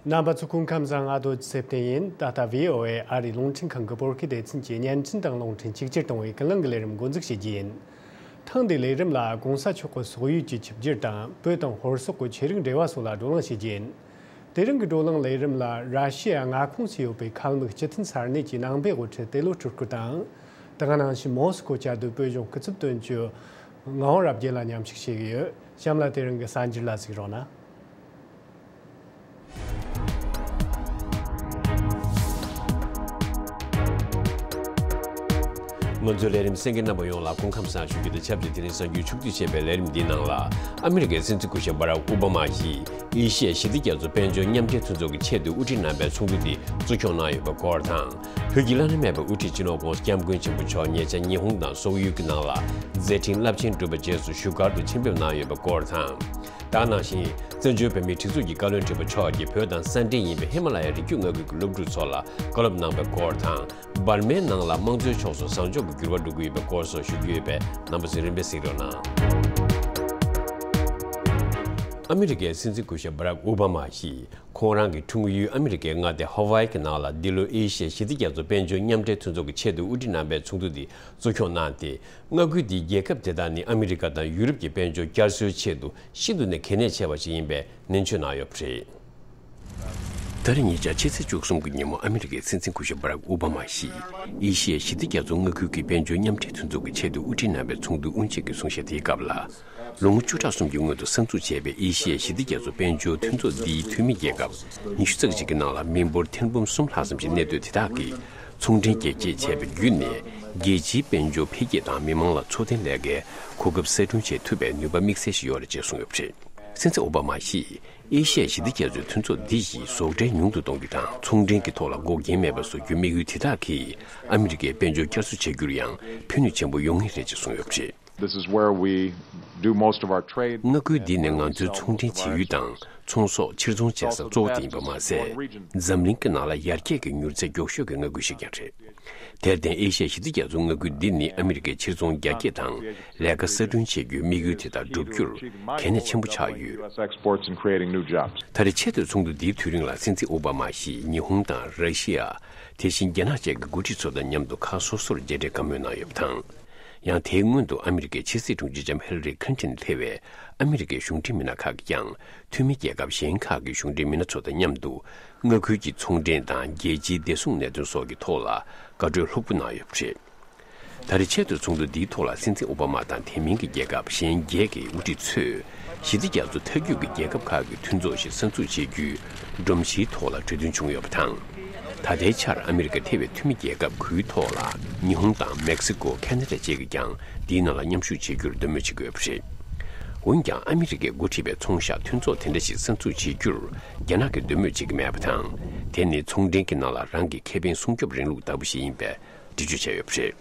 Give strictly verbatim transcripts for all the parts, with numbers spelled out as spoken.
རྣམ་པ་ཚོ་སྐུ་ཁམས་བཟང་། ང་རྡོ་རྗེ་ཚེ་བརྟན་ཡིན། ད་ལྟ་བྷི་ཨོ་ཨེ་ཨ་རིའི་རླུང་འཕྲིན་ཁང་གི་བོད་སྐད་སྡེ་ཚན་གྱི་བརྙན་འཕྲིན་དང་རླུང་འཕྲིན་གཅིག་གྱུར་གཏོང་བའི་ཀུན་གླེང་གི་ལས་རིམ་འགོ་འཛུགས་བྱེད་རྒྱུ་ཡིན། ཐེངས་འདིའི་ལས་རིམ་ལ་༸གོང་ས་མཆོག་གི་སོག་ཡུལ་གྱི་ཆིབས་བསྒྱུར་དང་བོད་དང་ཧོར་སོག་གི་ཆོས་རིག་འབྲེལ་བ་སོགས་ལ་བགྲོ་གླེང་བྱེད་རྒྱུ་ཡིན། དེ་རིང་གི་བགྲོ་གླེང་ལས་རིམ་ལ་ར་ཤི་ཡ་མངའ་ཁོངས་སུ་ཡོད་པའི་ཁལ་མིག་སྤྱི་མཐུན་ས་གནས་ཀྱི་ནང་པའི་དབུ་ཁྲིད་ཏེ་ལོ་སྤྲུལ་སྐུ་དང་། དེ་ག་ནང་བཞིན་མོ་སི་ཀོ་བཅའ་སྡོད་བོད་གཞུང་སྐུ་ཚབ་དོན་གཅོད་ངག་དབང་རབ་རྒྱས་ལ་མཉམ་ཞུགས་བྱེད་ཀྱི་ཡོད། གཤམ་ལ་དེ་རིང་གི་གསར་འགྱུར་ལ་གཟིགས་རོགས་གནང་། ང་ཚོའི་ལས་རིམ་གསན་མཁན་རྣམ་པ་ཡོངས་ལ་སྐུ་ཁམས་བཟང་ཞུ་རྒྱུ་དང་ཆབས་ཅིག་དེ་རིང་གསར་འགྱུར་ཕྱོགས་བསྡུས་བྱས་པའི་ལས་རིམ་འདིའི་ནང་ལ། ཨ་མི་རི་ཀའི་སྲིད་འཛིན་སྐུ་ཞབས་སྦ་རག་ཨོ་བྷ་མ་ཡིས་ཨེ་ཤི་ཡ་ཞི་བདེ་རྒྱ་མཚོ་དཔལ་འབྱོར་མཉམ་འབྲེལ་མཐུན་ཚོགས་ཀྱི་ཆེད་དུ་དབུ་ཁྲིད་རྣམ་པའི་ཚོགས་འདུ་འདི་གཙོ་སྐྱོང་གནང་ཡོད་པའི་སྐོར་དང་། བོད་ཀྱི་བླ་ན་མེད་པའི་དབུ་ཁྲིད་སྤྱི་ནོར་༸གོང་ས་༸སྐྱབས་མགོན་ཆེན་པོ་མཆོག་ཉེ་ཆར་ཉི་ཧོང་དང་སོག་ཡུལ་གྱི་ནང་ལ་མཛད་འཕྲིན་རླབས་ཆེན་བསྒྲུབས་པའི་རྗེས་སུ་བཞུགས་སྒར་དུ་ཆེད་ཕེབས་གནང་ཡོད་པའི་སྐོར་དང་། དེ་ནང་བཞིན་བཙན་བྱོལ་བོད་མིའི་སྒྲིག་འཛུགས་ཀྱི་བཀའ་བློན་ཁྲི་པ་མཆོག་གིས་བོད་དང་ས་འབྲེལ་ཡིན་པའི་ཧི་མ་ལ་ཡའི་རི་རྒྱུད་མངའ་ཁུལ་གྱི་སློབ་ཕྲུག་ཚོ་ལ་བཀའ་སློབ་གནང་བའི་སྐོར་དང་། འབར་མའི་ནང་ལ་དམངས་གཙོའི་ཕྱོགས་སུ་བཟང་ཕྱོགས་ཀྱི་འགྱུར་བ་འགྲོ་གི་ཡོད་པའི་སྐོར་སོགས་ཞུ་རྒྱུ་ཡོད་པས། རྣམ་པ་ཚོས་རིམ་པས་གཟིགས་རོགས་གནང་། ཨ་མི་རི་ཀའི་སྲིད་འཛིན་སྐུ་ཞབས་སྦ་རག་ཨོ་བྷ་མ་ཡིས་ཁོང་རང་གི་འཁྲུངས་ཡུལ་ཨ་མི་རི་ཀའི་མངའ་སྡེ་ཧ་ཝཱ་ཡི་གི་ནང་ལ་འདི་ལོའི་ཨེ་ཤི་ཡ་ཞི་བདེ་རྒྱ་མཚོ་དཔལ་འབྱོར་མཉམ་འབྲེལ་མཐུན་ཚོགས་ཀྱི་ཆེད་དུ་དབུ་ཁྲིད་རྣམ་པའི་ཚོགས་འདུ་འདི་གཙོ་སྐྱོང་གནང་སྟེ། མངའ་ཁུལ་འདིའི་རྒྱལ་ཁབ་དེ་དག་ནི་ཨ་མི་རི་ཀ་དང་ཡུ་རོབ་ཀྱི་དཔལ་འབྱོར་བསྐྱར་གསོའི་ཆེད་དུ་ཤིན་ཏུ་ནས་གལ་གནད་ཆེ་བ་ཞིག་ཡིན་པའི་ནན་བརྗོད་གནང་ཡོད་པ་རེད། ད་རེས་ཉེ་ཆར་ཕྱི་ཚེས་བཅུ་གསུམ་གྱི་ཉིན་མོ་ཨ་མི་རི་ཀའི་སྲིད་འཛིན་སྐུ་ཞབས་སྦ་རག་ཨོ་བྷ་མ་ཡིས་ཨེ་ཤི་ཡའི་ཞི་བདེ་རྒྱ་མཚོ་མངའ་ཁུལ་གྱི་དཔལ་འབྱོར་མཉམ་འབྲེལ་མཐུན་ཚོགས་ཀྱི་ཆེད་དུ་དབུ་ཁྲིད་རྣམ་པའི་ཚོགས་འདུ་དབུ་འབྱེད་ཀྱི་གསུང་བཤད་དེའི་སྐབས་ལ། ལོ་ངོ་བཅུ་ཕྲག་གསུམ་གྱི་སྔོན་དུ་གསར་འཛུགས་བྱས་པའི་ཨེ་ཤི་ཡའི་ཞི་བདེ་རྒྱ་མཚོ་དཔལ་འབྱོར་མཐུན་ཚོགས་འདིའི་འཐུས་མི་རྒྱལ་ཁབ་ཉི་ཤུ་རྩ་གཅིག་གི་ནང་ལ་མི་འབོར་ཐེར་འབུམ་གསུམ་ལྷག་ཙམ་ཞིག་གནས་སྡོད་དེ་དག་གིས་ཚོང་འབྲེལ་རྒྱས་བསྐྱེད་བྱས་པ་བརྒྱུད་ནས་རྒྱལ་སྤྱིའི་དཔལ་འབྱོར་འཕེལ་རྒྱས་དང་མི་མང་ལ་འཚོ་རྟེན་ལས་ཀའི་གོ་སྐབས་གསར་སྐྲུན་ཆེད་ཐུབ་པའི་ནུས་པ་དམིགས་བསལ་ཞིག་ཡོད་རེད་ཅེས་གསུངས་ཡོད་པ་རེད། སྲིད་འཛིན་ཨོ་བྷ་མ་ཡིས་ཨེ་ཤི་ཡ་ཞི་བདེ་རྒྱ་མཚོའི་མཐུན་ཚོགས་འདི་ཡིས་བཟོ་གྲྭ་ཉུང་དུ་གཏོང་རྒྱུ་དང་ཚོང་འབྲེལ་གྱི་ཐོག་ལ་འགོག་རྐྱེན་མེད་པ་བཟོ་རྒྱུའི་དམིགས་ཡུལ་དེ་དག་གིས་ཨ་མི་རི་ཀའི་དཔལ་འབྱོར་བསྐྱར་གསོ་བྱ་རྒྱུར་ཡང་ཕན་ནུས་ཆེན་པོ་ཡོང་ངེས་རེད་ཅེས་གསུངས་ཡོད་པ་རེད། This is where we do most of our trade. མངའ་ཁུལ་འདི་ནི་ང་ཚོའི་ཚོང་འབྲེལ་བྱེད་ཡུལ་དང་ཚོང་ཟོག་ཕྱིར་ཚོང་བྱེད་ས་གཙོ་བོ་དེ་ཡིན་པ་མ་ཟད། འཛམ་གླིང་གི་ནང་ལ་ཡར་རྒྱས་ཀྱི་མྱུར་ཚད་མགྱོགས་ཤོས་ཀྱི་མངའ་ཁུལ་ཞིག་ཀྱང་རེད། དེར་བརྟེན་ཨེ་ཤི་ཡ་ཞི་བདེ་རྒྱ་མཚོའི་མངའ་ཁུལ་འདི་ནི་ཨ་མི་རི་ཀའི་ཕྱིར་ཚོང་རྒྱ་སྐྱེད་དང་ལས་ཀ་གསར་སྐྲུན་བྱེད་རྒྱུའི་དམིགས་ཡུལ་དེ་དག་བསྒྲུབ་རྒྱུར་གལ་གནད་ཆེན་པོ་ཆགས་ཡོད། ད་རེས་ཆེས་མཐོའི་ཚོགས་འདུ་འདིའི་དུས་རིང་ལ་སྲིད་འཛིན་ཨོ་བྷ་མ་ཞིས་ཉི་ཧོང་དང་ར་ཤི་ཡ། དེ་བཞིན་རྒྱ་ནག་བཅས་ཀྱི་འགོ་ཁྲིད་ཚོ་དང་མཉམ་དུ་ཁག་སོ་སོར་མཇལ་འཕྲད་བཀའ་མོལ་གནང་ཡོད་པ་དང་། ཡང་དེའི་སྔོན་དུ་ཨ་མི་རི་ཀའི་ཕྱི་སྲིད་དྲུང་ཆེ་ལྕམ་ཧི་ལ་རི་ཁིན་ཏིན་ཐེ་བའི་ཨ་མི་རི་ཀའི་གཞུང་འབྲེལ་མི་སྣ་ཁག་གིས་ཀྱང་འཐུས་མི་རྒྱལ་ཁབ་གཞན་ཁག་གི་གཞུང་འབྲེལ་མི་སྣ་ཚོ་དང་མཉམ་དུ་མངའ་ཁུལ་གྱི་ཚོང་འབྲེལ་དང་རྒྱལ་སྤྱིའི་བདེ་སྲུང་གནད་དོན་སོགས་ཀྱི་ཐོག་ལ་བཀའ་གྲོས་ལྷུག་པོ་གནང་ཡོད་པ་རེད། ད་རེས་ཆེས་མཐོའི་ཚོགས་འདུ་འདིའི་ཐོག་ལ་སྲིད་འཛིན་ཨོ་བྷ་མ་དང་དེ་མིན་གྱི་རྒྱལ་ཁབ་གཞན་བརྒྱད་ཀྱི་དབུ་ཁྲིད་ཚོས་ཞི་བདེ་རྒྱ་མཚོ་མཐའ་རྒྱུད་ཀྱི་རྒྱལ་ཁབ་ཁག་གི་མཐུན་ཚོགས་ཤིག་གསར་འཛུགས་བྱེད་རྒྱུའི་སྒྲོམ་གཞིའི་ཐོག་ལ་གྲོས་མཐུན་བྱུང་ཡོད་པ་དང་། ད་ལྟའི་ཆར་ཨ་མི་རི་ཀའི་ཐེ་བའི་འཐུས་མི་རྒྱལ་ཁབ་དགུའི་ཐོག་ལ་ཉི་ཧོང་དང་མེག་སི་ཀོ། ཁ་ན་ཌ་བཅས་ཀྱིས་ཀྱང་འདིའི་ནང་ལ་མཉམ་ཞུགས་བྱེད་རྒྱུར་འདོད་མོས་བྱེད་ཀྱི་ཡོད་པ་རེད། འོན་ཀྱང་ཨ་མི་རི་ཀས་འགོ་ཁྲིད་པའི་ཚོང་ཤག་མཐུན་ཚོགས་དེ་འདྲ་ཞིག་གསར་འཛུགས་བྱེད་རྒྱུར་རྒྱ་ནག་གིས་འདོད་མོས་བྱེད་ཀྱི་མེད་པ་དང་། དེ་ནི་ཚོང་འབྲེལ་གྱི་ནང་ལ་རང་གི་ཁེ་ཕན་སྲུང་སྐྱོབ་རིང་ལུགས་ལྟ་བུ་ཞིག་ཡིན་པའི་འགྲེལ་བརྗོད་བྱས་ཡོད་པ་རེད།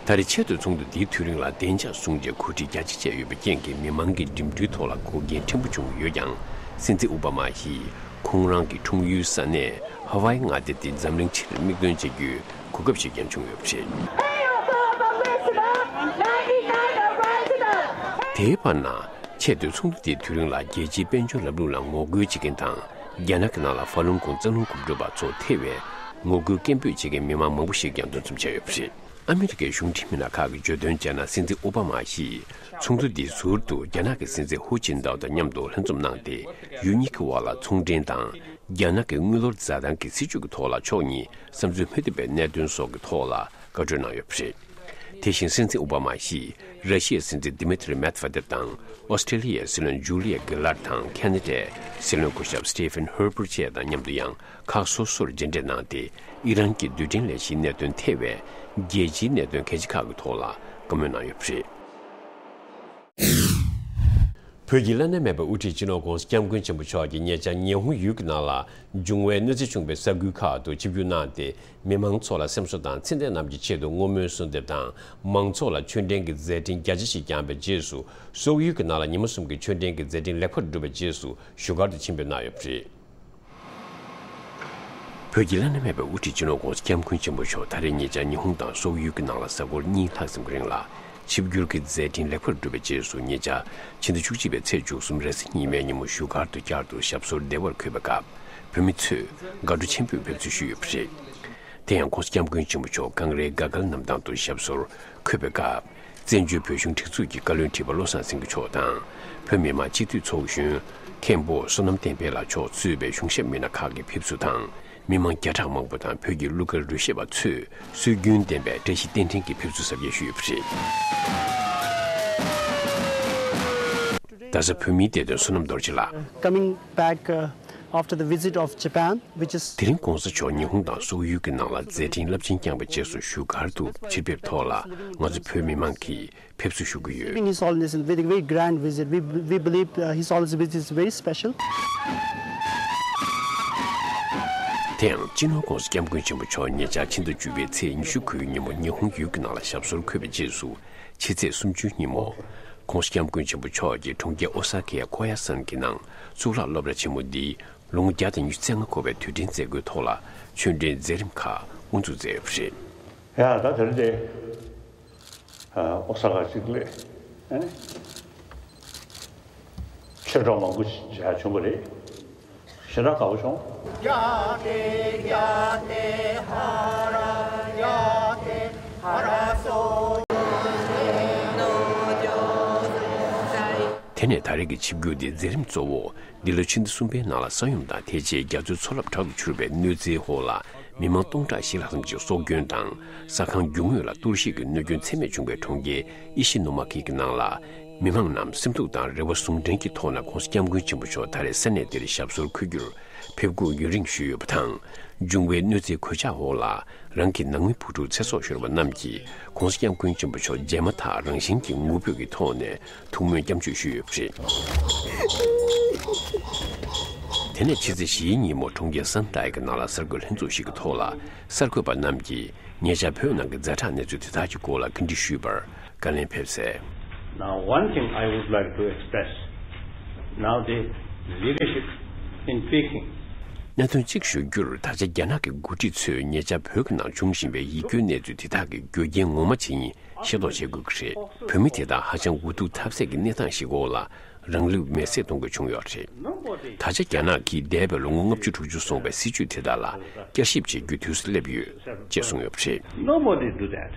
ད་རེས་ཆེས་མཐོའི་ཚོགས་འདུ་འདིའི་དུས་རིང་ལ་བདེ་འཇགས་སྲུང་བྱའི་གོ་སྒྲིག་རྒྱ་ཆེ་བྱས་ཡོད་པའི་རྐྱེན་གྱིས་མི་མང་གི་འགྲིམ་འགྲུལ་ཐོག་ལ་འགོག་རྐྱེན་ཕྲན་བུ་བྱུང་ཡོད་ཀྱང་། སྲིད་འཛིན་ཨོ་བྷ་མ་ཡིས་ཁོང་རང་གི་འཁྲུངས་ཡུལ་ས་གནས་ཧ་ཝཱ་ཡི་མངའ་སྡེ་འདི་འཛམ་གླིང་ཕྱིར་མིག་སྟོན་བྱེད་རྒྱུའི་གོ་སྐབས་ཤིག་ཀྱང་བྱུང་ཡོད་པ་རེད། དེའི་བར་ན། ཆེས་མཐོའི་ཚོགས་འདུ་དེའི་དུས་རིང་ལ་རྒྱལ་སྤྱིའི་དཔལ་འབྱོར་ལམ་ལུགས་ལ་ངོ་རྒོལ་བྱེད་མཁན་དང་། རྒྱ་ནག་གི་ནང་ལ་ཧྥ་ལུན་གོང་། ཙཱ་ལུན་གོམ་བགྲོད་པ་ཚོ་ཐེ་བའི་ངོ་རྒོལ་སྐད་འབོད་བྱེད་མཁན་མི་མང་མང་པོ་ཞིག་ཀྱང་འདུ་འཛོམས་བྱས་ཡོད་པ་རེད། ཨ་མི་རི་ཀའི་གཞུང་འབྲེལ་མི་སྣ་ཁག་གིས་བརྗོད་དོན་བྱས་ན། སྲིད་འཛིན་ཨོ་བྷ་མ་ཡིས་ཚོགས་འདུ་འདི་ཟུར་དུ་རྒྱ་ནག་གི་སྲིད་འཛིན་ཧུ་ཅིན་ཏའོ་དང་མཉམ་དུ་ལྷན་འཛོམས་གནང་སྟེ། ཡུལ་གཉིས་ཀྱི་དབར་ལ་ཚོང་འབྲེལ་དང་། རྒྱ་ནག་གི་དངུལ་ལོར་འཛའ་ཐང་གི་སྲིད་བྱུས་ཀྱི་ཐོག་ལ་ཕྱོགས་གཉིས་བསམ་ཚུལ་མི་མཐུན་པའི་གནད་དོན་སོགས་ཀྱི་ཐོག་ལ་བཀའ་གྲོས་གནང་ཡོད་པ་རེད། དེ་བཞིན་སྲིད་འཛིན་ཨོ་བྷ་མ་ཡིས་ར་ཤི་ཡའི་སྲིད་འཛིན་ཌི་མི་ཏྲི་མེད་ཝེ་ཏེབ་དང་། ཨོ་སི་ཀྲེ་ལི་ཡའི་སྲིད་བློན་ཇུ་ལི་ཡ་གི་ལར་དང་། ཁ་ན་ཌའི་སྲིད་བློན་སྐུ་ཞབས་སི་ཏི་ཕན་ཧར་པར་བཅས་དང་མཉམ་དུ་ཡང་ཁག་སོ་སོར་མཇལ་འཕྲད་གནང་སྟེ། ཨི་རན་གྱི་རྡུལ་ཕྲན་ལས་གཞིའི་གནད་དོན་ཐེ་བའི་རྒྱལ་སྤྱིའི་གནད་དོན་གལ་ཆེ་ཁག་གི་ཐོག་ལ་བཀའ་མོལ་གནང་ཡོད་པ་རེད། བོད་ཀྱི་བླ་ན་མེད་པའི་དབུ་ཁྲིད་སྤྱི་ནོར་༸གོང་ས་༸སྐྱབས་མགོན་ཆེན་པོ་མཆོག་གིས་ཉེ་ཆར་ཉི་ཧོང་ཡུལ་གྱི་ནང་ལ་འབྱུང་བའི་གནོད་འཚེ་བྱུང་བའི་ས་ཁུལ་ཁག་ཏུ་ཆིབས་བསྒྱུར་གནང་སྟེ། མི་མང་ཚོ་ལ་སེམས་གསོ་དང་ཚེ་འདས་རྣམས་ཀྱི་ཆེད་དུ་བསྔོ་སྨོན་གསོལ་འདེབས་དང་། མང་ཚོགས་ལ་ཆོས་འབྲེལ་གྱི་མཛད་འཕྲིན་རྒྱ་ཆེ་ཞིག་བསྐྱངས་པའི་རྗེས་སུ། སོག་ཡུལ་གྱི་ནང་ལ་ཉི་མ་གསུམ་གྱི་ཆོས་འབྲེལ་གྱི་མཛད་འཕྲིན་ལེགས་པར་གྲུབ་པའི་རྗེས་སུ་བཞུགས་སྒར་དུ་ཆེད་ཕེབས་གནང་ཡོད་པ་རེད། བོད་ཀྱི་བླ་ན་མེད་པའི་དབུ་ཁྲིད་སྤྱི་ནོར་༸གོང་ས་༸སྐྱབས་མགོན་ཆེན་པོ་མཆོག་ད་རེས་ཉེ་ཆར་ཉི་ཧོང་དང་སོག་ཡུལ་གྱི་ནང་ལ་གཟའ་འཁོར་གཉིས་ལྷག་ཙམ་གྱི་རིང་ལ་ ཆིབས་བསྒྱུར་གྱི་མཛད་འཕྲིན་ལེགས་པར་གྲུབ་པའི་རྗེས་སུ། ཉེ་ཆར་ཕྱི་ཟླ་བཅུ་གཅིག་པའི་ཚེས་བཅུ་གསུམ་རེས་གཟའ་ཉི་མའི་ཉིན་མོ་བཞུགས་སྒར་དུ་བསྐྱར་དུ་ཞབས་སོར་བདེ་བར་འཁོད་པའི་སྐབས། བོད་མི་ཚོས་དགའ་སྤྲོ་ཆེན་པོས་ཕེབས་བསུ་ཞུས་ཡོད་པ་རེད། དེ་ཡང་༸གོང་ས་༸སྐྱབས་མགོན་ཆེན་པོ་མཆོག་ཀང་རའི་དགའ་སྐལ་གནམ་ཐང་དུ་ཞབས་སོར་འཁོད་པའི་སྐབས། བཙན་བྱོལ་བོད་གཞུང་སྒྲིག་འཛུགས་ཀྱི་བཀའ་བློན་ཁྲི་པ་བློ་བཟང་སེང་གེ་མཆོག་དང་། བོད་མི་མང་སྤྱི་འཐུས་ཚོགས་གཞོན་མཁན་པོ་བསོད་ནམས་བསྟན་འཕེལ་ལགས་མཆོག་གཙོས་པའི་གཞུང་ཞབས་མི་སྣ་ཁག་གི་ཕེབས་བསུ་དང་། མི་མང་བརྒྱ་ཕྲག་མང་པོ་དང་བོད་ཀྱི་གླུ་གར་རོལ་ཞབས་པ་ཚོས་སྲོལ་རྒྱུན་ལྡན་པའི་བཀྲ་ཤིས་རྟེན་འབྲེལ་གྱི་ཕེབས་བསུ་གཟབ་རྒྱས་ཞུས་ཡོད་པ་རེད། རྡ་ས་བོད་མིའི་བདེ་དོན་བསོད་ནམས་རྡོ་རྗེ་ལགས། Coming back, uh, after the visit of Japan, which is དེ་རིང་༸གོང་ས་མཆོག་ཉི་ཧོང་དང་སོག་ཡུལ་གྱི་ནང་ལ་མཛད་འཕྲིན་རླབས་ཆེན་བསྐྱངས་པའི་རྗེས་སུ་བཞུགས་སྒར་དུ་ཕྱིར་ཕེབས་ཐོག་ལ། ང་ཚོ་བོད་མི་མང་གིས་ཕེབས་བསུ་ཞུ་གི་ཡོད། Keeping His Holiness in very, very grand visit. We, we believe, uh, His Holiness visit is very special. དེ་ཡང་སྤྱི་ནོར་༸གོང་ས་༸སྐྱབས་མགོན་ཆེན་པོ་མཆོག་ཉེ་ཆར་ཕྱི་ཟླ་བཅུ་པའི་ཚེས་ཉི་ཤུ་དགུའི་ཉིན་མོ་ཉི་ཧོང་ཡུལ་གྱི་ནང་ལ་ཞབས་སོར་འཁོད་པའི་རྗེས་སུ། ཕྱི་ཚེས་སུམ་ཅུའི་ཉིན་མོ། ༸གོང་ས་༸སྐྱབས་མགོན་ཆེན་པོ་མཆོག་གིས་གྲོང་ཁྱེར་ཨོ་ས་ཀའི་ཀོ་ཡ་སན་གྱི་ནང་གཙུག་ལག་སློབ་གྲྭ་ཆེན་མོ་འདིའི་ལོ་ངོ་བརྒྱ་དང་ཉི་ཤུ་རྩ་ལྔ་འཁོར་བའི་དུས་དྲན་མཛད་སྒོའི་ཐོག་ལ་ཆོས་འབྲེལ་མཛད་རིམ་ཁག་དབུ་འཛུགས་མཛད་ཡོད་པ་རེད། ཡ་ད་དེ་རིང་དེ། ཨོ་ས་ཀ་གཅིག་སླེབས། ཨ་ནི། ཆོས་གྲོགས་མང་པོ་ཞིག་བྱུང་བ་རེད། ཞེ་དྲག་དགའ་པོ་བྱུང་། དེ་ནས་ད་རེས་ཀྱི་ཆིབས་བསྒྱུར་འདི་མཛད་རིམ་གཙོ་བོ། འདི་ལོ་ཕྱི་ཟླ་གསུམ་པའི་ནང་ལ་ས་ཡོམ་དང་དེ་རྗེས་རྒྱ་མཚོའི་མཚོ་རླབས་དྲག་ཏུ་འཕྱུར་བའི་གནོད་འཚེའི་འོག་ལ། མི་མང་སྟོང་ཕྲག་བཞི་ལྷག་ཙམ་གྱི་སྲོག་སྐྱོན་དང་། ས་ཁང་རྒྱུ་དངོས་ལ་གཏོར་བཤིག་གི་གནོད་སྐྱོན་ཚད་མེད་བྱུང་བའི་གྲོང་ཁྱེར་ཨི་ཤི་ནུ་མ་ཁི་གི་ནང་ལ། མི་མང་རྣམས་སེམས་སྡུག་དང་རེ་བ་ཟུང་འབྲེལ་གྱི་ཐོག་ནས་༸གོང་ས་༸སྐྱབས་མགོན་ཆེན་པོ་མཆོག་ད་རེས་ས་གནས་འདིར་ཞབས་སོར་འཁོད་རྒྱུར་ཕེབས་སྒུག་ཡུན་རིང་ཞུས་ཡོད་པ་དང་། འབྱུང་བའི་གནོད་འཚེའི་གོད་ཆག་འོག་ལ། རང་གི་ནང་མི་བུ་ཕྲུག་ཚེ་སྲོག་ཤོར་བ་རྣམས་ཀྱིས་༸གོང་ས་༸སྐྱབས་མགོན་ཆེན་པོ་མཆོག་མཇལ་མ་ཐག་རང་བཞིན་གྱིས་ངུ་འབོད་ཀྱི་ཐོག་ནས་ཐུགས་སྨོན་སྐྱབས་བཅོལ་ཞུས་ཡོད་པ་རེད། དེ་ནས་ཕྱི་ཚེས་བཞིའི་ཉིན་མོ་གྲོང་ཁྱེར་སན་ཏཱའི་གི་ནང་ལ་གསར་འགོད་ལྷན་ཚོགས་ཤིག་གི་ཐོག་ལ། གསར་འགོད་པ་རྣམས་ཀྱིས་ཉེ་ཆར་བོད་ནང་གི་ཛ་དྲག་གནས་ཚུལ་དེ་དག་གི་སྐོར་ལ་བཀའ་འདྲི་ཞུས་པར། བཀའ་ལན་ཕེབས་གསལ། Now, one thing I would like to express. Now the leadership in Peking. གནད་དོན་གཅིག་ཞུ་རྒྱུར། ད་ཆ་རྒྱ་ནག་གི་འགོ་ཁྲིད་ཚོས་ཉེ་ཆར་བོད་ཀྱི་ནང་འབྱུང་བཞིན་པའི་ཡིད་སྐྱོའི་གནས་ཚུལ་དེ་དག་གི་རྒྱུ་རྐྱེན་ངོ་མ་ཇི་ཡིན་ཤེས་རྟོགས་བྱེད་དགོས་ཀྱི་རེད། བོད་མི་དེ་དག་ཧ་ཅང་འུ་ཐུག་ཐབས་ཟད་ཀྱི་གནས་སྟངས་ཤིག་འོག་ལ་རང་ལུས་མེར་སྲེག་གཏོང་དགོས་བྱུང་ཡོད་རེད། ད་ཆ་རྒྱ་ནག་གིས་འདས་པའི་ལོ་ངོ་ལྔ་བཅུ་དྲུག་ཅུ་སོང་བའི་སྲིད་བྱུས་དེ་དག་ལ་བསྐྱར་ཞིབ་བྱེད་རྒྱུའི་དུས་སུ་སླེབས་ཡོད་ཅེས་གསུངས་ཡོད་པ་རེད། Nobody do that.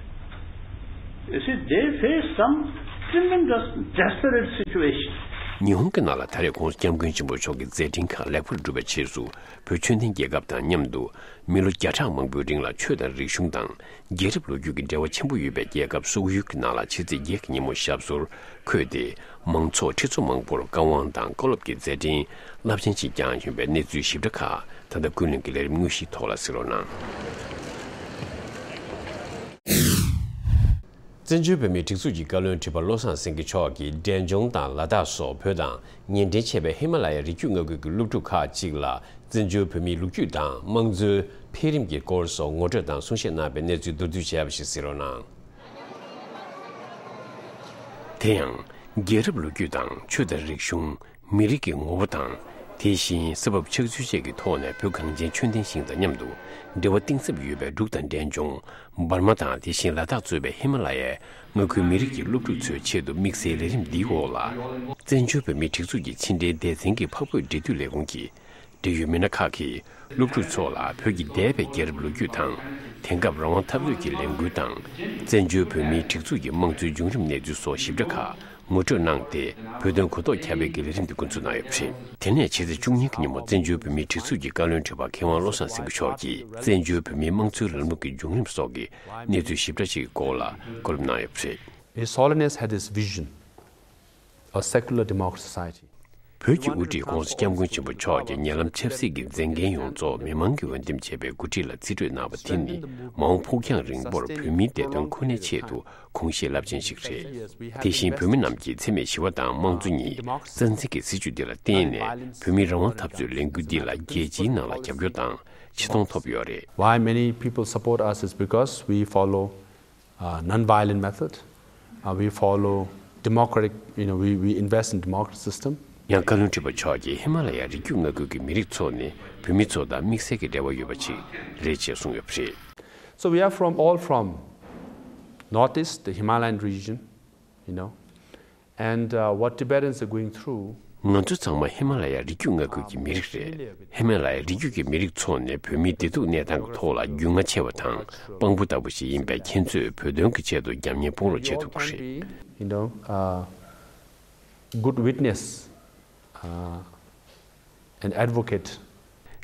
You see, they face some tremendous, desperate situation. ཉི་ཧོང་གི་ནང་ལ་ད་རེས་༸གོང་ས་༸སྐྱབས་མགོན་ཆེན་པོ་མཆོག་གི་མཛད་འཕྲིན་ཁག་ལེགས་པར་གྲུབ་པའི་རྗེས་སུ། བོད་ཆོས་ལྡན་རྒྱལ་ཁབ་དང་མཉམ་དུ་མི་ལོ་བརྒྱ་ཕྲག་མང་པོའི་རིང་ལ་ཆོས་དང་རིག་གཞུང་དང་། རྒྱལ་རབས་ལོ་རྒྱུས་ཀྱི་འབྲེལ་བ་ཆེན་པོ་ཡོད་པའི་རྒྱལ་ཁབ་སོག་ཡུལ་གྱི་ནང་ལ་ཕྱི་ཚེས་བརྒྱད་ཀྱི་ཉིན་མོ་ཞབས་སོར་འཁོད་དེ། མང་ཚོགས་ཁྲི་ཚོ་མང་པོར་བཀའ་དབང་དང་བཀའ་སློབ་ཀྱི་མཛད་འཕྲིན་རླབས་ཆེན་ཞིག་བསྐྱངས་ཡོད་པའི་གནས་ཚུལ་ཞིབ་ཕྲ་ཁག་ད་ལྟ་ཀུན་གླེང་གི་ལས་རིམ་དངོས་གཞིའི་ཐོག་ལ་གཟིགས་རོགས་གནང་། བཙན་བྱོལ་བོད་མིའི་སྒྲིག་འཛུགས་ཀྱི་བཀའ་བློན་ཁྲི་པ་བློ་བཟང་སེང་གེ་མཆོག་གིས་འབྲས་ལྗོངས་དང་ལ་དྭགས་སོགས་བོད་དང་ཉེ་འབྲེལ་ཆེ་བའི་ཧི་མ་ལ་ཡའི་རི་རྒྱུད་མངའ་ཁུལ་གྱི་སློབ་ཕྲུག་ཁག་ཅིག་ལ། བཙན་བྱོལ་བོད་མིའི་ལོ་རྒྱུས་དང་དམངས་གཙོའི་འཕེལ་རིམ་གྱི་སྐོར་སོགས་ངོ་སྤྲོད་དང་གསུང་བཤད་གནང་བའི་གནས་ཚུལ་མདོར་བསྡུས་བྱས་པ་ཞིག་གཟིགས་རོགས་གནང་། དེ་ཡང་། རྒྱལ་རབས་ལོ་རྒྱུས་དང་ཆོས་དང་རིག་གཞུང་། མི་རིགས་ཀྱི་ངོ་བོ་དང་། དེ་བཞིན་ས་བབ་ཆགས་ཚུལ་བཅས་ཀྱི་ཐོག་ནས་བོད་གངས་ཅན་ཆོས་ལྡན་ཞིང་དང་མཉམ་དུ་འབྲེལ་བ་གཏིང་ཟབ་ཡོད་པའི་འབྲུག་དང་འབྲས་ལྗོངས། འབར་མ་དང་དེ་བཞིན་ལ་དྭགས་གཙོས་པའི་ཧི་མ་ལ་ཡའི་མངའ་ཁུལ་མི་རིགས་ཀྱི་སློབ་ཕྲུག་ཚོའི་ཆེད་དུ་དམིགས་བསལ་ལས་རིམ་འདིའི་འོག་ལ། བཙན་བྱོལ་བོད་མིའི་སྒྲིག་འཛུགས་ཀྱི་ཕྱི་འབྲེལ་སྡེ་ཚན་གྱི་འཕགས་བོད་འབྲེལ་མཐུད་ལས་ཁུངས་ཀྱི་འབྲེལ་ཡོད་མི་སྣ་ཁག་གིས་སློབ་ཕྲུག་ཚོ་ལ་བོད་ཀྱི་འདས་པའི་རྒྱལ་རབས་ལོ་རྒྱུས་དང་། དེང་སྐབས་རང་དབང་འཐབ་རྩོད་ཀྱི་ལས་འགུལ་དང་། བཙན་བྱོལ་བོད་མིའི་སྒྲིག་འཛུགས་ཀྱི་དམངས་གཙོའི་བྱུང་རིམ་གནས་ཚུལ་སོགས་ཞིབ་ཕྲ་ཁག་ངོ་སྤྲོད་གནང་སྟེ། བོད་དོན་གོ་རྟོགས་ཁྱབ་སྤེལ་གྱི་ལས་རིམ་དེ་འགོ་འཛུགས་གནང་ཡོད་པ་རེད། དེ་ནས་ཕྱི་ཚེས་བཅུ་གཉིས་ཀྱི་ཉིན་མོ་བཙན་བྱོལ་བོད་མིའི་སྒྲིག་འཛུགས་ཀྱི་བཀའ་བློན་ཁྲི་པ་མཁས་དབང་བློ་བཟང་སེང་གེ་མཆོག་གིས་བཙན་བྱོལ་བོད་མིའི་དམངས་གཙོའི་ལམ་ལུགས་ཀྱི་བྱུང་རིམ་སོགས་ཀྱི་གནས་ཚུལ་ཞིབ་ཕྲ་ཞིག་གི་སྐོར་ལ་བཀའ་སློབ་གནང་ཡོད་པ་རེད། His Holiness had this vision, a secular democratic society. བོད་ཀྱི་དབུ་ཁྲིད་༸གོང་ས་༸སྐྱབས་མགོན་ཆེན་པོ་མཆོག་གིས་ཉེ་ལམ་ཆབ་སྲིད་ཀྱི་མཛད་འགན་ཡོངས་རྫོགས་མི་མང་གིས་འོས་འདེམས་བྱས་པའི་འགོ་ཁྲིད་ལ་རྩིས་སྤྲོད་གནང་བ་དེ་ནི། མ་འོངས་ཕུགས་རྒྱང་རིང་པོར་བོད་མིའི་བདེ་དོན་ཁོ་ནའི་ཆེད་དུ་གོམས་གཤིས་རླབས་ཆེན་ཞིག་རེད། དེ་བཞིན་བོད་མི་རྣམས་ཀྱིས་འཚེ་མེད་ཞི་བ་དང་དམངས་གཙོ་གཉིས་རྩ་འཛིན་གྱི་སྲིད་བྱུས་འདི་ལ་བརྟེན་ནས། བོད་མིའི་རང་དབང་འཐབ་རྩོད་ལས་འགུལ་འདི་ལ་རྒྱལ་སྤྱིའི་ནང་ལ་རྒྱབ་སྐྱོར་དང་ཆེ་མཐོང་ཐོབ་ཡོད་རེད། Why many people support us is because we follow, uh, non-violent method. Uh, we follow democratic, you know, we, we invest in democratic system. ཡང་བཀའ་བློན་ཁྲི་པ་མཆོག་གིས་ཧི་མ་ལ་ཡའི་རི་རྒྱུད་མངའ་ཁུལ་གྱི་མི་རིགས་ཚོ་ནི་བོད་མི་ཚོ་དང་དམིགས་བསལ་གྱི་འབྲེལ་བ་ཡོད་པ་ཞིག་རེད་ཅེས་གསུངས་ཡོད་པ་རེད། So we are from, all from Northeast, the Himalayan region. you know, and uh, what Tibetans are going through. ང་ཚོ་ཚང་མ་ཧི་མ་ལ་ཡ་རི་རྒྱུད་མངའ་ཁུལ་གྱི་མི་རིགས་རེད། ཧི་མ་ལ་ཡ་རི་རྒྱུད་ཀྱི་མི་རིགས་ཚོ་ནས་བོད་མིའི་བདེ་སྡུག་གནས་སྟངས་ཀྱི་ཐོག་ལ་རྒྱུས་མངའ་ཆེ་བ་དང་དཔང་པོ་ལྟ་བུ་ཞིག་ཡིན་པས། ཁྱེད་ཚོས་བོད་དོན་གྱི་ཆེད་དུ་རྒྱབ་གཉེར་སྤོང་རོགས་བྱེད་ཐུབ་ཀྱི་རེད། You know, uh, good witness, uh, an advocate.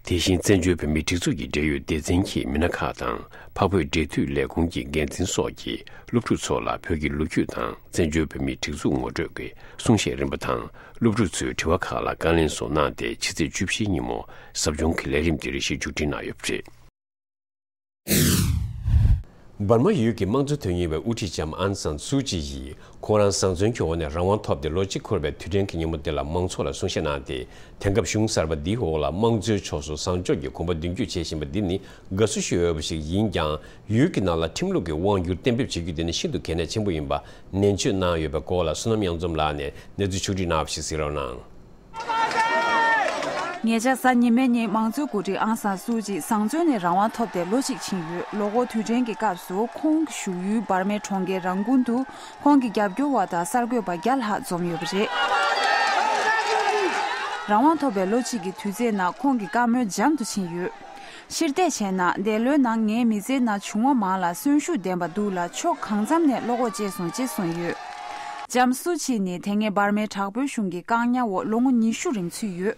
དེ་བཞིན་བཙན་བྱོལ་བོད་མིའི་སྒྲིག་འཛུགས་ཀྱི་འབྲེལ་ཡོད་སྡེ་ཚན་གྱི་མི་སྣ་ཁག་དང་། འཕགས་བོད་འབྲེལ་མཐུད་ལས་ཁུངས་ཀྱི་འགན་འཛིན་སོགས་ཀྱིས་སློབ་ཕྲུག་ཚོ་ལ་བོད་ཀྱི་ལོ་རྒྱུས་དང་བཙན་བྱོལ་བོད་མིའི་སྒྲིག་འཛུགས་ངོ་སྤྲོད་ཀྱི་གསུང་བཤད་རིམ་པ་དང་། སློབ་ཕྲུག་ཚོའི་དྲི་བ་ཁག་ལ་བཀའ་ལན་སོགས་གནང་སྟེ། ཕྱི་ཚེས་བཅུ་བཞིའི་ཉིན་མོ་ཟབ་སྦྱོང་གི་ལས་རིམ་དེ་རེ་ཞིག་མཇུག་སྒྲིལ་གནང་ཡོད་པ་རེད། འབར་མ་ཡུལ་གྱི་དམངས་གཙོ་དོན་གཉེར་བའི་དབུ་ཁྲིད་ལྕམ་ཨང་སན་སུའུ་ཅི་ཡིས་ཁོང་རང་བཟང་བཙོན་གྱི་འོག་ནས་རང་དབང་ཐོབ་སྟེ་ལོ་གཅིག་འཁོར་བའི་དུས་དྲན་གྱི་ཉིན་མོ་དེ་ལ་མང་ཚོགས་ལ་གསུང་བཤད་གནང་སྟེ། དེང་སྐབས་གཞུང་གསར་པ་འདིའི་འོག་ལ་དམངས་གཙོའི་ཕྱོགས་སུ་བཟང་ཕྱོགས་ཀྱི་གོམ་པ་མདུན་སྐྱོད་བྱེད་བཞིན་པ་འདི་ནི་དགའ་བསུ་ཞུ་འོས་པ་ཞིག་ཡིན་ཀྱང་། ཡུལ་གྱི་ནང་ལ་ཁྲིམས་ལུགས་ཀྱི་དབང་སྒྱུར་གཏན་འབེབས་བྱེད་རྒྱུ་དེ་ནི་ཤིན་ཏུ་གལ་གནད་ཆེན་པོ་ཡིན་པ་ནན་བརྗོད་གནང་ཡོད་པའི་སྐོར་ལ། བསོད་ནམས་གཡང་འཛོམས་ལགས་ནས་གནས་ཚུལ་ཕྱོགས་བསྒྲིགས་གནང་བ་ཞིག་གཟིགས་རོགས་གནང་། ཉེ་ཆར་གཟའ་ཉི་མའི་ཉིན་མང་གཙོའི་འགོ་ཁྲིད་ཨང་སན་སུའུ་ཅི་བཟང་བཙོན་ནས་རང་དབང་ཐོབ་སྟེ་ལོ་གཅིག་ཕྱིན་ཡོད། ལོ་འཁོར་དུས་དྲན་གྱི་སྐབས་སུ་ཁོང་གི་བཞུགས་ཡུལ་འབར་མའི་གྲོང་ཁྱེར་རང་ཀུན་དུ་ཁོང་གི་རྒྱབ་སྐྱོར་བ་དང་གསར་འགོད་པ་བརྒྱ་ལྷག་འཛོམས་ཡོད་པ་རེད། རང་དབང་ཐོབ་པའི་ལོ་གཅིག་གི་དུས་ཚོད་ནང་ཁོང་གི་བཀའ་མོལ་འཇམ་དུ་ཕྱིན་ཡོད། ཕྱིར་བལྟས་བྱས་ན། འདས་ལོའི་ནང་ངའི་མི་ཚེའི་ནང་བྱུང་བ་མང་ལ་གསོན་ཤུགས་ལྡན་པ་འདུག་ལ། ཕྱོགས་གང་འཚམ་ནས་བློ་ཁོག་བཅས་སོང་ཅེས་གསུངས་ཡོད། ལྕམ་སུའུ་ཅི་ནི་དེ་སྔའི་འབར་མའི་དྲག་པོའི་གཞུང་གི་བཀག་ཉར་འོག་ལོ་ངོ་ཉི་ཤུ་རིང་ཚུད་ཡོད།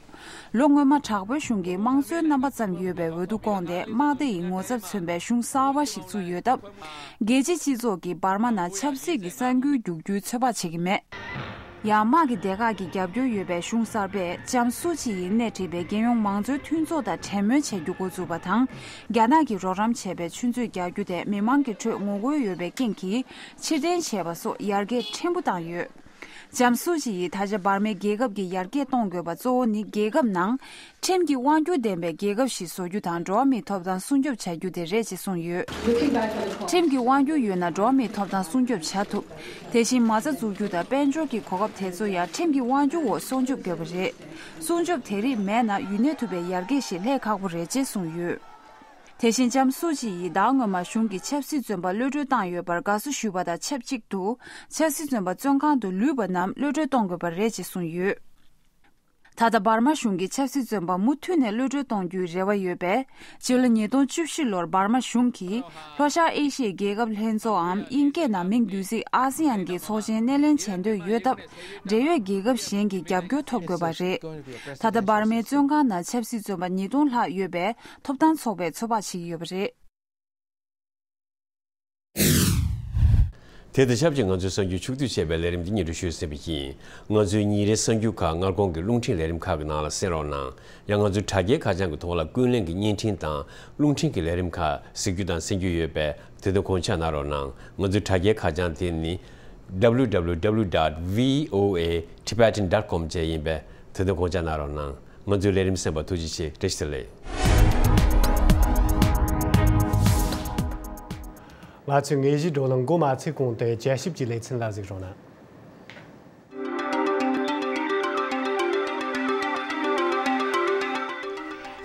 ལོ་སྔོན་མ་དྲག་པོའི་གཞུང་གིས་དམངས་གཙོའི་རྣམ་པ་ཙམ་ཡོད་པའི་འོས་བསྡུ་བསྐོངས་ཏེ། དམག་སྡེ་ཡི་ངོ་ཚབ་མཚོན་པའི་གཞུང་གསར་པ་ཞིག་བཙུགས་ཡོད་སྟབས། རྒྱལ་སྤྱིའི་སྤྱི་ཚོགས་ཀྱིས་འབར་མ་ནང་ཆབ་སྲིད་ཀྱི་གསར་འགྱུར་རྒྱུག་རྒྱུའི་ཚོད་དཔག་བྱེད་ཀྱི་མེད། ཡང་། དམག་གི་སྡེ་ཁག་གི་རྒྱབ་སྐྱོར་ཡོད་པའི་གཞུང་གསར་པས་ལྕམ་སུའུ་ཅི་ཡིས་སྣེ་ཁྲིད་པའི་རྒྱལ་ཡོངས་མང་གཙོའི་མཐུན་ཚོགས་དང་གྲོས་མོལ་བྱ་རྒྱུ་འགོ་བཙུགས་པ་དང་། རྒྱ་ནག་གིས་རོགས་རམ་བྱས་པའི་ཆུ་མཛོད་རྒྱག་རྒྱུ་དེ་མི་མང་གི་ཁྲོད་ངོ་རྒོལ་ཡོད་པའི་རྐྱེན་གྱིས་ཕྱིར་འཐེན་བྱས་པ་སོགས་ཡར་རྒྱས་ཕྲན་བུ་བཏང་ཡོད། ལྕམ་སུའུ་ཅི་ཡིས་ད་ཆ་འབར་མའི་རྒྱལ་ཁབ་ཀྱི་ཡར་རྒྱས་གཏོང་དགོས་པ་གཙོ་བོ་ནི། རྒྱལ་ཁབ་ནང་ཁྲིམས་ཀྱི་དབང་སྒྱུར་ལྡན་པའི་རྒྱལ་ཁབ་ཞིག་བཟོ་རྒྱུ་དང་། འགྲོ་བ་མིའི་ཐོབ་ཐང་སྲུང་སྐྱོབ་བྱ་རྒྱུ་དེ་རེད་ཅེས་གསུངས་ཡོད། ཁྲིམས་ཀྱི་དབང་སྒྱུར་ཡོད་ན་འགྲོ་བ་མིའི་ཐོབ་ཐང་སྲུང་སྐྱོབ་བྱ་ཐུབ། དེ་བཞིན་མ་རྩ་འཛུགས་རྒྱུ་དང་དཔལ་འབྱོར་གྱི་གོ་སྐབས་དེ་ཚོ་ཡང་ཁྲིམས་ཀྱི་དབང་སྒྱུར་འོག་སྲུང་སྐྱོབ་དགོས་པ་རེད། སྲུང་སྐྱོབ་དེ་རིགས་མེད་ན་ཡུན་གནས་ཐུབ་པའི་ཡར་རྒྱས་ཤིག་སླེབས་ཁག་པོ་རེད་ཅེས་གསུངས་ཡོད། དེ་བཞིན་ལྕམ་སུའུ་ཅི་ཡིས་ཟླ་སྔོན་མ་གཞུང་གིས་ཆབ་སྲིད་བཙོན་པ་གློད་གྲོལ་བཏང་ཡོད་པར་དགའ་བསུ་ཞུས་པ་དང་ཆབས་ཅིག་ཏུ། ཆབ་སྲིད་བཙོན་པ་བཙོན་ཁང་དུ་ལུས་པ་རྣམས་གློད་གྲོལ་གཏོང་དགོས་པ་རེད་ཅེས་གསུངས་ཡོད། ད་ལྟ་འབར་མ་གཞུང་གིས་ཆབ་སྲིད་བཙོན་པ་མུ་མཐུད་ནས་གློད་གྲོལ་གཏོང་རྒྱུའི་རེ་བ་ཡོད་པས། སྤྱི་ལོ་ཉིས་སྟོང་བཅུ་བཞི་ལོར་འབར་མ་གཞུང་གིས་ལྷོ་ཤར་ཨེ་ཤི་ཡའི་རྒྱལ་ཁབ་ལྷན་ཚོགས་འམ་དབྱིན་སྐད་ནང་མིང་བསྡུས་ཚིག་ཨ་སི་ཡན་གྱི་ཚོགས་ཆེན་སྣེ་ལེན་བྱེད་འདོད་ཡོད་སྟབས། འབྲེལ་ཡོད་རྒྱལ་ཁབ་གཞན་གྱི་རྒྱབ་སྐྱོར་ཐོབ་དགོས་པ་རེད། ད་ལྟ་འབར་མའི་བཙོན་ཁང་ནང་ཆབ་སྲིད་བཙོན་པ་ཉིས་སྟོང་ལྷག་ཡོད་པས། ཐོབ་ཐང་ཚོགས་པས་ཚོད་དཔག་བྱེད་ཀྱི་ཡོད་པ་རེད། དེ་དང་ཆབས་ཅིག་ང་ཚོའི་གསར་འགྱུར་ཕྱོགས་བསྡུས་བྱས་པའི་ལས་རིམ་འདི་སྙན་སྒྲོན་ཞུས་ཟིན་པ་ཡིན། ང་ཚོའི་ཉིན་རེའི་གསར་འགྱུར་ཁག་སྔ་དགོང་གི་རླུང་འཕྲིན་ལས་རིམ་ཁག་གི་ནང་ལ་གསན་རོགས་གནང་། ཡང་ང་ཚོའི་དྲ་རྒྱའི་ཁ་བྱང་གི་ཐོག་ལ་ཀུན་གླེང་གི་བརྙན་འཕྲིན་དང་རླུང་འཕྲིན་གྱི་ལས་རིམ་ཁག་གཟིགས་རྒྱུ་དང་གསན་རྒྱུ་ཡོད་པས། དེ་དོན་དགོངས་འཇགས་གནང་རོགས་གནང་། ང་ཚོའི་དྲ་རྒྱའི་ཁ་བྱང་དེ་ནི། W W W dot V O A Tibetan dot com བཅས་ཡིན་པས། དེ་དོན་དགོངས་འཇགས་གནང་རོགས་གནང་། ང་ཚོའི་ལས་རིམ་གསན་པར་ཐུགས་རྗེ་ཆེ། བཀྲ་ཤིས་བདེ་ལེགས། ང་ཚོའི་དངོས་གཞིའི་བགྲོ་གླེང་འགོ་མ་ཚུགས་གོང་དུ་དཔྱད་ཞིབ་ཀྱི་ལེ་ཚན་ལ་གཟིགས་རོགས་གནང་།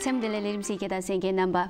མཚན་བདེ་ལེགས། ལས་རིམ་གཟིགས་མཁན་དང་གསན་མཁན་རྣམ་པ།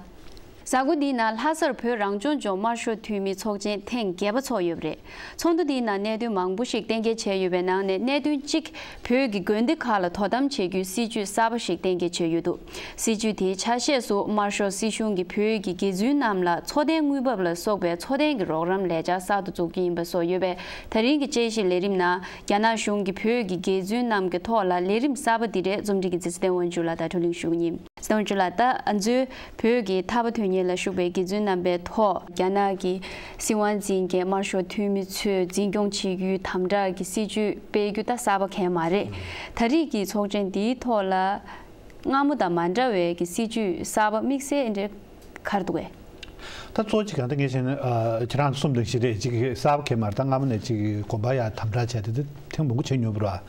གཟའ་འཁོར་འདིའི་ནང་ལྷ་སར་བོད་རང་སྐྱོང་ལྗོངས་དམར་ཤོག་འཐུས་མིའི་ཚོགས་ཆེན་ཐེངས་བརྒྱད་པ་འཚོགས་ཡོད་པ་རེད། ཚོགས་འདུ་འདིའི་ནང་གནད་དོན་མང་པོ་ཞིག་གཏན་འཁེལ་བྱས་ཡོད་པའི་ནང་ནས། གནད་དོན་གཅིག་བོད་ཀྱི་དགོན་སྡེ་ཁག་ལ་དོ་དམ་བྱེད་རྒྱུའི་སྲིད་ཇུས་གསར་པ་ཞིག་གཏན་འཁེལ་བྱས་ཡོད་འདུག། སྲིད་ཇུས་དེའི་ཆ་ཤས་སུ། དམར་ཤོག་སྲིད་གཞུང་གིས་བོད་ཀྱི་དགེ་བཙུན་རྣམས་ལ་འཚོ་རྟེན་དངུལ་འབབ་ལ་སོགས་པའི་འཚོ་རྟེན་གྱི་རོགས་རམ་ལས་འཆར་གསར་དུ་འཛུགས་ཀྱི་ཡིན་པ་སོགས་ཡོད་པས། ད་རིང་གི་དཔྱད་ཞིབ་ལས་རིམ་ནང་། རྒྱ་ནག་གཞུང་གིས་བོད་ཀྱི་དགེ་བཙུན་རྣམས་ཀྱི་ཐོག་ལ་ལས་རིམ་གསར་པ་འདི་རེད། རྩོམ་སྒྲིག་གི་མཛད་སྤྱི་བསྟན་དབང་ཕྱུག་ལགས་དང་བགྲོ་གླེང་ཞུ་གི་ཡིན། བསྟན་དབང་ཕྱུག་ལགས། ད་ང་ཚོའི་བོད་ཀྱི་ཐར་པ་དོན་གཉེར་ལ་ཞུགས་པའི་དགེ་བཙུན་རྣམ་པའི་ཐོག་རྒྱ་ནག་གི་སྲིད་དབང་འཛིན་མཁན་དམར་ཤོག་འཐུས་མི་ཚོས་འཛིན་སྐྱོང་བྱེད་རྒྱུའི་དམ་དྲག་གི་སྲིད་ཇུས་སྤེལ་རྒྱུ་ད་གསར་པ་གང་ཡང་མ་རེད། ད་རེས་ཀྱི་ཚོགས་ཆེན་འདིའི་ཐོག་ལ་སྔ་མོ་དང་མ་འདྲ་བའི་གི་སྲིད་ཇུས་གསར་པ་དམིགས་བསལ་འདྲ་ག་རེ་འདུག་གས། ད་གཙོ་བོ་གཅིག་གང་ལྟར་ངས་བྱས་ན། ཨ། ཁྱེད་རང་ཚོ་གསུངས་དོན་བཞིན་རེད། གཅིག་གསར་པ་གང་ཡང་མ་རེད། ད་སྔ་མོ་ནས་གཅིག་དགོན་པ་ཡར་དམ་དྲག་བྱས་ཏེ། དེ་ཐེངས་མང་པོ་བྱས་མྱོང་བ་རེད།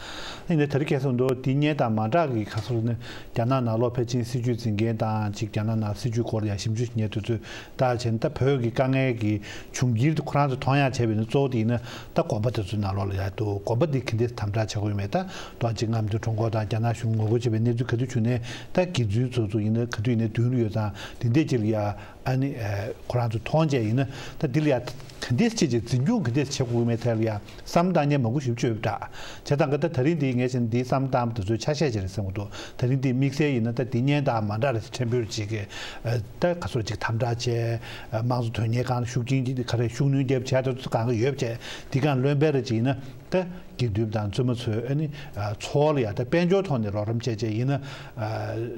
ཡིན་ནའི་ད་རེས་ཁ་སང་དུ་དེ་སྔོན་དང་མ་འདྲ་གི་ཁ་སང་ནས་རྒྱ་ནག་ནང་ལོགས་ཕལ་ཆེར་སྲིད་ཇུས་འཛིན་མཁན་དང་། གཅིག་རྒྱ་ནག་ནང་སྲིད་ཇུས་སྐོར་ལ་ཡང་ཞིབ་འཇུག་བྱེད་མཁན་དེ་ཚོས་ད་བྱས་ན། ད་བོད་ཀྱི་དཀའ་ངལ་གྱི་འབྱུང་འགྱུར་དེ་ཁོ་རང་ཚོས་མཐོང་ཡག་བྱས་པ་ཡིན་ན། གཙོ་བོ་དེ་ཡིན་ན་ད་དགོན་པ་དེ་ཚོའི་ནང་ལོགས་ལ་ཡར་དུ་དགོན་པ་འདི་ག་འདྲས་དམ་དྲག་བྱེད་དགོས་ཡོད་མེད། ད་དོ་གཅིག་སྔ་མོ་དུ་ཀྲུང་གོ་དང་རྒྱ་ནག་གཞུང་ངོ་རྒོལ་བྱས་པའི་གནས་ཚུལ་ག་དུས་བྱུང་ནའི། ད་དགེ་བཙུན་ཚོ་ཚོ་ཡིན་ན་ག་དུས་ཡིན་ནའི་མདུན་ལ་ཡོད་ཙང་། དེ་འདྲས་ཅིག་ལ་ཡ། ཨ་ནི། ཨ། ཁོ་རང་ཚོ་མཐོང་བྱས་ཡིན་ན། ད་འདི་ལ་ཡ་ག་འདྲས་བྱེད་ཅིག་འཛིན་སྐྱོང་ག་འདྲས་བྱེད་དགོས་མེད་ཐད་ལ་ཡ་བསམ་བཏང་མཁན་མང་པོ་ཞིག་བྱོས་པ་འདྲ། བྱས་ཙང་གི་ད་ད་རིང་འདི་ངས་བྱས་ན་འདིའི་བསམ་བཏང་པ་དེ་ཚོའི་ཆ་ཤས་ཅིག་རེད་བསམ་གི་འདུག་ད་རིང་འདི་དམིགས་བསལ་ཡིན་ན་ད་འདི་སྔོན་དང་མ་འདྲ་རེད། ཕྲན་བུ་ཅིག་གི་ད་ག་ཚོད་ཅིག་དམ་དྲག་བྱས། དམངས་གཙོ་དོན་གཉེར་ཁང་ལ་ཤུགས་རྐྱེན་ག་རེ་ཤུགས་སྣོན་རྒྱབ་བྱས། ད་ཚོ་གང་ག་ཡོད་བྱས། འདི་གང་ལོན་པའི་རེད་ཅིག་ཡིན་ན། ད་དགེ་འདུན་དང་བཙུན་མ་ཚོས་ཨ་ནི་ཨ་འཚོ་བ་ལ་ཡ་ད་དཔལ་འབྱོར་ཐོག་ནས་རོགས་རམ་བྱས་བྱས་ཡིན་ན། ཨ་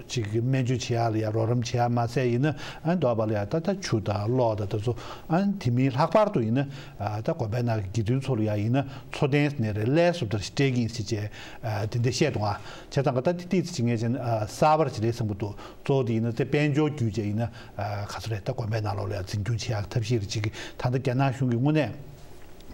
ཅིག་སྨན་བཅོས་བྱེད་ཡག་ལ་ཡ་རོགས་རམ་བྱེད་ཡག་མ་ཟད་ཡིན་ན། ཨ་འདོད་པ་ལ་ཡ་ད་ད་ཆུ་དང་གློག་དང་དེ་ཚོ། ཨ་དེ་མིན་ལྷག་པར་དུ་ཡིན་ན། ཨ་ད་དགོན་པའི་ནང་གི་དགེ་འདུན་ཚོ་ལ་ཡ་ཡིན་ན་འཚོ་རྟེན་ནས་རེ་ལས་སུ་དར་སྤྲད་ཀྱིན་ཟེར་བྱས། ཨ་དེ་འདྲ་བཤད་འདུག་ཨ་བྱས་ཙང་ག་ད་དེ་ཏིས་ཅིག་ངས་བྱས་ན་ཨ་གསར་པར་ཅིག་རེད་བསམ་གི་འདུག་གཙོ་བོ་དེ་ཡིན་ན་དེ་དཔལ་འབྱོར་བརྒྱུད་བྱས་ཡིན་ན། ཨ་ག་ཚོད་རེད། ད་དགོན་པའི་ནང་ལོགས་ལ་ཡ་འཛིན་སྐྱོང་བྱེད་ཡག་ཐབས་ཤེས་རེ་ཅིག་ད་ལྟ་རྒྱ་ནག་གཞུང་གི་དངོས་གནས།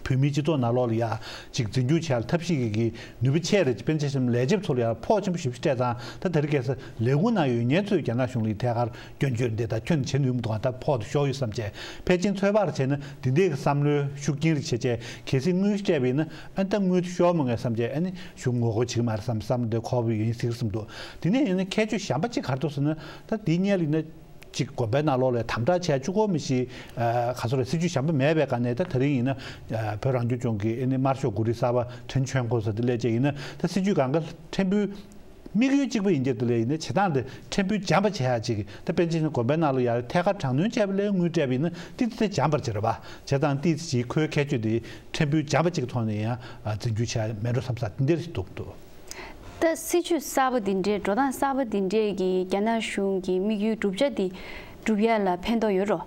བོད་མིའི་སྤྱི་ཚོགས་ནང་ལོགས་ལ་ཡ་ཅིག་འཛིན་སྐྱོང་བྱེད་ཡག་ཐབས་ཤེས་ཀྱི་ནུས་པ་ཆེ་རེད། དཔེར་ན་ཆ་བཞག་ན་ལས་བྱེད་ཚོ་ལ་ཡ་ཕོགས་ཆེན་པོ་ཞེ་པོ་ཅིག་སྤྲད་ཙང་། ད་དེ་རིང་ཁ་སང་ལས་ཁུངས་ནང་ཡོད་མཁན་ཚོས་རྒྱ་ནག་གཞུང་ལ་ཐད་ཀར་སྐྱོན་བརྗོད་འདི་ད་ཁྱོན་ནས་བྱེད་ནུས་མི་འདུག་ཨ་ད་ཕོགས་དེ་ཤོར་ཡོད་བསམ་བྱས། ཕལ་ཆེར་ཚོད་དཔག་བྱས་ན་འདི་འདྲའི་བསམ་བློའི་ཤུགས་རྐྱེན་རེ་བྱས་བྱས། གལ་སྲིད་དངུལ་སྤྲད་པ་ཡིན་ན་ཨ་ད་དངུལ་དེ་ཤོར་མི་ངེས་བསམ་བྱས། ཨ་ནི་གཞུང་ངོ་རྒོལ་བྱེད་ཀྱི་མ་རེད་བསམ། བསམ་བློ་དེ་འཁོར་བ་ཡིན་སྲིད་བསམ་འདུག་དེ་ནས་ཡིན་ན་ཁྱད་ཆོས་གཞན་པ་ཅིག་ག་རེ་འདུག་ཟེར་ན། ད་འདི་སྔོན་ལ་ཡིན་ན། གཅིག་དགོན་པའི་ནང་ལོགས་ལ་དམ་དྲག་བྱས་བཅུག་གོ་མི་ཤེས། ཨ་ག་ཚོད་རེད། སྲིད་ཇུས་གཞན་པ་མེད་པའི་སྒང་ནས། ད་དེ་རིང་ཡིན་ན་ཨ་བོད་རང་སྐྱོང་ལྗོངས་ཀྱི་ཨ་ནི་དམར་ཤོག་འགོ་ཁྲིད་གསར་པ་ཁྲེན་ཆོན་ཀོ་ཟེར་དེ་སླེབས་བྱས་ཡིན་ན། ད་སྲིད་ཇུས་སྒང་ག་ཕྲན་བུ་དམིགས་ཡུལ་གཅིག་པ་ཡིན་གྱི་འདུག་ལས་ཡིན་ན་བྱེད་སྟངས་དེ་ཕྲན་བུ་འཇམ་པ་བྱེད་ཡག་ཅིག་ད་དཔེར་ན་ཆ་བཞག་ན་དགོན་པའི་ནང་ལ་ཡ་ཐད་ཀར་དྲག་གནོན་བྱས་པ་ལས་དངུལ་སྤྲད་པ་ཡིན་ན་ཏིག་ཙི་འཇམ་པར་བྱེད་རེད་པ། བྱས་ཙང་ཏིག་ཙི་ཅིག་ཁོའི་ཁྱད་ཆོས་དེ་ཕྲན་བུ་འཇམ་པ་ཅིག་ཐོག་ནས་ཡང་འཛིན་སྐྱོང་བྱས་མེད་འགྲོ་བསམ་ས་དེ་འདྲ་ཞིག་འདུག་འདུག་ད་སྲིད་ཇུས་གསར་པ་འདི་འདྲའི་འགྲོ་སྟངས་གསར་པ་འདི་འདྲས་ཀྱིས་རྒྱ་ནག་གཞུང་གི་དམིགས་ཡུལ་བསྒྲུབ་བྱ་འདི་སྒྲུབ་ཡ་ལ་ཕན་ཐོགས་ཡོད་རོ།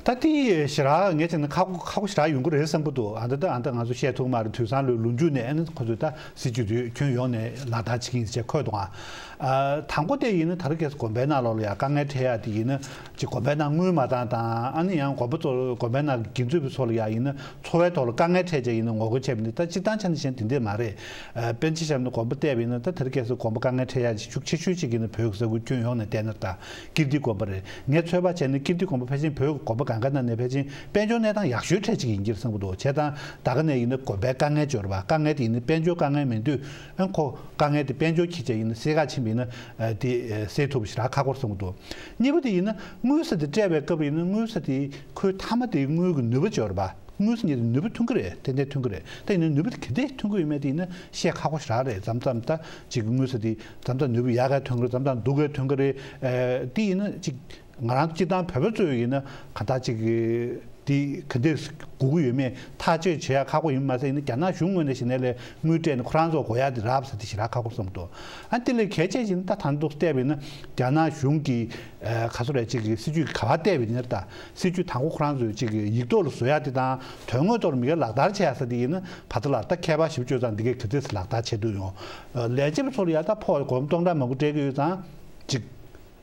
ད་དེ་ཞེ་དྲག་ངས་བྱས་ན་ཁག་པོ་ཁག་པོ་ཞེ་དྲག་ཡོང་གི་རེད་བསམ་གྱི་འདུག་ཨ་ད་ད་ཨ་ད་ང་ཚོ་བཤད་ཐུབ་མ་རེད། དུས་སང་ལོའི་ལོ་མཇུག་ནས་ཨ་ནི་ཁོ་ཚོས་ད་སྲིད་ཇུས་དེ་ཁྱོན་ཡོངས་ནས་ལག་བསྟར་བྱེད་ཀྱི་ཡིན་ཟེར་འཁོད་འདུག་ཨ་དང་པོ་དེ་ཡིན་ན་ད་རེས་ཁ་སང་དགོན་པའི་ནང་ལོགས་ལ་ཡ་དཀའ་ངལ་འཕྲད་ཡ་དེ་ཡིན་ན། ཅིག་དགོན་པའི་ནང་དངུལ་མ་བཏང་དང་། ཨ་ནི་ཡང་དགོན་པ་ཚོ་དགོན་པའི་ནང་གི་དགེ་འཛུགས་པ་ཚོ་ལ་ཡ་ཡིན་ན་འཚོ་བའི་ཐོག་ལ་དཀའ་ངལ་འཕྲད་བྱས་ཡིན་ན་ངོ་རྒོལ་བྱས་པ་ནི། ད་སྤྱིར་བཏང་ཆ་ནས་བཤད་ན་དེ་འདྲས་མ་རེད། ཨ་དཔེར་ན་ཆ་བཞག་ན་དགོན་པ་བལྟས་པ་ཡིན་ན། ད་དེ་རིང་ཁ་སང་དགོན་པ་དཀའ་ངལ་འཕྲད་ཡ་ཅིག་ཤུགས་ཆེ་ཤོས་ཅིག་ཡིན་ན་བོད་ཀྱི་ས་ཁུལ་ཁྱོན་ཡོངས་ནས་བལྟས་ན། ད་ཀིརྟི་དགོན་པ་རེད། ངས་ཚོད་དཔག་བྱས་ན་ཀིརྟི་དགོན་པ་ཕལ་ཆེར་བོད་ཀྱི་དགོན་པ་གང་ག་ནང་ནས་ཕལ་ཆེར་དཔལ་འབྱོར་གནས་སྟངས་ཡག་ཤོས་གྲས་ཅིག་ཡིན་གྱི་རེད་བསམ་གྱི་འདུག་བྱས་ཙང་ད་ག་ནས་ཡིན་ན་དགོན་པའི་དཀའ་ངལ་འབྱོར་བ། དཀའ་ངལ་དེ་ཡིན་ན་དཔལ་འབྱོར་དཀའ་ངལ་མིན་དུས། ཨ་ཁོ་དཀའ་ངལ་དེ་དཔལ་འབྱོར་འཁྱེར་བྱས་ཡིན་ན་སེལ་ག་ཕྱིན་པ་ཡིན་ན། ཨ་དེ་ཨ་སེལ་ཐུབ་པ་ཞེ་དྲག་ཁག་པོ་རེད་བསམ་གྱི་འདུག་གཉིས་པ་དེ་ཡིན་ན་དངུལ་ས་དེ་སྤྲད་པའི་སྐབས་ཡིན་ན་དངུལ་ས་དེ་ཁོའི་མཐའ་མ་དེ་དངུལ་གྱི་ནུས་པ་འབྱོར་བ། དངུལ་ས་ཉིད་དུ་ནུས་པ་ཐོན་གྱི་རེད། ཏན་ཏན་ཐོན་གྱི་རེད། ད་ཡིན་ན་ནུས་པ་དེ་ག་འདྲས་ཐོན་གྱི་ཡོད་མེད་དེ་ཡིན་ན་བཤད་ཁག་པོ་ཞེ་དྲག་རེད། མཚམས་མཚམས་ད་ཅིག་གི་དངུལ་ས་དེ་མཚམས་མཚམས་ནུས་པ་ཡག་ག་ཐོན་གྱི་རེད། མཚམས་མཚམས་སྡུག་ག་ཐོན་གྱི་རེད། ཨ་དེ་ཡིན་ན་ཅིག་ང་རང་སྤྱིར་བཏང་བོད་པ་ཚོ་ཡིན་ན་ག་ད་ཅིག་གི་དེ་ག་འདྲས་དགོས་ཀྱི་ཡོད་མེད་ཐག་གཅོད་བྱེད་ཡ་ཁག་པོ་ཡིན་མ་ཟད། ཡིན་ན་རྒྱ་ནག་གཞུང་ངོས་ནས་གཞི་ནས་ལས་དངུལ་སྤྲད་ནས་ཁོ་རང་ཚོ་དགོས་ཡ་དེ་རག་ས་དེ་ཞེ་དྲག་ཁག་པོ་བསམ་འདུག་ཨ་དེ་ལས་གལ་ཆེ་ཞིག་ད་ད་འདུག་བལྟས་པ་ཡིན་ན་རྒྱ་ནག་གཞུང་གི་ཨ་ག་ཚོད་རེད། ཅིག་གི་སྲིད་ཇུས་ག་པར་བལྟས་པ་ཡིན་ན། ད་སྲིད་ཇུས་དང་པོ་ཁོ་རང་ཚོས་ཅིག་གི་ཡིག་ཐོག་ལ་བཟོ་ཡ་དེ་དང་དོན་དངོས་ཐོག་ལ་མི་སྒེར་ལག་བསྟར་བྱེད་ཡ་ས་དེ་ཡིན་ན། བར་ཐག་ལ་ད་ཁྱད་པར་ཞིབ་བཅོས་ཙང་འདི་གས་ག་ཚོད་ལག་བསྟར་བྱེད་ཐུབ་ཡོང་། ལས་བྱེད་པ་ཚོ་ལ་ཡ་ད་ཕོགས་སྒོར་མོ་སྟོང་ཕྲག་མང་པོ་སྤྲད་ཀྱི་ཡོད་ཙང་ཅིག་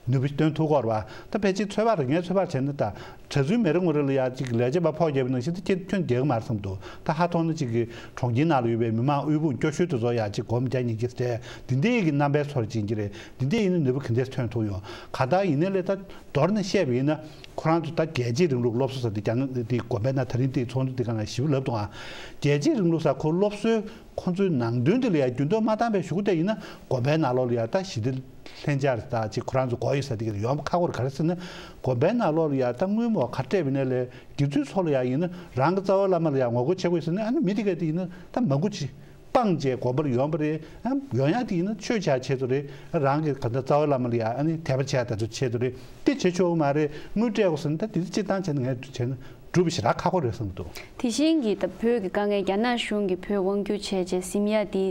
ནུས་པ་སྟོན་ཐུབ་ཀྱི་ཡོད་རེད་པ། ད་ཕལ་ཆེར་ཚོད་དཔག་རེད། ངས་ཚོད་དཔག་བྱས་ན་ད་གྲྭ་བཙུན་མི་རེ་ངོ་རེ་ལ་ཡ་ཅིག་ལས་བྱེད་པ་ཕོགས་བརྒྱབ་པ་ནང་བཞིན་ད་ཁྱོན་ཁྱོན་རྒྱག་གི་མ་རེད་བསམ་འདུག་ད་ཧ་ཐོག་ན་ཅིག་གི་གྲོང་ཁྱེར་ནང་ལ་ཡོད་པའི་མི་མང་དབུལ་ཕོངས་སྐྱོ་ཤོས་དེ་ཚོ་ཡ་ཅིག་སྒོར་མོ་བརྒྱ་ཉིས་བརྒྱ་སྤྲད། འདི་འདྲའི་གི་རྣམ་པའི་ཚོར་ཅིག་ཡིན་གྱི་རེད། འདི་འདྲའི་ཡིན་ན་ནུས་པ་ག་འདྲས་ཐོན་ཐུབ་ཡོང་། གང་ལྟར་ཡིན་ནའི་ལས་ད་མདོར་ན་བཤད་པ་ཡིན་ན། ཁོ་རང་ཚོ་ད་རྒྱལ་གཅེས་རིང་ལུགས་སློབ་གསོ་ཟེར་དེ་རྒྱ་ནག་དེ་དགོན་པའི་ནང་ད་རིང་དེ་ཚོགས་འདུ་དེ་སྒང་ལ་ཞིབ་ལབ་འདུག་ཨ། རྒྱལ་གཅེས་རིང་ལུགས་ཟེར་ཁོ་སློབ་གསོའི་ཁོང་ཚོའི་ནང་དོན་དེ་ལ་ཡ་འགྱུར་ལྡོག་མ་བཏང་བའི་གཞུག་གུ་དེ་ཡིན་ན། དགོན་པའི་ནང་ལོགས་ལ་ཡ་ད་ཞི་བདེ་ལྷིང་འཇགས་ད་ཅིག་ཁོ་རང་ཚོ་དགོས་ཡོད་ཟེར་དེ་ག་ཡོང་བ་ཁག་པོ་རེད། ག་རེ་ཟེར་ན། དགོན་པའི་ནང་ལོགས་ལ་ཡ་ད་དངུལ་མོ་ག་སྤྲད་པ་ཡིན་ནའི་ལས་དགེ་ཚུལ་ཚོ་ལ་ཡ་ཡིན་ན། རང་གི་རྩ་བའི་བླ་མ་ལ་ཡ་ངོ་རྒོལ་བྱེད་དགོས་ཟེར་ན། ཨ་ནི་མི་དེ་ག་དེ་ཡིན་ན་ད་མང་པོ་ཅིག་སྤངས་བྱས་དགོན་པར་ཡོང་བ་རེད། ཨ་ཡོང་ཡག་དེ་ཡིན་ན་ཆོས་བྱ་ཆེད་དུ་རེད། རང་གི་ག་ད་རྩ་བའི་བླ་མ་ལ་ཡ་ཨ་ནི་དད་པ་བྱས་ད་ཚོ་ཆེད་དུ་རེད། དེ་བྱེད་ཆོག་གི་མ་རེད། དངུལ་སྤྲད་དགོས་ཟེར་ན་ད་དེ་ཚོ་སྤྱིར་བཏང་བྱས་ན་ངས་བྱས་ན་སྒྲུབ་པ་ཞེ་དྲག་ཁག་པོ་རེད་བསམ་གྱི་འདུག་དེ་བཞིན་གྱི་ད་བོད་ཀྱི་དཀའ་ངལ་རྒྱ་ནག་གཞུང་གིས་བོད་དབང་བསྒྱུར་བྱས་རྗེས་ཟིན་ཡ་དེ་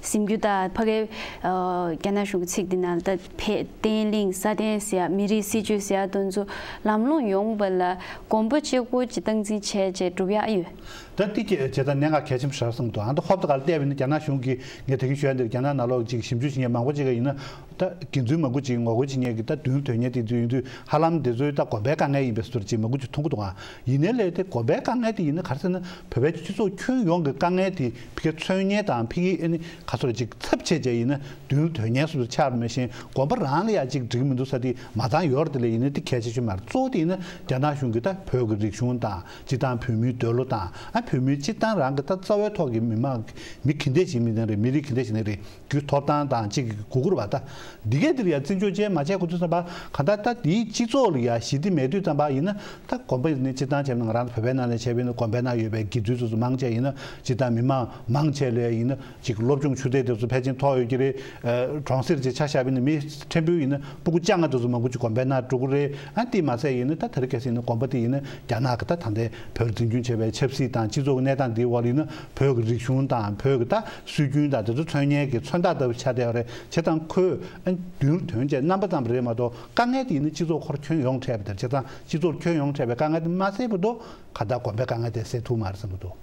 ཟིན་རྒྱུ་དང་ཕ་གའི་ཨ་རྒྱ་ནག་གཞུང་གི་ཚིག་འདི་ནང་ད་བོད་བརྟན་ལྷིང་སྲ་བརྟན་ཟེར་ཡ་མི་རིགས་སྲིད་ཇུས་ཟེར་ཡ་དེ་ཚོ་ལམ་ལྷོང་ཡོང་བ་ལ་གོམ་པ་གཅིག་པོ་ཅིག་སྟངས་འཛིན་བྱས་རྗེས་སྒྲུབ་ཡ་ཨེ་ཡོད། ད་འདི་གྱད་བྱས་ཙང་གནད་འགག་གལ་ཆེན་པོ་ཞིག་རེད་བསམ་འདུག་ཨ་ད་ཧོབ་ཏེ་ག་ལ་བལྟས་པ་ཡིན་ན་རྒྱ་ནག་གཞུང་གིས་ངས་ད་གིན་ཞུ་ཡ་འདིར་རྒྱ་ནག་ནང་ལོགས་ཅིག་ཞིབ་འཇུག་བྱེད་མཁན་མང་པོ་ཅིག་ག་ཡིན་ན། ད་དགེ་འདུན་མང་པོ་ཅིག་ངོ་རྒོལ་བྱེད་མཁན་གྱི་ད་མདུན་ལ་སྡོད་མཁན་དེ་ཚོ་ཡིན་དུས་ཧ་ལམ་དེ་ཚོའི་ད་དགོན་པའི་དཀའ་ངལ་ཡིན་པའི་བཟོ་འདྲ་ཅིག་མང་པོ་ཅིག་མཐོང་གི་འདུག་ཨ་ཡིན་ནའི་ལས་དེ་དགོན་པའི་དཀའ་ངལ་དེ་ཡིན་ན་ག་རེ་ཟེར་ན། བོད་པའི་སྤྱི་ཚོགས་ཁྱོན་ཡོངས་ཀྱི་དཀའ་ངལ་དེ་ཕ་གིར་མཚོན་མཁན་དང་ཕ་གིར་ཨ་ནི་ག་ཚོད་ཅིག་ཚབ་བྱས་བྱས་ཡིན་ན། མདུན་ལ་སྡོད་མཁན་སོ་སོ་ཆགས་པ་མེད་བཞིན་དགོན་པ་རང་ལ་ཡ་ཅིག་འགྲིག་མི་འདུག་ས་དེ་མ་ཚང་ཡོད་རེད། དེ་ལས་ཡིན་ན་དེ་གལ་ཆེ་ཤོས་མ་རེད། གཙོ་བོ་དེ་ཡིན་ན་རྒྱ་ནག་གཞུང་གིས་ད་བོད་ཀྱི་རིག་གཞུང་དང་སྤྱིར་བཏང་བོད་མིའི་འདོད་བློ་དང་། ཨ་ བོད་མིའི་སྤྱིར་བཏང་རང་གི་ད་རྩ་བའི་ཐོག་གི་མི་མང་མི་ག་འདྲས་ཞིག་མི་དེ་རེད། མི་རིགས་ག་འདྲས་ཞིག་ནས་རེད། རྒྱུ་ཐོབ་ཐང་དང་གཅིག་གི་གུ་གུར་བ་ད་འདི་གས་འདིར་ཡང་བརྩི་འཇོག་བྱས་མ་བྱས་གོ་དུས་ཙམ་པ་ག་ད་ད་དེའི་སྤྱི་ཚོགས་ལ་ཡང་ཞི་བདེ་མེད་དུས་ཙམ་པ་ཡིན་ན། ད་དགོན་པ་ནི་སྤྱིར་བཏང་བྱས་ན་ང་རང་ཚོ་བོད་པའི་ནང་ནས་བྱས་པ་ཡིན་ན་དགོན་པའི་ནང་ཡོད་པའི་དགེ་ཚུལ་ཚོ་ཚོ་མང་ཆེ་ཡིན་ན་སྤྱིར་བཏང་མི་མང་མང་ཆེ་ལ་ཡིན་ན་ཅིག་སློབ་སྦྱོང་ཆུ་ཚད་དེ་ཚོ་ཕལ་ཆེར་མཐོ་ཡོད་ཀྱི་རེད། ཨ་གྲོང་གསེབ་ཅིག་ཆ་བཞག་པ་ཡིན་ན་མི་ཕྲན་བུ་ཡིན་ན་སྤུ་གུ་བཅོ་ལྔ་དེ་ཚོ་མང་པོ་ཅིག་དགོན་པའི་ནང་འགྲོ་གི་རེད། ཨ་དེ་མ་ཟད་ཡིན་ན་ད་དེ་རིང་ཁ་སང་ཡིན་ན་དགོན་པ་དེ་ཡིན་ན་རྒྱ་ནག་གི་ད་ད་ལྟའི་བོད་འཛིན་སྐྱོང་བྱས་པའི་ཆབ་སྲིད་དང་སྤྱི་ཚོགས་ཀྱི་གནས་སྟངས་འདིའི་འོག་ལ་ཡིན་ན་བོད་ཀྱི་རིག་གཞུང་དང་བོད་ཀྱི་ད་སྲོལ་རྒྱུན་དང་དེ་ཚོ་མཚོན་སྙན་གྱི་མཚོན་རྟགས་ལྟ་བུ་ཆགས་བསྡད་ཡོད་རེད། བྱས་ཙང་ཁོས་ཨ་མདུན་དོན་བྱས་རྣམ་པ་ཙམ་རེད་མ་གཏོགས་དཀའ་ངལ་དེ་ཡིན་ན་སྤྱི་ཚོགས་ཁོར་ཁྱོན་ཡོངས་འཕྲད་པ་དང་། བྱས་ཙང་སྤྱི་ཚོགས་ཁྱོན་ཡོངས་འཕྲད་པའི་དཀའ་ངལ་དེ་མ་སེལ་བར་དུ་ག་ད་དགོན་པའི་དཀའ་ངལ་དེ་སེལ་ཐུབ་མ་རེད་བསམ་གྱི་འདུག།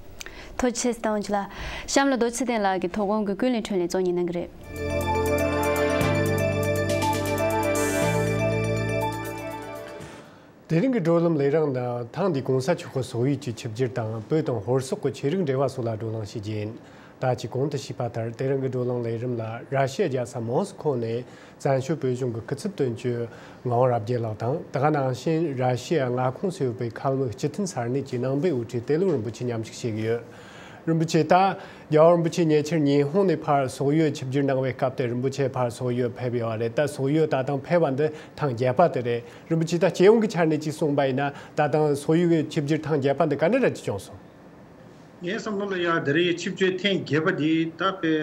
ཐུགས་རྗེ་ཆེ་ཟེར་དང་ཅི་ལ། གཤམ་ལ་རྡོ་རྗེ་ཚེ་བརྟན་ལགས་ཀྱིས་དོ་དགོང་གི་ཀུན་གླེང་འཕྲིན་ལས་གཙོ་གཉེར་གནང་གི་རེད། དེ་རིང་གི་བགྲོ་གླེང་ལས་རིམ་ནི་ཐེངས་འདིའི་གོང་ས་མཆོག་གི་སོག་ཡུལ་གྱི་ཆིབས་བསྒྱུར་དང་བོད་དང་ཧོར་སོག་གི་ཆོས་རིག་འབྲེལ་བ་སོགས་ལ་བགྲོ་གླེང་ཞུ་རྒྱུ་ཡིན། ད་ཅི་གོང་དུ་ཞུས་པ་ལྟར་དེ་རིང་གི་བགྲོ་གླེང་ལས་རིམ་ལ་ར་ཤི་ཡ་རྒྱལ་ས་མོ་སི་ཁོ་ནས་བཙན་བྱོལ་བོད་གཞུང་གི་སྐུ་ཚབ་དོན་གཅོད་ངག་དབང་རབ་རྒྱས་ལགས་དང་། དེ་ག་ནང་བཞིན་ར་ཤི་ཡའི་མངའ་ཁོངས་སུ་ཡོད་པའི་ཁལ་མིག་སྤྱི་མཐུན་ས་གནས་ཀྱི་ནང་པའི་དབུ་ཁྲིད་ཏེ་ལོ་རིན་པོ་ཆེ་མཉམ་ཞུགས་བྱེད་ཀྱི་ཡོད། རིན་པོ་ཆེ། ད་རྒྱལ་བ་རིན་པོ་ཆེ་ཉེ་ཆར་ཉི་ཧོང་ནས་ཕར་སོག་ཡུལ་ཆིབས་བསྒྱུར་གནང་བའི་སྐབས་དེ་རིན་པོ་ཆེ་ཕར་སོག་ཡུལ་ཕེབས་ཡོད་རེད། ད་སོག་ཡུལ་ད་ཐེངས་ཕེབས་པ་འདི་ཐེངས་བརྒྱད་པ་དེ་རེད། རིན་པོ་ཆེ་ད་སྤྱི་ཡོངས་ཀྱི་ཆ་ནས་ཅིག་གསུངས་པ་ཡིན་ན་ད་ཐེངས་སོག་ཡུལ་གྱི་ཆིབས་བསྒྱུར་ཐེངས་བརྒྱད་པ་འདི་ག་འདྲ་ར་ཅིག་བྱུང་སོང་། ངའི་བསམ་བློ་ལ་ཡ་དེ་རིང་ཆིབས་བསྒྱུར་ཐེངས་བརྒྱད་པ་འདི་ད་དཔེ་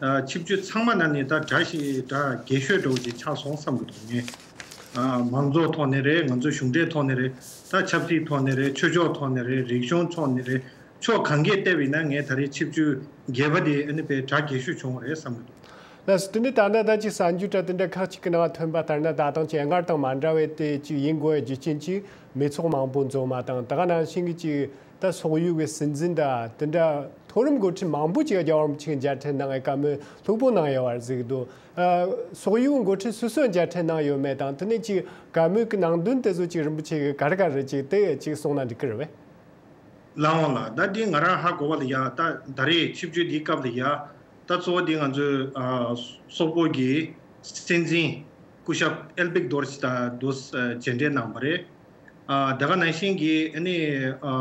ཨ་ཆིབས་བསྒྱུར་ཚང་མ་ནང་ནས་ད་གྲ་ཞིག་གྲ་རྒྱས་ཤོས་འདྲ་བོ་ཅིག་ཆགས་སོང་བསམ་གྱི་འདུག། ངས་ཨ་མང་གཙོ་ཐོག་ནས་རེད། ང་ཚོ་གཞུང་འབྲེལ་ཐོག་ནས་རེད། ད་ཆབ་སྲིད་ཐོག་ནས་རེད། ཆོས་ཕྱོགས་ཐོག་ནས་རེད། རིག་གཞུང་ཐོག་ནས་རེད། ཕྱོགས་གང་གས་བལྟས་པ་ཡིན་ན་ངས་ད་རེས་ཆིབས་བསྒྱུར་བརྒྱད་པ་དེ་ཨ་ནི་དཔེ་གྲ་རྒྱས་ཤོས་བྱུང་བ་རེད་བསམ་གྱི་འདུག། ལགས་སོ། དེ་ནས་ད་ལྟ་ད་ཅིག་གསར་འགྱུར་དྲ་དེ་འདྲ་ཁག་ཅིག་གི་ནང་ཐོན་པ་ལྟར་ན། ད་ཐེངས་ཀྱི་སྔར་དང་མ་འདྲ་བའི་དེ་ཅིག་ཡིན་དགོས་རྒྱུ་རྐྱེན་ཅིག་མི་ཚོགས་མང་པོ་འཛོམས་པ་དང་། ད་ག་ནང་བཞིན་གྱི་ཅིག་ད་སོག་ཡུལ་གྱི་སྲིད་འཛིན་དང་དེ་འདྲ་མཐོ་རིམ་འགོ་ཁྲིད་མང་པོ་ཅིག་རྒྱལ་བ་རིན་པོ་ཆེ་གི་མཇལ་འཕྲད་གནང་བའི་བཀའ་མོལ་ལྷུག་པོ་གནང་ཡོད་པ་གཟིགས་འདུག། ཨ་སོག་ཡུལ་འགོ་ཁྲིད་སོ་སོས་མཇལ་འཕྲད་གནང་ཡོད་མེད་དང་། དེ་ནས་ཅིག་བཀའ་མོལ་གྱི་ནང་དོན་དེ་ཚོ་ཅིག་རིན་པོ་ཆེ་གིས་ག་རེ་ག་རེ་ཅིག་དེ་ཅིག་གསུངས་ན་འགྲིག་གི་རེད་པས། ལགས་འོང་ལགས། ད་འདི་ང་རང་ཧ་གོ་བ་ལ་ཡ། ད་ད་རེས་ཆིབས་བསྒྱུར་འདིའི་སྐབས་ལ་ཡ། ད་གཙོ་བོ་འདི་ང་ཚོའི་ཨ་སོག་པོ་གི་སྲིད་འཛིན་སྐུ་ཞབས་ཨེལ་བིག་དོར་ཅི་དང་དུ་ཨ་མཇལ་འཕྲད་གནང་བ་རེད། ཨ་དེ་ག་ནང་བཞིན་གྱི་ཨ་ནི་ཨ་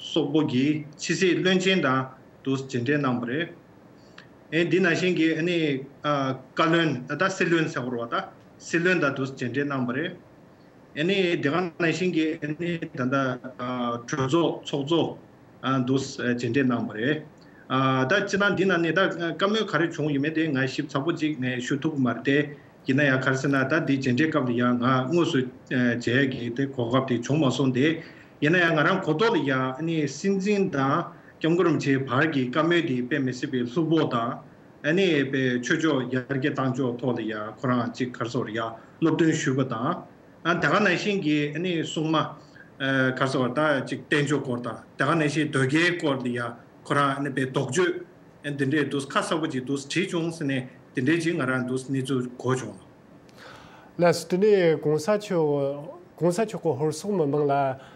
སོག་པོ་གི་ཕྱི་སྲིད་བློན་ཆེན་དང་དུ་མཇལ་འཕྲད་གནང་བ་རེད། ཨེ་འདི་ནང་བཞིན་གྱི་ཨ་ནི་ཨ་བཀའ་བློན། ཨ་ད་སྲིད་བློན་ཟེར་བ་རེད་པ། ད་སྲིད་བློན་དང་དུ་མཇལ་འཕྲད་གནང་བ་རེད། ཨ་ནི་དེ་ག་ནང་བཞིན་གྱི་ཨ་ནི་ད་ལྟ་ཨ་གྲོས་ཚོགས་ཚོགས་གཙོ་ཨ་དུ་ཨ་མཇལ་འཕྲད་གནང་བ་རེད། ཨ་ད་སྤྱིར་བཏང་འདི་ནང་ནས་ད་བཀའ་མོལ་ག་རེ་བྱུང་ཡོད་མེད་དེ་ང་ཞིབ་ཚགས་པོ་ཅིག་ངས་ཞུ་ཐུབ་ཀྱི་མ་རེད་དེ། ཡིན་ན་ཡང་ག་རེ་ཟེར་ན། ད་འདི་མཇལ་འཕྲད་སྐབས་ལ་ཡང་ང་དངོས་སུ་ཨ་མཇལ་ཡག་གི་དེ་གོ་སྐབས་དེ་བྱུང་མ་སོང་སྟེ། ཡིན་ན་ཡང་ང་རང་གོ་རྟོགས་ལ་ཡ་ཨ་ནི་སྲིད་འཛིན་དང་སྐྱབས་མགོན་རིན་པོ་ཆེའི་བར་གྱི་བཀའ་མོལ་དེ་དཔེ་མི་སྲིད་པའི་ལྷུག་པོ་དང་། ཨ་ནི་དཔེ་ཆོས་ཕྱོགས་ཡར་རྒྱས་བཏང་ཕྱོགས་ཐོག་ལ་ཡ་ཁོ་རང་ཅིག་ག་རེ་ཟེར་ཡ་སློབ་སྟོན་ཞུས་པ་དང་། ཨ་དེ་ག་ནང་བཞིན་གྱི་ཨ་ནི་སྲུང་མ་ཨ་ག་རེ་ཟེར་ད་ཅིག་བསྟེན་ཕྱོགས་སྐོར་དང་། དེ་ག་ནང་བཞིན་དོལ་རྒྱལ་སྐོར་ལ་ཡ་ཁོ་རང་ཨ་ནི་དཔེ་དོགས་གཅོད་ཨ་འདི་འདྲས་དུ་ཁ་གསལ་པོ་ཅིག་དུ་བྲིས་བྱུང་ཟེར་ནས་དེ་འདྲས་ཅིག་ང་རང་དུ་གནས་ཚུལ་གོ་བྱུང་། ལགས་སོ། དེ་ནས་གོང་ས་མཆོག་གོང་ས་མཆོག་གིས་ཧོར་སོག་མི་མང་ལ་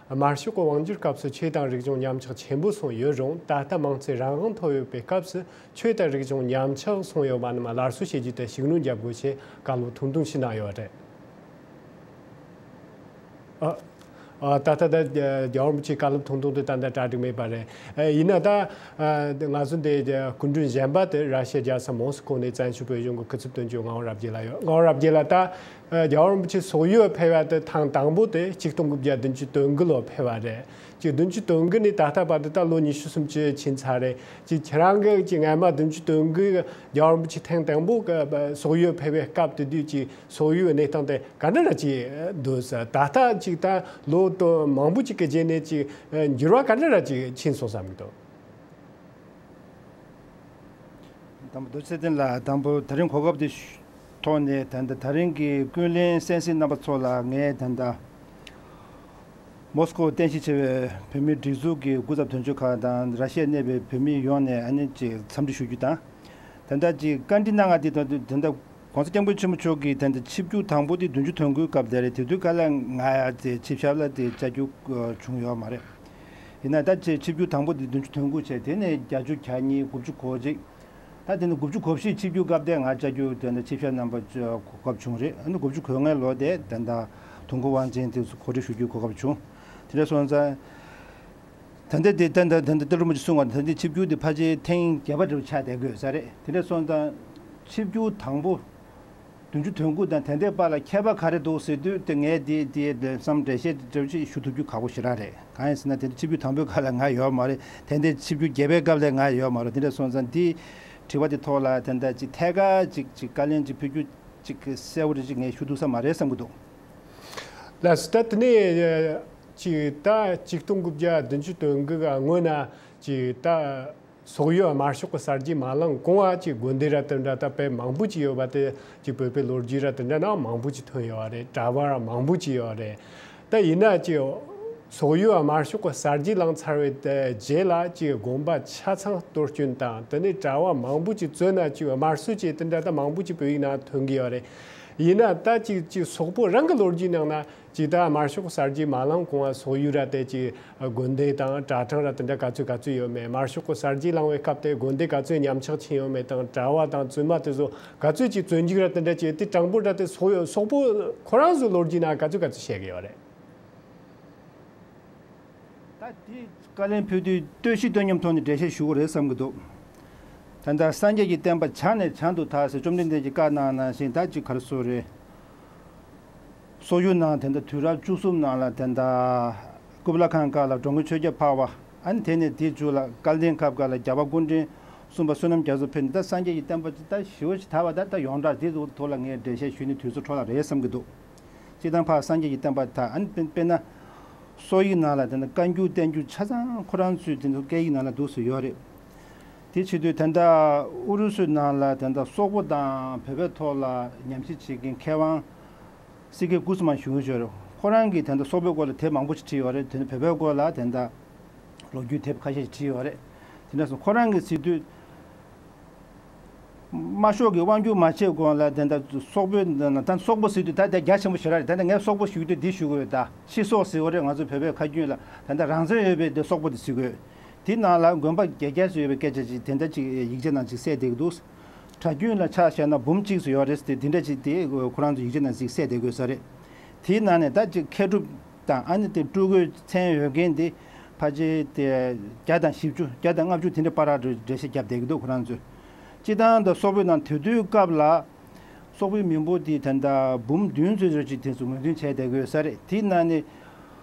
དམར་ཤོག་གི་དབང་སྒྱུར་སྐབས་སུ་ཆོས་དང་རིག་གཞུང་ཉམས་ཆག་ཆེན་པོ་སོང་ཡོད་རུང་། ད་ལྟ་མང་གཙོའི་རང་དབང་ཐོབ་ཡོད་པའི་སྐབས་སུ་ཆོས་དང་རིག་གཞུང་ཉམས་ཆག་སོང་ཡོད་པ་རྣམས་སླར་གསོ་བྱེད་རྒྱུ་དེ་ཤུགས་སྣོན་རྒྱག་དགོས་ཞེས་བཀའ་སློབ་ཐུང་ཐུང་ཞིག་གནང་ཡོད་པ་རེད། ཨ། ཨ། ད་ལྟ་ད་རྒྱལ་བ་རིན་པོ་ཆེའི་བཀའ་སློབ་ཐུང་ཐུང་དེ་ད་ལྟ་གྲ་སྒྲིག་མེད་པ་རེད། ཨ། ཡིན་ན་ད་ཨ་ང་ཚོ་འདི་སྐུ་མགྲོན་གཞན་པ་དེ་ར་ཤི་ཡ་རྒྱལ་ས་མོ་སི་ཁོ་ནས་བཙན་བྱོལ་བོད་གཞུང་གི་སྐུ་ཚབ་དོན་གཅོད་ངག་དབང་རབ་རྒྱས་ལགས་ཡོད། ངག་དབང་རབ་རྒྱས་ལགས། ད་ཨ་རྒྱལ་བ་རིན་པོ་ཆེ་སོག་ཡུལ་ཕེབས་པ་དེ་ཐེངས་དང་པོ་དེ་ཆིག་སྟོང་དགུ་བརྒྱ་བདུན་ཅུ་དོན་དགུ་ལོ་ཕེབས་པ་རེད། ཆིག་བདུན་ཅུ་དོན་དགུ་ནས་ད་ལྟ་བར་དུ་ད་ལོ་ཉི་ཤུ་སུམ་ཅུ་ཕྱིན་ཚར་རེད། ཅིག་ཁྱེད་རང་གིས་ཅིག་སྔ་མ་བདུན་ཅུ་དོན་དགུ་རྒྱལ་བ་རིན་པོ་ཆེ་ཐེངས་དང་པོ་གི་སོག་ཡུལ་ཕེབས་པའི་སྐབས་དེ་དུས་ཀྱི་སོག་ཡུལ་གནས་སྟངས་དེ་ག་འདྲ་ར་ཅིག་འདུག་ཟེར། ད་ལྟ་ཅིག་ད་ལོ་དུ་མང་པོ་ཅིག་གི་རྗེས་ནས་ཅིག་འགྱུར་བ་ག་འདྲ་ར་ཅིག་ཕྱིན་སོང་བསམ་གྱི་འདུག། དང་པོ་རྡོ་རྗེ་ཚེ་བརྟན་ལགས། དང་པོ་དེ་རིང་གོ་སྐབས་འདི་ཐོག་ནས་ད་ལྟ་དེ་རིང་གི་ཀུན་གླེང་གསན་གཟིགས་རྣམ་པ་ཚོ་ལ་ངས་ད་ལྟ་མོ་སི་ཀོ་རྟེན་གཞི་བྱས་པའི་བོད་མིའི་སྒྲིག་འཛུགས་ཀྱི་སྐུ་ཚབ་དོན་གཅོད་ཁག་དང་ར་ཤི་ཡར་གནས་པའི་བོད་མི་ཡོངས་ནས་ཨ་ནི་ཅིག་འཚམས་འདྲི་ཞུ་རྒྱུ་དང་། ད་ལྟ་ཅིག་བཀའ་འདྲི་གནང་བ་དེ་ད་ད་ལྟ་༸གོང་ས་༸སྐྱབས་མགོན་ཆེན་པོ་མཆོག་གིས་ད་ལྟ་ཆིབས་བསྒྱུར་དང་པོ་དེ་བདུན་ཅུ་དོན་དགུའི་སྐབས་དེ་རེད། དེ་དུས་སྐབས་ལ་ང་དེ་ཆིབས་ཞབས་ལ་དེ་བཅར་རྒྱུ་བྱུང་ཡོད་མ་རེད། ཡིན་ན་ད་ཆེ་ཆིབས་བསྒྱུར་དང་པོ་དེ་བདུན་ཅུ་དོན་དགུ་བྱས། དེ་ནས་བརྒྱད་ཅུ་གྱ་གཉིས། དགུ་བཅུ་གོ་གཅིག། ད་དེ་ནས་དགུ་བཅུ་གོ་བཞི་ཆིབས་བསྒྱུར་སྐབས་དེ་ང་བཅར་རྒྱུ་དེ་འདྲ་ཆིབས་ཞབས་རྣམ་པ་གོ་སྐབས་བྱུང་རེད། ཨ་ནི་དགུ་བཅུ་གོ་ལྔའི་ལོ་དེ་ད་ལྟ་དུང་འཁོར་དབང་ཆེན་དེ་ཚོ་གོ་སྒྲིག་ཞུ་རྒྱུའི་གོ་སྐབས་བྱུང་། དེ་འདྲ་སོང་ཙང་ ད་ལྟ་དེ་ད་ལྟ་ད་ལྟ་ཏི་ལོ་རིན་པོ་ཆེ་གསུངས་པ་ད་ལྟ་ཆིབས་བསྒྱུར་དེ་ཕལ་ཆེར་ཐེངས་བརྒྱད་པ་འདྲ་བོ་ཆགས་བསྡད་དགོས་ས་རེད། དེ་འདྲ་སོང་ཙང་ཆིབས་བསྒྱུར་དང་པོ་བདུན་ཅུ་དོན་དགུ་དང་དེ་འདྲའི་བར་ལ་ཁྱད་པར་ག་རེ་འདུག་ཟེར་དུས་དེ་ངས་དེ་དེ་ལམ་སང་འགྲེལ་བཤད་འདྲ་བོ་ཅིག་ཞུ་ཐུབ་རྒྱུ་ཁག་པོ་ཞེ་དྲག་རེད། གང་ཡིན་ཟེར་ན་དེ་འདྲ་ཆིབས་བསྒྱུར་དང་པོའི་སྐབས་ལ་ང་ཡོད་མ་རེད། དེ་འདྲའི་ཆིབས་བསྒྱུར་བརྒྱད་པའི་སྐབས་ལ་ང་ཡོད་མ་རེད། དེ་འདྲ་སོང་ཙང་དེ་དྲི་བ་དེ་ཐོག་ལ་དེ་འདྲ་ཅིག་ཐད་ཀར་ཅིག་ཅིག་བཀའ་ལན་ཅིག་ཕུལ་རྒྱུ་ཅིག་གསལ་བོ་རེ་ཅིག་ངས་ཞུ་ཐུབ་ས་མ་རེད་བསམ་གྱི་འདུག་ལགས་སོ། ད་དེ་ནས་ཅིག་ད་ཆིག་སྟོང་དགུ་བརྒྱ་བདུན་ཅུ་དོན་དགུ་གི་སྔོན་ན་ཅིག་ད་སོག་ཡུལ་དམར་ཤོག་གི་གསར་བརྗེ་མ་ལངས་གོང་ང་ཅིག་དགོན་སྡེ་ར་དེ་འདྲ་ད་དཔེ་མང་པོ་ཅིག་ཡོད་པ་དེ་ཅིག་བོད་པའི་ལོ་རྒྱུས་ར་དེ་འདྲ་ནང་མང་པོ་ཅིག་ཐོན་ཡོད་པ་རེད། གྲྭ་པ་ར་མང་པོ་ཅིག་ཡོད་པ་རེད། ད་ཡིན་ན་ཅིག་སོག་ཡུལ་དམར་ཤོག་གི་གསར་བརྗེ་ལངས་ཚར་བའི་རྗེས་ལ་ཅིག་དགོན་པ་ཆ་ཚང་གཏོར་སྐྱོན་དང་དེ་ནས་གྲྭ་པ་མང་པོ་ཅིག་བཙོན་ན་ཅིག་དམར་གསོད་བྱས་དེ་འདྲ་ད་མང་པོ་ཅིག་བོད་ཡིག་ནང་ཐོན་གི་ཡོད་རེད། ཡིན་ན་ད་ཅིག་ཅིག་སོག་པོ་རང་གི་ལོ་རྒྱུས་ནང་ན་ཅིག་ད་དམར་ཤོག་གསར་བརྗེ་མ་ལངས་གོང་ང་སོག་ཡུལ་ར་དེ་ཅིག་དགོན་སྡེ་དང་གྲྭ་ཚང་ར་དེ་འདྲ་ག་ཚོད་ག་ཚོད་ཡོད་མེད། དམར་ཤོག་གི་གསར་བརྗེ་ལངས་པའི་སྐབས་དེ་དགོན་སྡེ་ག་ཚོད་ཉམས་ཆག་ཕྱིན་ཡོད་མེད་དང་གྲྭ་པ་དང་བཙུན་མ་དེ་ཚོ་ག་ཚོད་ཅིག་བཙོན་འཇུག་ར་དེ་འདྲ་བྱས་དེ་གྲངས་འབོར་ར་དེ་སོག་སོག་པོ་ཁོ་རང་ཚོའི་ལོ་རྒྱུས་ནང་ག་ཚོད་ག་ཚོད་བཤད་གི་ཡོད་རེད། ད་དེ་བཀའ་ལན་ཕུལ་དུས་ལྟོས་ཤིག་ལྟོས་སྙོམས་ཐོག་ནས་འགྲེལ་བཤད་ཞུ་དགོས་རེད་བསམ་གྱི་འདུག་ད་ལྟ་སངས་རྒྱས་ཀྱི་བསྟན་པ་བྱང་ནས་བྱང་དུ་དར་ཟེར་བཅོམ་ལྡན་འདས་ཀྱིས་བཀའ་གནང་ནང་བཞིན་ད་ཅིག་ག་རེ་ཟེར་རེད། སོག་ཡུལ་ནང་དེ་འདྲ་དུས་རབས་བཅུ་གསུམ་ནང་ལ་དེ་འདྲ་ཀུ་བི་ལ་ཁང་སྐབས་ལ་འགྲོ་མགོན་ཆོས་རྒྱལ་འཕགས་པ། ཨ་ནི་དེ་ནས་དེའི་མཇུག་ལ་སྐལ་ལྡན་སྐབས་སྐབས་ལ་རྒྱལ་བ་སྐུ་ཕྲེང་གསུམ་པ་བསོད་ནམས་རྒྱ་མཚོ་ཕེབས་ནས་ད་སངས་རྒྱས་ཀྱི་བསྟན་པ་ཅིག་ད་ཞེ་པོ་ཅིག་དར་བ་ད་ད་ཡོངས་གྲགས་དེ་ཚོ་ཐོག་ལ་ངས་འགྲེལ་བཤད་ཞུས་ནས་དུས་ཚོད་འཕྲོ་བརླག་རེད་བསམ་གྱི་འདུག་སྤྱིར་བཏང་ཕར་སངས་རྒྱས་ཀྱི་བསྟན་པ་དར་ཨ་ནི་དཔེ་དཔེར་ན། སོག་ཡིག་ནང་ལ་དེ་འདྲ་བཀའ་འགྱུར་བསྟན་འགྱུར་ཆ་ཚང་ཁོ་རང་ཚོའི་དེ་ཚོ་སྐད་ཡིག་ནང་ལ་འདུག་སེ་ཡོད་རེད། དེ་བྱེད་དུས་ད་ལྟ་ཨུ་རུ་སུའི་ནང་ལ་ད་ལྟ་སོག་པོ་དང་བོད་པའི་ཐོག་ལ་ཉམས་ཞིབ་བྱེད་མཁན་མཁས་དབང་སི་ཀེ་གུ་སི་མན་ཞུ་གི་ཡོད་རེད། ཁོ་རང་གིས་ད་ལྟ་སོག་པོའི་སྐོར་ལ་དེབ་མང་པོ་ཞིག་བྲིས་ཡོད་རེད། དེ་ནི་བོད་པའི་སྐོར་ལ་ད་ལྟ་ལོ་རྒྱུས་དེབ་ཁ་ཤས་ཤིག་བྲིས་ཡོད་རེད། དེ་འདྲ་སོང་ཁོ་རང་གིས་ཟེར་དུས། དམར་ཤོག་གིས་དབང་སྒྱུར་མ་བྱས་གོང་ལ་དེ་འདྲ་སོག་པོའི་ད་སོག་པོ་ཟེར་དུས་ད་དེ་རྒྱ་ཆེན་པོ་ཞེ་དྲག་རེད། ད་ལྟ་ངས་སོག་པོ་ཞུ་དུས་འདི་ཞུ་དགོས། ད་ཕྱི་སོག་ཟེར་བ་རེད། ང་ཚོ་བོད་པའི་ཁ་རྒྱུན་ལ་ད་ལྟ་རང་བཙན་ཡོད་པའི་དེ་སོག་པོ་དེ་ཟེར་དགོས། དེ་ནང་ལ་དགོན་པ་བརྒྱད་བརྒྱ་ཙམ་ཡོད་པའི་སྐད་ཆ་ཅིག་དེ་འདྲ་ཅིག་ཡིག་ཆ་ནང་ཅིག་གསལ་བསྡད་ཀྱི་འདུག་གྲྭ་རྒྱུན་ལ་ཆ་བཞག་ན་འབུམ་གཅིག་ཙམ་ཡོད་རེད་ཟེར་དེ་འདྲ་ཅིག་དེ་ཁོ་རང་ཚོ་ཡིག་ཆ་ནང་ཅིག་གསལ་བསྡད་དགོས་ས་རེད། དེའི་ནང་ནས་ད་ཅིག་མཁས་གྲུབ་དང་ཨ་ནི་དེ་སྤྲུལ་སྐུའི་མཚན་ཡོད་མཁན་དེ་ཕལ་ཆེར་དེ་བརྒྱ་དང་བཞི་བཅུ་བརྒྱ་དང་ལྔ་བཅུ་དེ་འདྲ་བར་ར་འགྲེལ་བཤད་བརྒྱབ་བསྡད་ཀྱི་འདུག་ཁོ་རང་ཚོས། སྤྱིར་བཏང་ད་སོག་པོའི་ནང་དེ་དུས་སྐབས་ལ་སོག་པོའི་མི་འབོར་དེ་ད་ལྟ་འབུམ་བདུན་ཙམ་རེ་ཅིག་དེ་ཚོ་ངོས་འཛིན་བྱས་བསྡད་ཀྱི་ཡོད་ས་རེད། དེའི་ནང་ནས་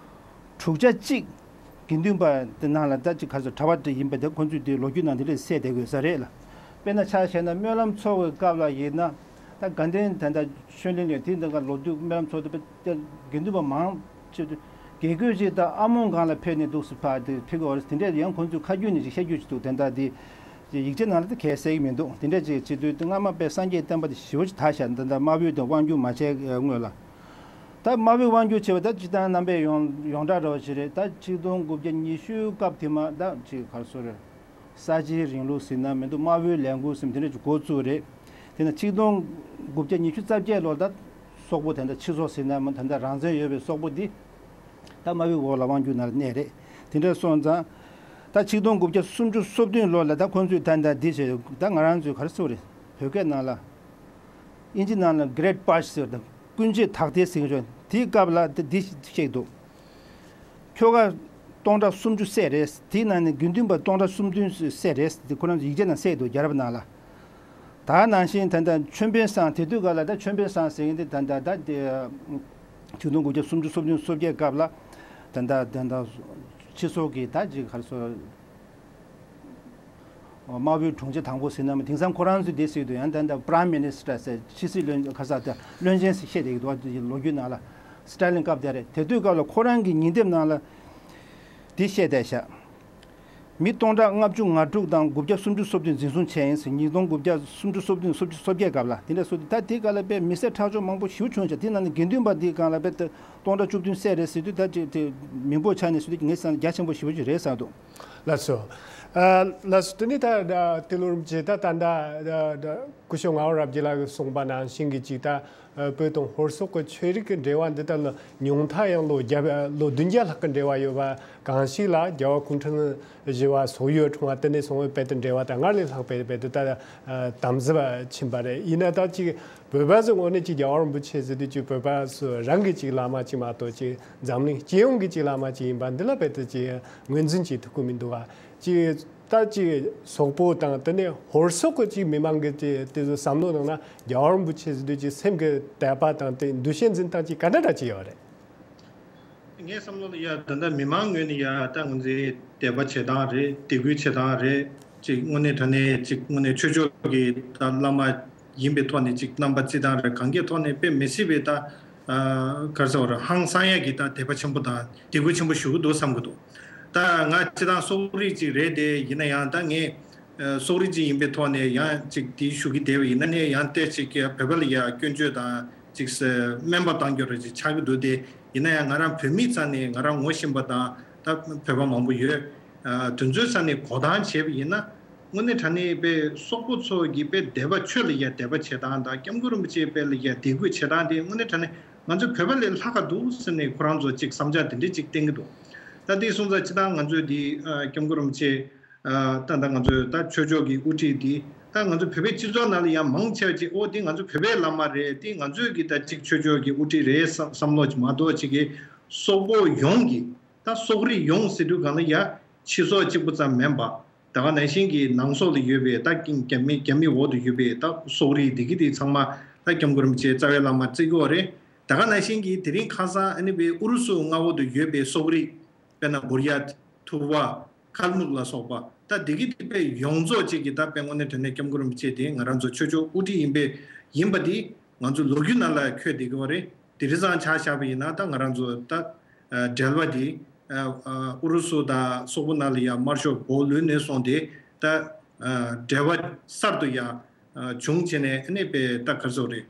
དྲུག་ཆ་གཅིག་དགེ་འདུན་པ་དེ་ནང་ལ་ད་ཅིག་ག་ཚོད་གྲྭ་པ་དེ་ཡིན་པ་དེ་ཁོ་ཚོས་དེ་ལོ་རྒྱུས་ནང་དེ་འདྲས་གསལ་བསྡད་ཀྱི་ཡོད་ས་རེད་ལ། དཔེར་ན་ཆ་བཞག་ན་སྨོན་ལམ་ཚོགས་པའི་སྐབས་ལ་ཡིན་ན། ད་དགའ་ལྡན་དེ་འདྲ་ཆོས་གླིང་ལ་དེ་འདྲ་ག་ལོ་དུས་སྨོན་ལམ་ཚོགས་དུས་དགེ་འདུན་པ་མང་ཆེ་དགེ་བསྐོས་ཅིག་ད་ཨ་མོན་སྒང་ལ་ཕེབས་ནས་འདུག་སེ་ཕར་དེ་ཕེབས་ཀྱི་ཡོད་རེད། དེ་འདྲས་ཡང་ཁོང་ཚོས་ཁ་རྒྱུན་ནས་ཅིག་བཤད་རྒྱུ་ཅིག་འདུག་དེ་འདྲ་དེ་ཡིག་ཆ་ནང་ལ་དེ་གས་གསལ་གྱི་མི་འདུག་དེ་འདྲས་ཅིག་བྱེད་དུས་དེ་སྔ་མ་དཔེ་སངས་རྒྱས་བསྟན་པ་དེ་ཞེ་པོ་ཅིག་དར་ཤག་ད་ལྟ་དམར་པོས་དེ་དབང་སྒྱུར་མ་བྱས་སྔོན་ལ། ད་དམར་པོས་དབང་སྒྱུར་བྱས་པ་ད་སྤྱིར་བཏང་རྣམ་པས་ཡོངས་ཡོངས་གྲགས་འདྲ་བ་ཞིག་རེད། ད་ཆིག་སྟོང་དགུ་བརྒྱ་ཉི་ཤུ་སྐབས་དེ་མ་ད་ཅིག་ག་རེ་ཟེར་རེད། གསར་བརྗེའི་རིང་ལུགས་ཟེར་ན་མི་འདུག་དམར་པོའི་ལས་འགུལ་ཟེར་དེ་འདྲ་ཅིག་འགོ་བཙུགས་རེད། དེ་ནས་ཆིག་སྟོང་དགུ་བརྒྱ་ཉི་ཤུ་རྩ་བརྒྱད་ལོར་ད་སོག་པོ་དེ་འདྲ་ཕྱི་སོག་ཟེར་ན་མི་དེ་འདྲ་རང་བཙན་ཡོད་པའི་སོག་པོ་འདི་ད་དམར་པོའི་འོག་ལ་དབང་སྒྱུར་ནང་ལ་གནས་རེད། དེ་འདྲ་སོང་ཙང་ད་ཆིག་སྟོང་དགུ་བརྒྱ་སུམ་ཅུ་སོ་བདུན་ལོ་ལ་ད་ཁོང་ཚོས་ད་ད་འདི་བྱས། ད་ང་རང་ཚོས་ག་རེ་ཟེར་དགོས་རེད། བོད་སྐད་ནང་ལ་ཨིན་ཇི་ནང་ལ་Great Purge ཟེར་དང་ཀུན་སྤྱོད་དག་ཐེར་ཟེར་གྱི་ཡོད། དེའི་སྐབས་ལ་ད་འདི་བཤད་འདུག་ཁྱོ་ག་སྟོང་ཕྲག་སུམ་ཅུ་བསད་རེད། དེའི་ནང་ནས་དགེ་འདུན་པ་སྟོང་ཕྲག་སུམ་བདུན་བསད་རེད། དེ་ཁོ་རང་ཚོ་ཡིག་ཆ་ནང་གསལ་འདུག་རྒྱལ་རབས་ནང་ལ། ད་ནང་བཞིན་ད་ལྟ་ཆོས་འཕེལ་བཟང་དེ་དུས་སྐབས་ལ་ད་ཆོས་འཕེལ་བཟང་ཟེར་མཁན་དེ་ད་ལྟ་ད་དེ་ཆིག་སྟོང་དགུ་བརྒྱ་སུམ་ཅུ་སོ་བདུན་སོ་བརྒྱད་སྐབས་ལ་ད་ལྟ་ད་ལྟ་ཕྱི་སོག་གི་ད་ཅིག་ག་རེ་ཟེར། དམར་པོའི་དྲུང་ཆེ་དང་པོ་ཟེར་ན་མི་དེང་སང་ཁོ་རང་ཚོས་དེ་ཟེར་དུས་ཡང་ད་ལྟ་Prime Minister ཟེར་ཕྱི་སྲིད་བློན་ཁ་ས་དེ་བློན་ཆེན་ཟེར་བཤད་བསྡད་ཀྱི་འདུག་ལོ་རྒྱུས་ནང་ལ་Stalin སྐབས་དེ་རེད། དེ་དུས་སྐབས་ལ་ཁོ་རང་གི་ཉིན་དེབ་ནང་ལ་འདི་བཤད་བསྡད་ཤག་མི་སྟོང་ཕྲག་ལྔ་བཅུ་ང་དྲུག་དང་དགུ་བརྒྱ་སུམ་ཅུ་སོ་བདུན་འཛིན་བཟུང་བྱས་ཡིན་ཟེར། ཉིས་སྟོང་དགུ་བརྒྱ་སུམ་ཅུ་སོ་བདུན་སོ་བརྒྱད་སྐབས་ལ་དེ་འདྲ་སོ་དུས་ད་དེ་སྐབས་ལ་དཔེ་མི་སེར་ཁྲག་སྦྱོར་མང་པོ་ཞེ་པོ་བྱུང་ཤག་དེ་ནང་ནས་དགེ་འདུན་པ་འདི་སྒང་ལ་དཔེ་སྟོང་ཕྲག་བཅུ་བདུན་བསད་རེད་ཟེར་དུས་ད་ཅིག་དེ་མི་འབོར་ཆ་ནས་ཟེར་དུས་ངས་བསམ་ན་རྒྱ་ཆེན་པོ་ཞེ་པོ་ཅིག་རེད་བསམ་འདུག་ལགས་སོ། ཨ། ལགས་སོ། དེ་ནས་ད་ད་ཏི་ལོ་རིན་པོ་ཆེ་ད་ད་ད་ད་ད་སྐུ་ཞབས་ངག་དབང་རབ་རྒྱས་ལགས་ཀྱིས་གསུངས་པ་ནང་བཞིན་གྱི་ཅིག་ད་ཨ་བོད་དང་ཧོར་སོག་གི་ཆོས་རིག་གི་འབྲེལ་བ་འདི་ད་ལོ་ཉུང་མཐའ་ཡང་ལོ་བརྒྱ་ལོ་བདུན་བརྒྱ་ལྷག་གི་འབྲེལ་བ་ཡོད་པ་གང་ཞིག་ལ་རྒྱལ་བ་སྐུ་ཕྲེང་བཞི་པ་སོག་ཡུལ་འཁྲུངས་པ་དེ་ནས་བཟུང་བའི་བོད་དང་འབྲེལ་བ་དང་སྔར་ལས་ལྷག་པའི་བོད་དུ་ད་ཨ་དམ་ཟབ་ཕྱིན་པ་རེད། ཡིན་ན་ད་ཅིག་བོད་པ་ཚོ་དངོས་གནས་ཅིག་རྒྱལ་བ་རིན་པོ་ཆེ་ཟེར་དུས་ཅིག་བོད་པ་ཚོ་རང་གི་ཅིག་བླ་མ་ཅིག་མ་གཏོགས་ཅིག་འཛམ་གླིང་སྤྱི་ཡོངས་ཀྱི་ཅིག་བླ་མ་ཅིག་ཡིན་པ་འདི་ལ་རྦད་དེ་ཅིག་ངོས་འཛིན་བྱེད་ཐུབ་ཀྱི་མི་འདུག་ག་ཅིག་ད་ཅིག་སོག་པོ་དང་དེ་ནས་ཧོར་སོག་གི་ཅིག་མི་མང་གི་ཅིག་དེ་ཚོ་བསམ་བློ་ནང་ན་རྒྱལ་བ་རིན་པོ་ཆེ་ཟེར་དུས་ཅིག་སེམས་ཀྱི་དད་པ་དང་དེ་འདུ་ཤེས་འཛིན་སྟངས་ཅིག་ག་འདྲ་འདྲ་ཅིག་ཡོད་རེད། ངའི་བསམ་བློ་ལ་ཡ་ད་ལྟ་མི་མང་ངོས་ནས་ཡ་ད་ང་ཚོའི་དད་པ་བྱེད་སྟངས་རེད། དད་གུས་བྱེད་སྟངས་རེད། ཅིག་དངོས་གནས་དྲང་གནས་ཅིག་དངོས་གནས་ཆོས་ཕྱོགས་ཀྱི་ད་བླ་མ་ཡིན་པའི་ཐོག་ནས་ཅིག་རྣམ་པ་བརྩི་སྟངས་རེད། གང་གའི་ཐོག་ནས་དཔེ་མི་སྲིད་པའི་ད་ག་རེ་ཟེར་བ་རེད། ཧང་སང་ཡ་གི་ད་དད་པ་ཆེན་པོ་དང་དད་གུས་ཆེན་པོ་ཞུ་གི་འདུག་བསམ་གི་འདུག་ད་ང་སྤྱིར་བཏང་སོག་རིགས་ཅིག་རེད་དེ། ཡིན་ན་ཡང་ད་ངས་སོག་རིགས་ཅིག་ཡིན་པའི་ཐོག་ནས་ཡང་ཅིག་དེ་ཞུ་གི་བསྡད་པ་ཡིན་ན་ནས་ཡང་ཏོག་ཙམ་ཅིག་བོད་པ་ལ་ཡ་སྐྱོན་བརྗོད་དང་ཅིག་སྨན་པ་བཏང་རྒྱུ་རེད་ཅིག་ཆགས་ཀྱི་འདུག་སྟེ། ཡིན་ན་ཡང་ང་རང་བོད་མི་རྩ་ནས་ང་རང་ངོ་ཤེས་པ་དང་ད་བོད་པ་མང་པོ་ཡོད། དེ་ཚོའི་རྩ་ནས་གོ་སྟངས་བྱས་པ་ཡིན་ན་དངོས་གནས་དྲང་གནས་དཔེ་སོག་པོ་ཚོ་གི་དཔེ་དད་པ་ཆོས་ལ་ཡ་དད་པ་བྱེད་སྟངས་དང་སྐྱབས་མགོན་རིན་པོ་ཆེའི་དཔེ་ལ་ཡ་དད་གུས་བྱེད་སྟངས་དེ་དངོས་གནས་དྲང་གནས་ང་ཚོ་བོད་པ་ལས་ལྷག་ག་འདུག་ཟེར་ནས་ཁོ་རང་ཚོ་ཅིག་བསམ་འཆར་དེ་འདྲས་ཅིག་བསྟན་གི་འདུག་ད་དེ་སོང་ཙང་སྤྱིར་བཏང་ང་ཚོས་དེ་སྐྱབས་མགོན་རིན་པོ་ཆེ། ད་ད་ང་ཚོའི་ད་ཆོས་ཕྱོགས་ཀྱི་དབུ་ཁྲིད་འདི་ད་ང་ཚོ་བོད་པའི་སྤྱི་ཚོགས་ནང་ལ་ཡང་མང་ཆེ་བ་ཅིག་ཨོ་འདི་ང་ཚོ་བོད་པའི་བླ་མ་རེད། འདི་ང་ཚོའི་གི་ད་ཅིག་ཆོས་ཕྱོགས་ཀྱི་དབུ་ཁྲིད་རེད་བསམ་བསམ་བློ་ཅིག་མ་གཏོགས་ཅིག་གི་སོག་པོ་ཡོངས་ཀྱི་ད་སོག་རིགས་ཡོངས་ཟེར་དུས་གང་ལ་ཡ་ཕྱི་སོག་གཅིག་པུ་ཙམ་མིན་པ། ད་ག་ནང་བཞིན་གྱི་ནང་སོག་ལ་ཡོད་པའི་ད་རྒྱ་མི་རྒྱ་མི་འོག་ཏུ་ཡོད་པའི་ད་སོག་རིགས་འདི་གི་དེ་ཚང་མ་ད་སྐྱབས་མགོན་རིན་པོ་ཆེ་རྩ་བའི་བླ་མ་བརྩི་གི་ཡོད་རེད། ད་ག་ནང་བཞིན་གྱི་དེ་རིང་ཁ་སང་ཨ་ནི་བའི་ཨུ་རུ་སུ་མངའ་འོག་ཏུ་ཡོད་པའི་སོག་རིགས། དཔེར་ན་བུར་ཡ། ཐུ་བ། ཁལ་མུག་ལ་སོགས་པ་ད་འདི་གི་དེ་དཔེ་ཡོངས་རྫོགས་ཅིག་གི་ད་དཔེ་དངོས་གནས་དྲང་གནས་སྐྱབས་མགོན་རིན་པོ་ཆེ་དེ་ང་རང་ཚོ་ཆོས་ཕྱོགས་དབུ་ཁྲིད་ཡིན་པའི་ཡིན་པ་འདི་ང་ཚོ་ལོ་རྒྱུས་ནང་ལ་འཁོད་བསྡད་ཀྱི་ཡོད་རེད། དེ་རིང་སང་ཆ་བཞག་པ་ཡིན་ན་ད་ང་རང་ཚོ་ད་འབྲེལ་བ་འདི་ཨུ་རུ་སུ་དང་སོག་པོ་ནང་ལ་ཡ་དམར་ཤོག་བོད་ལུས་ནས་སོང་སྟེ་ད་འབྲེལ་བ་གསར་དུ་ཡ་བྱུང་བྱས་ནས་ཨ་ནི་དཔེ་ད་ག་རེ་ཟེར་དགོས་རེད།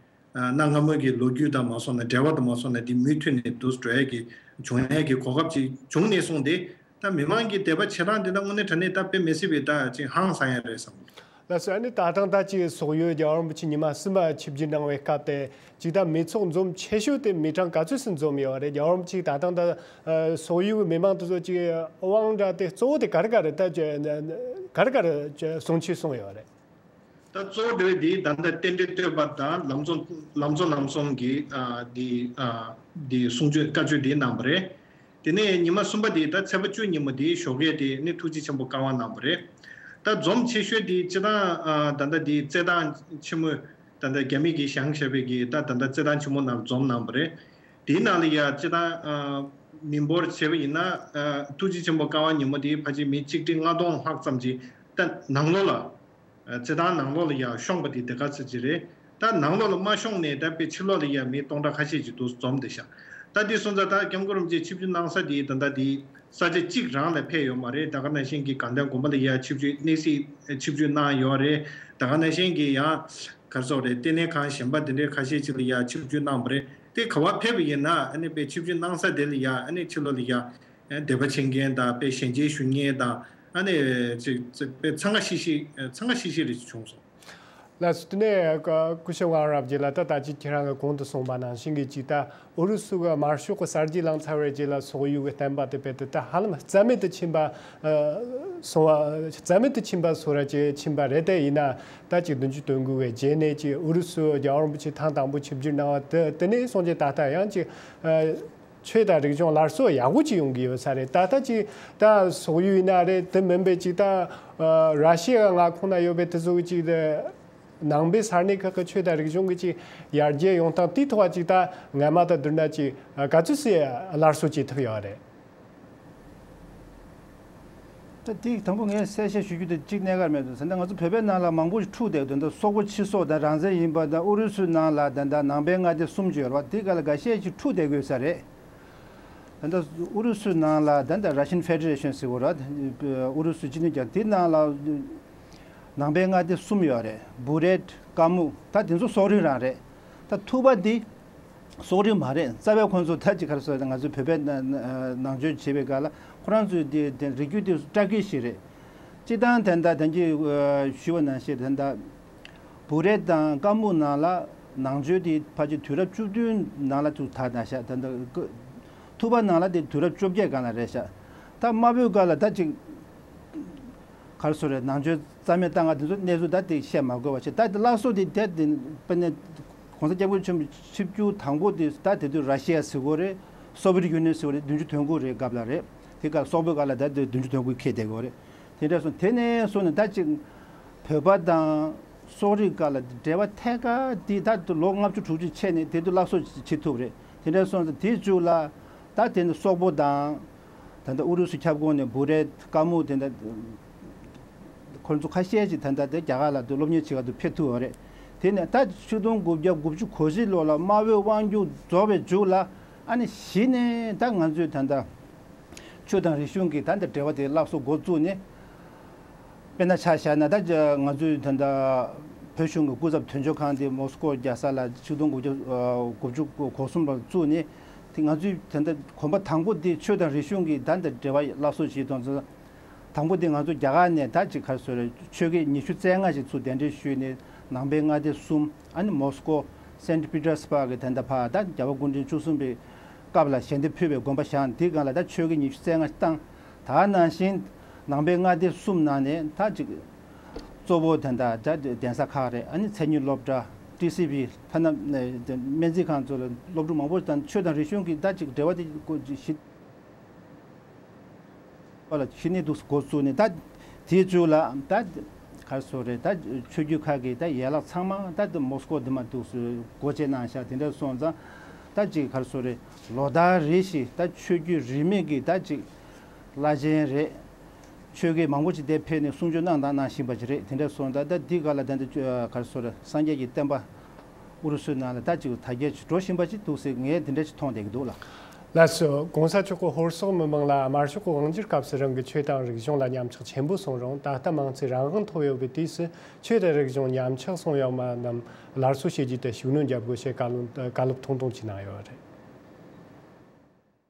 གནའ་སྔ་མོའི་གི་ལོ་རྒྱུས་དང་མ་སོང་ན་འབྲེལ་བ་དང་མ་སོང་ན་འདི་མུ་མཐུད་ནས་འདུག་འགྲོ་ཡས་ཀྱི་བྱུང་ཡས་ཀྱི་གོ་སྐབས་ཅིག་བྱུང་ནས་སོང་སྟེ། ད་མི་མང་གི་དད་པ་བྱེད་སྟངས་འདི་ད་དངོས་གནས་དྲང་གནས་ད་དཔེ་མི་སྲིད་པའི་ད་ཅིག་ཧང་སང་ཡ་རེད་བསམ། ལགས་སོ། ཨ་ནི་ད་ཐེངས་ད་ཅིག་སོག་ཡུལ་རྒྱལ་བ་རིན་པོ་ཆེ་ཉི་མ་གསུམ་པ་ཆིབས་བསྒྱུར་གནང་བའི་སྐབས་དེ་ཅིག་ད་མི་ཚོགས་འཛོམས་ཆེ་ཤོས་དེ་མི་གྲངས་ག་ཚོད་ཙམ་འཛོམས་ཡོད་རེད། རྒྱལ་བ་རིན་པོ་ཆེ་ད་ཐེངས་ད་སོག་ཡུལ་གྱི་མི་མང་དེ་ཚོ་ཅིག་དབང་འདྲ་དེ་གཙོ་བོ་དེ་ག་རེ་ག་རེ་ད་ག་རེ་ག་རེ་གསུང་ཆོས་གསུངས་ཡོད་རེད། ད་གཙོ་བོ་འདི་འདི་ད་ལྟ་རྟེན་འབྲེལ་བསྟོད་པ་དང་ལམ་གཙོ་ལམ་གཙོ་ལམ་གསུམ་གྱི་ཨ་འདི་ཨ་འདི་གསུང་ཆོས་བཀའ་ཆོས་འདི་གནང་བ་རེད། དེ་ནས་ཉི་མ་གསུམ་པ་འདི་ད་ཚེས་པ་བཅུ་ཉིན་མོ་འདི་ཞོགས་ཀས་དེ་ནི་ཐུགས་རྗེ་ཆེན་པོ་བཀའ་དབང་གནང་བ་རེད། ད་འཛོམས་ཆེ་ཤོས་འདི་སྤྱིར་བཏང་ཨ་ད་ལྟ་འདི་རྩེད་ཐང་ཆེན་མོ་ད་ལྟ་རྒྱ་མི་གིས་བཞེངས་བཞག་པའི་གི་ད་ད་ལྟ་རྩེད་ཐང་ཆེན་མོ་ནང་འཛོམས་གནང་བ་རེད། དེའི་ནང་ལ་ཡ་སྤྱིར་བཏང་ཨ་མི་འབོར་བྱས་པ་ཡིན་ན་ཨ་ཐུགས་རྗེ་ཆེན་པོ་བཀའ་དབང་ཉིན་མོ་དེ་ཕལ་ཆེར་མི་གཅིག་ཁྲི་ལྔ་སྟོང་ལྷག་ཙམ་ཅིག་ད་ནང་ལོགས་ལ་ཨ་རྩེད་ཐང་ནང་ལོགས་ལ་ཡ་ཤོང་པ་དེ་དེ་ག་ཚོད་ཅིག་རེད། ད་ནང་ལོགས་ལ་མ་ཤོང་ནས་ད་དཔེ་ཕྱི་ལོགས་ལ་ཡ་མི་སྟོང་ཕྲག་ཁ་ཤས་ཅིག་འདུག་འཛོམས་བསྡད་ཤག་ད་དེ་སོང་ཙང་ད་སྐྱབས་མགོན་རིན་པོ་ཆེ་ཆིབས་བསྒྱུར་གནང་ས་དེ་ད་ལྟ་དེ་ས་ཆ་གཅིག་རང་ལ་ཕེབས་ཡོད་མ་རེད། ད་ག་ནང་བཞིན་གྱི་དགའ་ལྡན་དགོན་པ་ལ་ཡ་ཆིབས་བསྒྱུར་གནས་གཟིགས་ཆིབས་བསྒྱུར་གནང་ཡོད་རེད། ད་ག་ནང་བཞིན་གྱི་ཡང་ག་རེ་ཟེར་དགོས་རེད། ལྟེ་གནས་ཁང་གཞན་པ་དེ་འདྲའི་ཁ་ཤས་ཅིག་ལ་ཡ་ཆིབས་བསྒྱུར་གནང་བ་རེད། དེ་ག་པར་ཕེབས་པ་ཡིན་ན་ཨ་ནི་དཔེ་ཆིབས་བསྒྱུར་གནང་ས་དེ་ལ་ཡ་ཨ་ནི་ཕྱི་ལོགས་ལ་ཡ་དད་པ་བྱེད་མཁན་དང་དཔེ་ཞལ་མཇལ་ཞུ་མཁན་དང་ཨ་ནི་ཅིག་ཅིག་དཔེ་འཚང་ཁ་ཤིག་ཤིག་འཚང་ཁ་ཤིག་ཤིག་རེ་བྱུང་སོང་། ལགས་སོ། དེ་ནས་སྐུ་ཞབས་དབང་རབ་རྗེ་ལགས། ད་ད་ཅི་ཁྱེད་རང་གིས་གོང་དུ་གསུངས་པ་ནང་བཞིན་གྱི་ཅིག་ད་ཨུ་རུ་སུ་གི་དམར་ཤོག་གི་གསར་བརྗེ་ལངས་ཚར་བའི་རྗེས་ལ་སོག་ཡུལ་གྱི་བསྟན་པ་དེ་རྦད་དེ་ད་ཧ་ལམ་རྩ་མེད་དུ་ཕྱིན་པ་སོང་བ། རྩ་མེད་དུ་ཕྱིན་པ་སོགས་ར་ཅིག་ཕྱིན་པ་རེད། དེ་ཡིན་ན་ད་ཅིག་བདུན་ཅུ་དོན་དགུ་བའི་རྗེས་ནས་ཅིག་ཨུ་རུ་སུ་རྒྱལ་བ་རིན་པོ་ཆེ་ཐེངས་དང་པོ་ཆིབས་བསྒྱུར་གནང་བ་དེ་དེ་ནས་བཟུང་ཅིག་ད་ལྟ་ཡང་ཅིག་ཆོས་དང་རིག་གཞུང་སླར་གསོ་ཡག་པོ་ཅིག་ཡོང་གི་ཡོད་ས་རེད། ད་ལྟ་ཅིག་ད་སོག་ཡུལ་ཡིན་ན་རེད། དེ་མིན་པའི་ཅིག་ད་ར་ཤི་ཡའི་མངའ་ཁོངས་ན་ཡོད་པའི་དེ་ཚོ་གི་ཅིག་ནང་པའི་ས་གནས་ཁག་གི་ཆོས་དང་རིག་གཞུང་གི་ཅིག་ཡར་རྒྱས་ཡོང་སྟངས་དེའི་ཐོག་ཅིག་ད་སྔ་མ་དང་བསྡུར་ན་ཅིག་ག་ཚོད་ཙམ་སླར་གསོ་བྱེད་ཐུབ་ཡོད་རེད། ད་དེ་དང་པོ་ངས་གསལ་བཤད་ཞུ་རྒྱུ་དེ་གཅིག་གནད་འགག་མེད་འདུག་ཟེར་ན། ང་ཚོ་བོད་པའི་ནང་ལ་མང་པོ་ཞིག་འཁྲུག་བསྡད་ཡོད་དོན་དུ་སོག་པོ་ཕྱི་སོག་དང་རང་བཙན་ཡིན་པ་དང་ཨུ་རུ་སུའི་ནང་ལ་ད་ད་ནང་པའི་མངའ་སྡེ་གསུམ་ཅིག་ཡོད་རེད་བ། དེ་ག་ལ་འགའ་ཤས་ཤིག་འཁྲུག་བསྡད་དགོས་ས་རེད། ད་ལྟ་ཨུ་རུ་སུའི་ནང་ལ་ད་ལྟ་Russian Federation ཟེར་གོ་ར། ཨུ་རུ་སུ་སྤྱི་མཐུན་རྒྱལ་དེའི་ནང་ལ་ནང་པའི་མངའ་སྡེ་གསུམ་ཡོད་རེད། བུ་རེད། ཀ་མུག་ད་དེ་ཚོ་སོག་རིགས་རང་རེད། ད་ཐུ་བ་འདི་སོག་རིགས་མ་རེད། རྩ་བའི་ཁོང་ཚོ་ད་ཅི་ག་རེ་ཟེར་ང་ཚོའི་བོད་པའི་ནང་ཆོས་བྱེད་པའི་སྐབས་ལ་ཁོ་རང་ཚོའི་དེ་དེ་རིགས་རྒྱུད་དེ་སྤྲ་རྒྱུད་ཞིག་རེད། སྤྱིར་བཏང་དེ་འདྲ་དེང་གི་ཞུས་པ་ནང་བཞིན་དེ་འདྲ་བུ་རེད་དང་ཀ་མུག་ནང་ལ་ནང་ཆོས་དེ་ཕལ་ཆེར་དུས་རབས་བཅུ་བདུན་ནང་ལ་ཚུར་དར་ན་ཤག་ད་ལྟ་ཐུ་བ་ནང་ལ་དེ་དུས་རབས་བཅོ་བརྒྱད་སྒང་ལ་རེད་ཤག་ད་དམར་པོའི་སྒང་ལ་ད་ཅིག་ག་རེ་ཟེར་རེད། ནང་ཆོས་རྩ་མེད་བཏང་ང་དེ་ཚོ་གནས་ཚུལ་ད་དེ་བཤད་མ་དགོས་པ་བྱས། ད་དེ་སླར་གསོ་དེ་དེ་དེ་དཔེར་ན་ ༸གོང་ས་༸སྐྱབས་མགོན་ཆེན་པོ་ཆིབས་བསྒྱུར་དང་པོ་དེ་ད་དེ་དུས་ར་ཤི་ཡ་ཟེར་གོ་རེད། སོ་བི་ཡེཊ་ཡུ་ནི་ཡན་ཟེར་གོ་རེད། བདུན་ཅུ་དོན་དགུ་རེད། སྐབས་ལ་རེད། དེ་སྐབས་སོག་པོའི་སྐབས་ལ་ད་དེ་བདུན་ཅུ་དོན་དགུ་འཁེལ་བསྡད་གོ་རེད། དེ་འདྲ་སོང་དེ་ནས་སོང་ནས་ད་ཅིག་བོད་པ་དང་སོག་རིགས་སྐབས་ལ་འབྲེལ་བ་ཐད་ཀར་དེ་ད་ལོ་ལྔ་བཅུ་དྲུག་ཅུ་ཆད་ནས་དེ་དུས་སླར་གསོ་བྱེད་ཐུབ་རེད། དེ་འདྲ་སོང་ཙང་དེའི་མཇུག་ལ་ད་དེ་ནས་སོག་པོ་དང་ད་ལྟ་ཨུ་རུ་སུ་ཁྱབ་ཁོངས་ནས་བུ་རེད། ཀ་མུ་དེ་འདྲ་ཁོ་ཚོ་ཁ་ཤས་ཅིག་ད་ལྟ་དེ་རྒྱ་གར་ལ་དུ་སློབ་གཉེར་བྱེད་ག་དུ་ཕེབས་ཐུབ་པ་རེད། དེ་ནས་ད་ཆིག་སྟོང་དགུ་བརྒྱ་དགུ་བཅུ་གོ་བཞི་ལོ་ལ་དམར་པོའི་དབང་སྒྱུར་རྫོགས་པའི་མཇུག་ལ་ཨ་ནི་གཞི་ནས་ད་ང་ཚོས་ད་ལྟ་ཆོས་དང་རིག་གཞུང་གི་ད་ལྟ་འབྲེལ་བ་དེ་སླར་གསོ་འགོ་བཙུགས་ནས། དཔེར་ན་ཆ་བཞག་ན་ད་ང་ཚོས་ད་ལྟ་བོད་གཞུང་གི་སྐུ་ཚབ་དོན་གཅོད་ཁང་དེ་མོ་སི་ཀོ་རྒྱལ་ས་ལ་ཆིག་སྟོང་དགུ་བརྒྱ་དགུ་བཅུ་གོ་གསུམ་ལ་བཙུགས་ནས། དེ་ང་ཚོས་ད་ལྟ་གོམ་པ་དང་པོ་དེ་ཆོས་དང་རིག་གཞུང་གི་ད་ལྟ་འབྲེལ་བ་སླར་གསོ་བྱེད་དང་། དང་པོ་དེ་ང་ཚོ་རྒྱ་གར་ནས་ད་ཅིག་ག་རེ་ཟེར་རེད། ཆོས་དགེ་ཉི་ཤུ་རྩ་ལྔ་ཞིག་ཚུར་གདན་འདྲེན་ཞུས་ནས་ནང་པའི་མངའ་སྡེ་གསུམ། ཨ་ནི་མོ་སི་ཀོ་སེན་ཊི་པི་ཏར་སི་བྷག་གི་དེ་འདྲ་ཕར་ད་རྒྱལ་བ་སྐུ་ཕྲེང་བཅུ་གསུམ་པའི་སྐབས་ལ་ཞལ་འདེབས་ཕུལ་བའི་དགོན་པ་བཞེངས། དེའི་སྒང་ལ་ད་ཆོས་དགེ་ཉི་ཤུ་རྩ་ལྔ་ཞིག་བཏང་། ད་ནང་བཞིན་ནང་པའི་མངའ་སྡེ་གསུམ་ནང་ནས་ད་ཅིག་གཙོ་བོ་དེ་འདྲ་ད་གདན་ས་ཁག་རེད། ཨ་ནི་མཚན་ཉིད་སློབ་གྲྭ། ཊི་སི་བི། ཐ་ན་སྨན་རྩིས་ཁང་ཚོ་ལ་སློབ་ཕྲུག་མང་པོ་དང་ཆོས་དང་རིག་གཞུང་གི་ད་ཅིག་འབྲེལ་བ་དེ་གཞི། པ་ལ་ཕྱི་ནས་འདུག་འགོ་བཙུགས་ནས་ད་དེའི་མཇུག་ལ་ད་ག་རེ་ཟེར་རེད། ད་ཆོས་བརྒྱུད་ཁག་གི་ད་ཡན་ལག་ཚང་མ་ད་མོ་སི་ཀོ་འདི་མ་འདུག་སྒོ་འབྱེད་གནང་བཞག་དེ་འདྲ་སོང་ཙང་ད་ཅིག་ག་རེ་ཟེར་རེད། ལོ་ལྟར་རེ་བཞིན་ད་ཆོས་བརྒྱུད་རིས་མེད་ཀྱི་ད་ཅིག་བླ་ཆེན་རེད། ཆོས་དགེ་མང་པོ་ཅིག་དེ་ཕེབས་ནས་གསུང་ཆོས་གནང་དང་གནང་བཞིན་པ་ཅིག་རེད། དེ་འདྲ་སོང་ཙང་ད་འདི་ག་ལ་ད་འདི་ག་རེ་ཟེར་རེད། སངས་རྒྱས་ཀྱི་བསྟན་པ་ཨུ་རུ་སུའི་ནང་ལ་ད་ཅིག་དར་རྒྱས་ཅིག་འགྲོ་བཞིན་པ་ཅིག་འདུག་ཟེར་ངས་འདི་འདྲ་ཅིག་མཐོང་བསྡད་ཀྱི་འདུག་ལགས། ལགས་སོ། ༸གོང་ས་མཆོག་གིས་ཧོར་སོག་མི་མང་ལ་དམར་ཤོག་གི་དབང་སྒྱུར་སྐབས་སུ་རང་གི་ཆོས་དང་རིག་གཞུང་ལ་ཉམས་ཆག་ཆེན་པོ་སོང་རུང་། ད་ལྟ་མང་ཚོགས་རང་དབང་ཐོབ་ཡོད་པའི་དུས་སུ་ཆོས་དང་རིག་གཞུང་ཉམས་ཆག་སོང་ཡོད་མ་རྣམས་སླར་གསོ་བྱེད་རྒྱུ་དེ་ཤུགས་སྣོན་རྒྱབ་དགོས་ཞེས་བཀའ་སློབ་བཀའ་སློབ་ཐུང་ཐུང་ཅིག་གནང་ཡོད་རེད།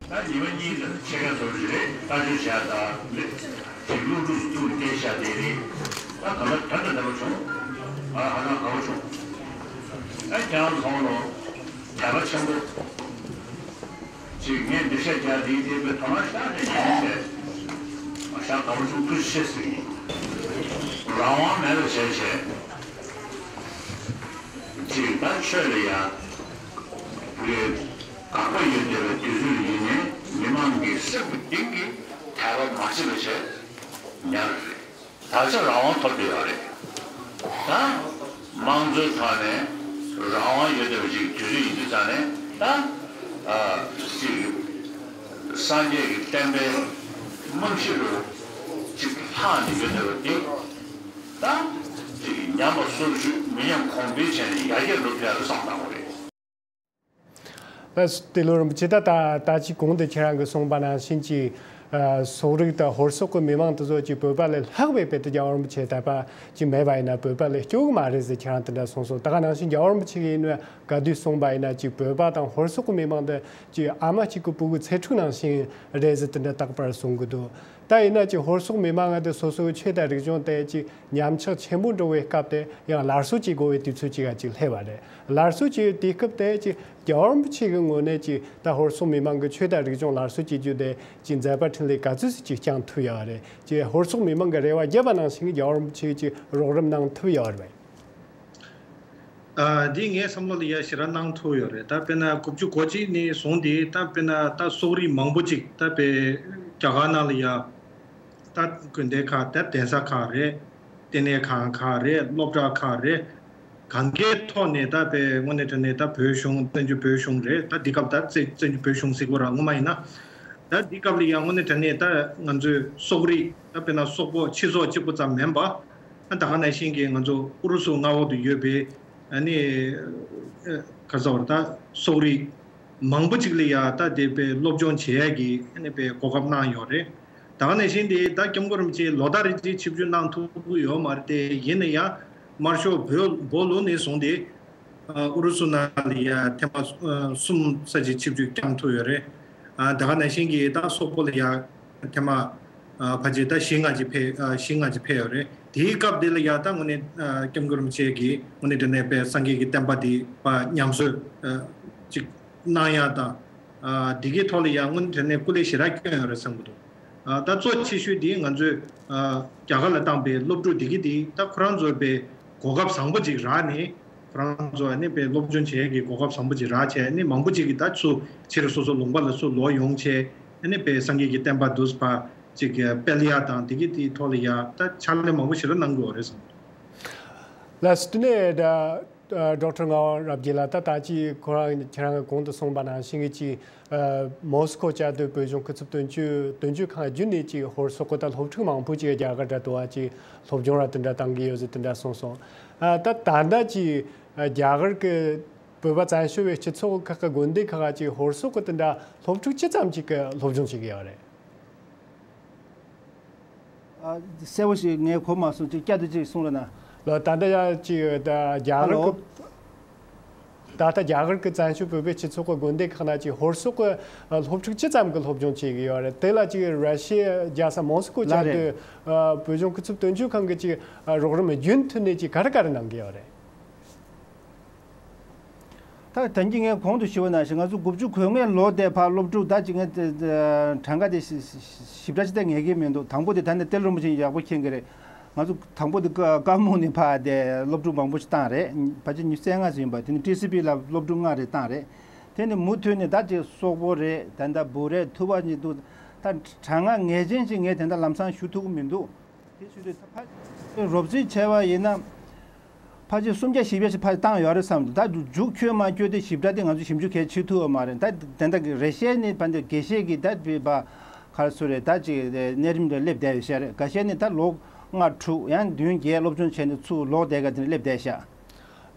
ད་ཉི་མ་གཉིས་ཙམ་ཕྱེད་ཀ་ཙམ་ཞིག་རེད། ལྟ་ཞིབ་བྱ་དང་ལས་ཀྱི་སློབ་ཕྲུག་ཚུར་བསྐྱལ་བཞག་དེ་རེད། ད་ད་ལྟ་ད་ལྟ་འདྲ་པོ་བྱུང་། ཨ་ཧ་ལམ་དགའ་པོ་བྱུང་། ཨ་ཁྱེད་རང་ཚོ་ལ་དད་པ་ཆེན་པོ་ཅིག་ངས་འདི་བཤད་རྒྱག་དེའི་དེ་པའི་ཐོག་མར་ཤག་དེ་ཉན་བྱས། ཨ་ཤག་དགའ་པོ་བྱུང་། ཐུགས་རྗེ་ཆེ་ཟེར་གྱི་ཡིན། རང་དབང་མེད་པ་བྱས་བྱས་ཅིག་ད་ཆོས་ལ་ཡ་བོད་དགག་པ་ཡོད་བསྡད་པའི་དུས་ཚོད་ཡིན་ནའི་མི་མང་གི་སེམས་ཀྱི་གཏིང་གི་དད་པ་མ་བརྗེད་པ་བྱས་ཉར་རེད། ད་ཆ་རང་དབང་ཐོབ་བསྡད་ཡོད་རེད། ད་དམངས་གཙོའི་ཐོག་ནས་རང་དབང་ཡོད་བསྡད་པ་ཅིག་དུས་ཚོད་ཡིན་དུས་ཙང་ནས་ད་ཨ་ཅིག་སངས་རྒྱས་ཀྱི་བསྟན་པའི་རྨང་གཞི་རུ་ཅིག་ལྷག་ནས་ཡོད་བསྡད་པ་འདི་ད་ཅིག་ཉམས་པ་སོར་ཆུད་མི་ཉམས་གོང་འཕེལ་བྱས་ནས་ཡར་རྒྱས་འགྲོ་ཐུབ་ཡ་རེད་བསམ་བཏང་བ་རེད། ལགས། ཏེ་ལོ་རིན་པོ་ཆེ། ད་ད་ད་ཅི་གོང་དུ་ཁྱེད་རང་གིས་གསུངས་པ་ནང་བཞིན་གྱི་ཨ་སོག་རིགས་དང་ཧོར་སོག་གི་མི་མང་དེ་ཚོ་ཅིག་བོད་པ་ལས་ལྷག་པའི་དཔེ་དེ་རྒྱལ་བ་རིན་པོ་ཆེ་དད་པ་ཅིག་མེད་པ་ཡིན་ན་བོད་པ་ལས་སྐྱོ་གི་མ་རེད་ཟེར་ཁྱེད་རང་དེ་འདྲ་གསུངས་སོང་། ད་ག་ནང་བཞིན་རྒྱལ་བ་རིན་པོ་ཆེ་གིས་ཡིན་ན་ག་དུས་གསུངས་པ་ཡིན་ན་ཅིག་བོད་པ་དང་ཧོར་སོག་གི་མི་མང་དེ་ཅིག་ཨ་མ་གཅིག་གི་བུ་གུ་ཚེ་ཕྲུག་ནང་བཞིན་རེད་ཟེར་དེ་འདྲ་རྟག་པར་གསུང་གི་འདུག། ད་ཡིན་ན་ཅིག་ཧོར་སོག་མི་མང་ང་དེ་སོ་སོའི་ཆོས་དང་རིག་གཞུང་དེ་ཅིག་ཉམས་ཆག་ཆེན་པོ་འགྲོ་བའི་སྐབས་དེ་ཡང་སླར་གསོ་བྱེད་དགོས་པའི་དུས་ཚོད་ཅིག་ག་ཅིག་སླེབས་པ་རེད། སླར་གསོ་བྱེད་པའི་དུས་སྐབས་དེ་ཅིག་རྒྱལ་བ་རིན་པོ་ཆེ་གི་ངོས་ནས་ཅིག་ད་ཧོར་སོག་མི་མང་གི་ཆོས་དང་རིག་གཞུང་སླར་གསོ་བྱེད་རྒྱུ་དེ་ཅིག་མཛད་པ་འཕྲིན་ལས་ག་ཚོད་ཅིག་བསྐྱངས་ཐུབ་ཡོད་རེད། ཅིག་ཧོར་སོག་མི་མང་གི་རེ་བ་བརྒྱབ་པ་ནང་བཞིན་གྱི་རྒྱལ་བ་རིན་པོ་ཆེ་ཅིག་རོགས་རམ་གནང་ཐུབ་ཡོད་རེད། ཨ་འདི་ངའི་བསམ་བློ་ལ་ཡ་ཞེ་དྲག་གནང་ཐུབ་ཡོད་རེད། ད་དཔེར་ན་དགུ་བཅུ་གོ་གཅིག་ནས་བཟུང་སྟེ་ད་དཔེར་ན་ད་སོག་རིགས་མང་པོ་ཅིག་ད་དཔེ་རྒྱ་གར་ནང་ལ་ཡ་ད་དགོན་སྡེ་ཁག་ད་གདན་ས་ཁག་རེད། ལྟེ་གནས་ཁང་ཁག་རེད། སློབ་གྲྭ་ཁག་རེད། གང་གའི་ཐོག་ནས་ད་དཔེ་དངོས་གནས་དྲང་གནས་ད་བོད་གཞུང་བཙན་བྱོལ་བོད་གཞུང་རེད། ད་འདི་སྐབས་ད་བཙན་བཙན་བྱོལ་བོད་གཞུང་ཟེར་དགོས་ར་ངོ་མ་ཡིན་ན། ད་འདི་སྐབས་ལ་ཡང་དངོས་གནས་དྲང་གནས་ད་ང་ཚོའི་སོག་རིགས་ད་དཔེར་ན་སོག་པོ་ཕྱི་སོག་གཅིག་པུ་ཙམ་མིན་པ། ད་ག་ནང་བཞིན་གྱི་ང་ཚོ་ཨུ་རུ་སུ་མངའ་འོག་ཏུ་ཡོད་པའི་ཨ་ནི་ཨ་ག་རེ་ཟེར་བ་ད་སོག་རིགས་མང་པོ་ཅིག་ལ་ཡ་ད་དེ་དཔེ་སློབ་སྦྱོང་བྱེད་ཡ་གི་ཨ་ནི་དཔེ་གོ་སྐབས་གནང་ཡོད་རེད། ད་ག་ནང་བཞིན་དེ་ད་སྐྱབས་མགོན་རིན་པོ་ཆེ་ལོ་ལྟར་རེ་གཅིག་ཆིབས་བསྒྱུར་གནང་ཐུབ་ཀྱི་ཡོད་མ་རེད་དེ། ཡིན་ན་ཡང་དམར་ཤོག་བོད་སྦོ་ལུགས་ནས་བཟུང་སྟེ་ཨ་ཨུ་རུ་སུ་ནང་ལ་ཡ་ཐེངས་མ་ཨ་གསུམ་ཙམ་ཅིག་ཆིབས་བསྒྱུར་བསྐྱངས་ཐུབ་ཡོད་རེད། ཨ་ད་ག་ནང་བཞིན་གྱི་ད་སོག་པོ་ལ་ཡ་ཐེངས་མ་ཨ་ཕལ་ཆེར་ད་བཞི་ལྔ་ཅིག་ཕེབས་ཨ་བཞི་ལྔ་ཅིག་ཕེབས་ཡོད་རེད། དེའི་སྐབས་དེ་ལ་ཡ་ད་དངོས་གནས་ཨ་སྐྱབས་མགོན་རིན་པོ་ཆེ་གིས་དངོས་གནས་དྲང་གནས་དཔེ་སངས་རྒྱས་ཀྱི་བསྟན་པ་འདི་ཕར་ཉམས་གསོ་ཨ་ཅིག་གནང་ཡ་དང་། ཨ་འདི་གའི་ཐོག་ལ་ཡ་དངོས་གནས་དྲང་གནས་སྐུ་ལས་ཞེ་དྲག་བསྐྱོན་ཡོད་རེད་བསམ་གྱི་འདུག། ཨ་ད་གཙོ་ཆེ་ཤོས་འདི་ང་ཚོས་ཨ་རྒྱ་གར་ལ་བཏང་པའི་སློབ་ཕྲུག་འདི་གའི་འདི་ད་ཁོ་རང་ཚོའི་དཔེ་གོ་སྐབས་བཟང་པོ་ཅིག་རག་ནས། ཁོ་རང་ཚོ་ཨ་ནི་དཔེ་སློབ་སྦྱོང་བྱེད་ཡས་ཀྱི་གོ་སྐབས་བཟང་པོ་ཅིག་རག་བྱས། ཨ་ནི་མང་པོ་ཅིག་གིས་ད་ཚུར་ཕྱིར་སོ་སོ་ལུང་པ་ལ་ཚུར་ལོག་ཡོང་བྱས། ཨ་ནི་དཔེ་སངས་རྒྱས་ཀྱི་བསྟན་པ་འདུག་པ་ཅིག་སྤེལ་ཡ་དང་དེ་གི་དེའི་ཐོག་ལ་ཡ་ད་ཕྱག་ལས་མང་པོ་ཞེ་དྲག་གནང་དགོས་པ་རེད་བསམ། ལགས་སོ། དེ་ནས་ད་ཌོག་ཊར་ངག་དབང་རབ་རྒྱས་ལགས། ད་ད་ཅི་ཁོ་རང་ཁྱེད་རང་གིས་གོང་དུ་གསུངས་པ་ནང་བཞིན་གྱི་ཅིག་ཨ་མོ་སི་ཁོ་བཅའ་སྡོད་བོད་གཞུང་སྐུ་ཚབ་དོན་གཅོད་དོན་གཅོད་ཁང་བརྒྱུད་ནས་ཅིག་ཧོར་སོག་གི་ད་སློབ་ཕྲུག་མང་པོ་ཅིག་རྒྱ་གར་དུ་འགྲོ་བ་ཅིག་སློབ་སྦྱོང་ར་དེ་འདྲ་བཏང་གི་ཡོད་ཟེར་དེ་འདྲ་གསུངས་སོང་། ཨ་ད་ད་ལྟ་ཅིག་ཨ་རྒྱ་གར་གྱི་བོད་པ་བཙན་བྱོལ་བའི་སྤྱི་ཚོགས་ཁག་གི་དགོན་སྡེ་ཁག་ཅིག་ཧོར་སོག་གི་དེ་འདྲ་སློབ་ཕྲུག་ཅི་ཙམ་ཅིག་གི་སློབ་སྦྱོང་བྱེད་ཀྱི་ཡོད་རེད། ཨ་གསལ་པོ་ཞིག་ངས་གོ་མ་སོང་། ཅིག་བསྐྱར་དུ་ཅིག་གསུང་རོགས་གནང་། ལགས། ད་ལྟ་ཡང་ཅིག་ད་རྒྱ་གར་ཧ་ལོ། གི་ད་ལྟ་རྒྱ་གར་གྱི་བཙན་བྱོལ་བོད་པའི་སྤྱི་ཚོགས་ཀྱི་དགོན་སྡེ་ཁག་ན་ཅིག་ཧོར་སོག་གི་སློབ་ཕྲུག་ཅི་ཙམ་གྱི་སློབ་སྦྱོང་བྱེད་ཀྱི་ཡོད་རེད། དེ་ལ་ཅིག་ར་ཤི་ཡའི་རྒྱལ་ས་མོ་སི་ཀོ་ལགས་བཅའ་རེད། སྡོད་བོད་གཞུང་སྐུ་ཚབ་དོན་གཅོད་ཁང་གི་ཅིག་རོགས་རམ་རྒྱུན་མཐུད་ནས་ཅིག་ག་རེ་ག་རེ་གནང་གི་ཡོད་རེད། ད་ད་གིན་ངས་གོང་དུ་ཞུས་པ་ནང་བཞིན་ང་ཚོ་དགུ་བཅུ་གོ་ལྔའི་ལོ་དེ་ཕར་སློབ་ཕྲུག་ད་ཅིག་ངས་གྲངས་ཀ་དེ་ཞིབ་ཕྲ་ཅིག་ད་ངེས་ཀྱི་མི་འདུག། དང་པོ་དེ་ད་ནི་ཏེ་རིན་པོ་ཆེ་ཡག་པོ་མཁྱེན་གྱི་རེད། ང་ཚོ་དང་པོ་དེ་ཀ་ཀ་མུག་ནས་ཕར་དེ་སློབ་ཕྲུག་མང་པོ་ཞིག་བཏང་རེད། ཕལ་ཆེར་ཉི་ཤུ་རྩ་ལྔ་ཙམ་ཡིན་པ། དེ་ནས་ཊི་སི་པི་ལ་སློབ་ཕྲུག་ལྔ་རེ་བཏང་རེད། དེ་ནས་མུ་མཐུད་ནས་ད་ཅིག་སོག་པོ་རེད། ད་ལྟ་འབུ་རེད། ཐུ་བ་ནས་འདུག། ད་གྲངས་ཀ་ངེས་ཅན་ཞིག་ངས་དེ་འདྲ་ལམ་སང་ཞུ་ཐུབ་ཀྱི་མི་འདུག། དེ་ཞུ་དུས་ད་ཕ་རོབ་རྩིས་བྱས་པ་ཡིན་ན། ཕལ་ཆེར་སུམ་བརྒྱ་བཞི་བརྒྱ་ཞིག་ཕར་བཏང་ཡོད་རེད་བསམ་འདུག། ད་མཇུག་འཁྱོལ་མ་འཁྱོལ་དེ་ཞིབ་ཕྲ་དེ་ང་ཚོ་ཞིབ་འཇུག་གལ་ཆེ་ཐུབ་པ་མ་རེད། ད་དེ་འདྲ་གི་རེ་བཤད་ནི་ཕན་ཚུན་དགེ་བཤེས་ཀྱི་ད་བི་བ་ག་རེ་ཟེར་རེད། ད་ཅིག་གནས་རིམ་རེ་སླེབས་བསྡད་ཡོད་ཤག་རེད། འགའ་ཤས་ནི་ད་ལོ་ལྔ་དྲུག་ཡང་བདུན་བརྒྱད་སློབ་སྦྱོང་བྱས་ནས་ཚུར་ལོག་བསྡད་མཁན་དེ་འདྲ་སླེབས་བསྡད་ཤག།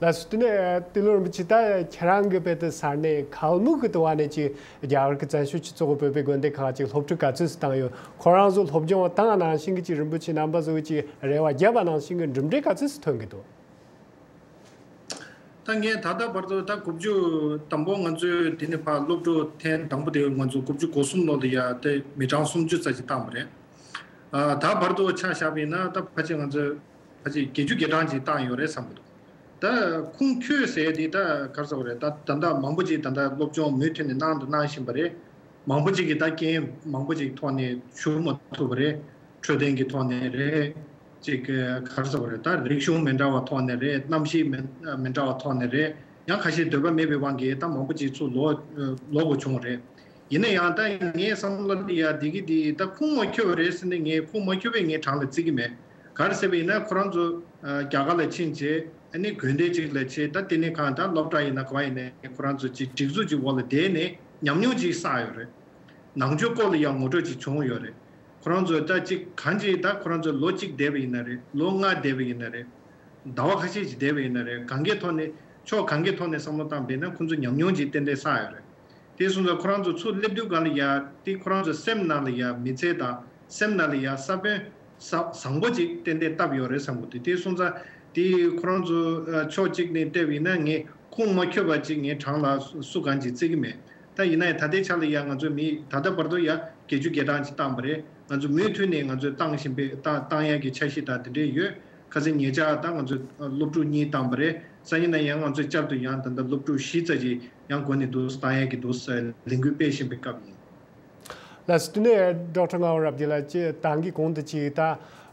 ལགས་སོ། དེ་ནས་ཏེ་ལོ་རིན་པོ་ཆེ། ད་ཁྱེད་རང་གི་དཔེ་དེ་ས་གནས་ཁལ་མུག་གི་དུ་བ་ནས་ཅིག་རྒྱ་གར་གྱི་བཙན་བྱོལ་སྤྱི་ཚོགས་ཀྱི་བོད་པའི་དགོན་སྡེ་ཁག་ཅིག་སློབ་ཕྲུག་ག་ཚོད་ཙམ་བཏང་ཡོད། ཁོ་རང་ཚོ་སློབ་སྦྱོང་བཏང་ནང་བཞིན་གྱི་ཅིག་རིན་པོ་ཆེ་རྣམ་པ་ཚོ་གི་ཅིག་རེ་བ་བརྒྱབ་པ་ནང་བཞིན་གྱི་གྲུབ་འབྲས་ག་ཚོད་ཙམ་ཐོན་གྱི་འདུག། ད་ངས་ད་ལྟ་བར་དུ་ད་དགུ་བཅུ་དང་པོ་ང་ཚོས་དེ་ནས་ཕར་སློབ་ཕྲུག་ཐེངས་དང་པོ་དེ་ང་ཚོ་དགུ་བཅུ་གོ་གསུམ་ལོ་ལ་ཡ་དེ་མི་གྲངས་སུམ་ཅུ་ཙམ་ཅིག་བཏང་བ་རེད། ཨ་ད་བར་དུ་ཆ་བཞག་པ་ཡིན་ན་ད་ཕལ་ཆེར་ང་ཚོས་ཕལ་ཆེར་བརྒྱད་ཅུ་གྱ་གྲངས་ཅིག་བཏང་ཡོད་རེད་བསམ་གྱི་འདུག། ད་ཁུངས་འཁྱོལ་ཟེར་དེ་ད་ག་རེ་ཟེར་དགོས་རེད། ད་ད་ལྟ་མང་པོ་ཅིག་ད་ལྟ་སློབ་སྦྱོང་མུ་མཐུད་ནས་གནང་དང་གནང་བཞིན་པ་རེད། མང་པོ་ཅིག་གིས་ད་རྐྱེན་མང་པོ་ཅིག་ཐོག་ནས་ཞུགས་མ་ཐུབ་པ་རེད། འཕྲོད་བསྟེན་གྱི་ཐོག་ནས་རེད། ཅིག་ག་རེ་ཟེར་དགོས་རེད། ད་རིག་གཞུང་མི་འདྲ་བ་ཐོག་ནས་རེད། གནམ་གཤིས་མི་མི་འདྲ་བ་ཐོག་ནས་རེད། ཡང་ཁ་ཤས་འདོད་པ་མེད་པའི་དབང་གིས་ད་མང་པོ་ཅིག་ཚུར་ལོག་ལོག་དགོས་བྱུང་བ་རེད། ཡིན་ན་ཡང་ད་ངའི་བསམ་བློ་ལ་ཡ་འདི་གི་འདི་ད་ཁུངས་མ་འཁྱོལ་བ་རེད་ཟེར་ནས་ངས་ཁུངས་མ་འཁྱོལ་བའི་ངའི་གྲངས་ལ་བརྩི་གི་མེད། ག་རེ་ཟེར་བ་ཡིན་ན་ཁོ་རང་ཚོ་ཨ་རྒྱ་གར་ལ་ཕྱིན་བྱས་ཨ་ནི་དགོན་སྡེ་གཅིག་ལ་ཕྱིན། ད་དེ་ནས་གང་ད་སློབ་གྲྭ་ཡིན་ན་ག་པར་ཡིན་ནའི་ཁོ་རང་ཚོ་ཅིག་སྒྲིག་འཛུགས་ཅིག་འོག་ལ་བསྡད་ནས་ཉམས་མྱོང་ཅིག་བསགས་ཡོད་རེད། ནང་ཆོས་སྐོར་ལ་ཡང་ངོ་སྤྲོད་ཅིག་བྱུང་ཡོད་རེད། ཁོ་རང་ཚོ་ད་ཅིག་གང་ཅིག་ད་ཁོ་རང་ཚོ་ལོ་གཅིག་བསྡད་པ་ཡིན་ན་རེད། ལོ་ལྔ་བསྡད་པ་ཡིན་ན་རེད། ཟླ་བ་ཁ་ཤས་ཅིག་བསྡད་པ་ཡིན་ན་རེད། གང་གའི་ཐོག་ནས་ཕྱོགས་གང་གའི་ཐོག་ནས་བསམ་བློ་བཏང་བས་ན་ཁོ་ཚོ་ཉམས་མྱོང་ཅིག་ཏན་ཏན་བསགས་ཡོད་རེད། དེ་སོང་ཙང་ཁོ་རང་ཚོ་ཚུར་སླེབས་དུས་སྒང་ལ་ཡ་དེ་ཁོ་རང་ཚོ་སེམས་ནང་ལ་ཡ་མི་ཚེ་དང་སེམས་ནང་ལ་ཡ་ས་བོན་ས་བཟང་པོ་ཅིག་ཏན་ཏན་བཏབ་ཡོད་རེད་བསམ་གི་འདུག། དེ་སོང་ཙང་དེ་ཁོ་རང་ཚོ་ཕྱོགས་གཅིག་ནས་བལྟས་པ་ཡིན་ན་ངས་ཁུངས་མ་འཁྱོལ་བ་ཅིག་ངའི་གྲངས་ལ་སུ་གང་ཅིག་བརྩི་གི་མེད། ད་ཡིན་ན་ཡང་ད་ལྟའི་ཆ་ལ་ཡང་ང་ཚོའི་མི་ད་ལྟ་བར་དུ་ཡང་བརྒྱད་ཅུ་གྱ་གྲངས་ཅིག་བཏང་བ་རེད། ང་ཚོ་མུ་མཐུད་ནས་ང་ཚོས་བཏང་བཞིན་པའི་བཏང་བཏང་ཡག་གི་འཆར་གཞི་དང་དེ་འདྲས་ཡོད། ཁ་སང་ཉེ་ཆར་ད་ང་ཚོས་སློབ་ཕྲུག་གཉིས་བཏང་བ་རེད། སང་ཉིན་ན་ཡང་ང་ཚོས་བསྐྱར་དུ་ཡང་ད་ལྟ་སློབ་ཕྲུག་བཞི་ཙམ་ཅིག་ཡང་འགོ་ནས་འདུག་བཏང་ཡག་གི་འདུག་ཟེར་ལས་འགུལ་སྤེལ་བཞིན་པའི་སྐབས་ཡིན། ལགས་སོ། དེ་ནས་ཌོག་ཊར་ངག་དབང་རབ་རྒྱས་ལགས་ཀྱིས་ད་གིན་གོང་དུ་ཅིག་ད་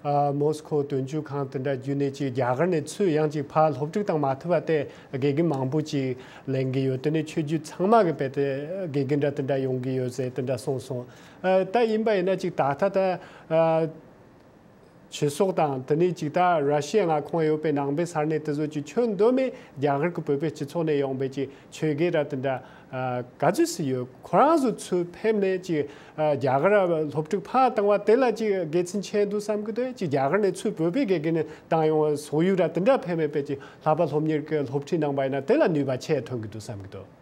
ཨ་མོ་སི་ཁོ་དོན་གཅོད་ཁང་དེ་འདྲ་བརྒྱུད་ནས་ཅིག་རྒྱ་གར་ནས་ཚུར་ཡང་ཅིག་ཕར་སློབ་ཕྲུག་བཏང་མ་ཐུབ་པ་དེ་དགེ་རྒན་མང་པོ་ཅིག་ལེན་གྱི་ཡོད། དེ་ནས་ཆོས་བརྒྱུད་ཚང་མ་གི་དཔེ་དེ་དགེ་རྒན་འདྲ་དེ་འདྲ་ཡོང་གི་ཡོད་ཟེར་དེ་འདྲ་གསུངས་སོང་། ཨ་ད་ཡིན་པ་ཡིན་ན་ཅིག་ད་ལྟ་ད་ཨ་ཆོས་ཚོགས་དང་དེ་ནས་ཅིག་ད་ར་ཤི་ཡ་མངའ་ཁོངས་ཡོད་པའི་ནང་པའི་ས་གནས་དེ་ཚོ་ཅིག་ཁྱོན་བསྡོམས་ནས་རྒྱ་གར་གྱི་བོད་པའི་སྤྱི་ཚོགས་ནས་ཡོང་པའི་ཅིག་ཆོས་དགེ་ར་དེ་འདྲ་ཨ་ག་ཚོད་ཙམ་ཡོད། ཁོ་རང་ཚོ་ཚུར་ཕེབས་ནས་ཅིག་ཨ་རྒྱ་གར་སློབ་ཕྲུག་ཕར་བཏང་བ་དེ་ལ་ཅིག་དགེ་མཚན་ཆེ་འདུག་བསམ་གྱི་འདུག། ཅིག་རྒྱ་གར་ནས་ཚུར་བོད་པའི་དགེ་རྒན་བཏང་ཡོང་བ་སོག་ཡུལ་ར་དེ་འདྲ་ཕེབས་མེད་པའི་ཅིག་ལྷག་པར་སློབ་གཉེར་གྱི་སློབ་ཁྲིད་གནང་བ་ཡིན་ན་དེ་ལ་ནུས་པ་ཆེ་ཐོན་གྱི་འདུག་བསམ་གྱི་འདུག།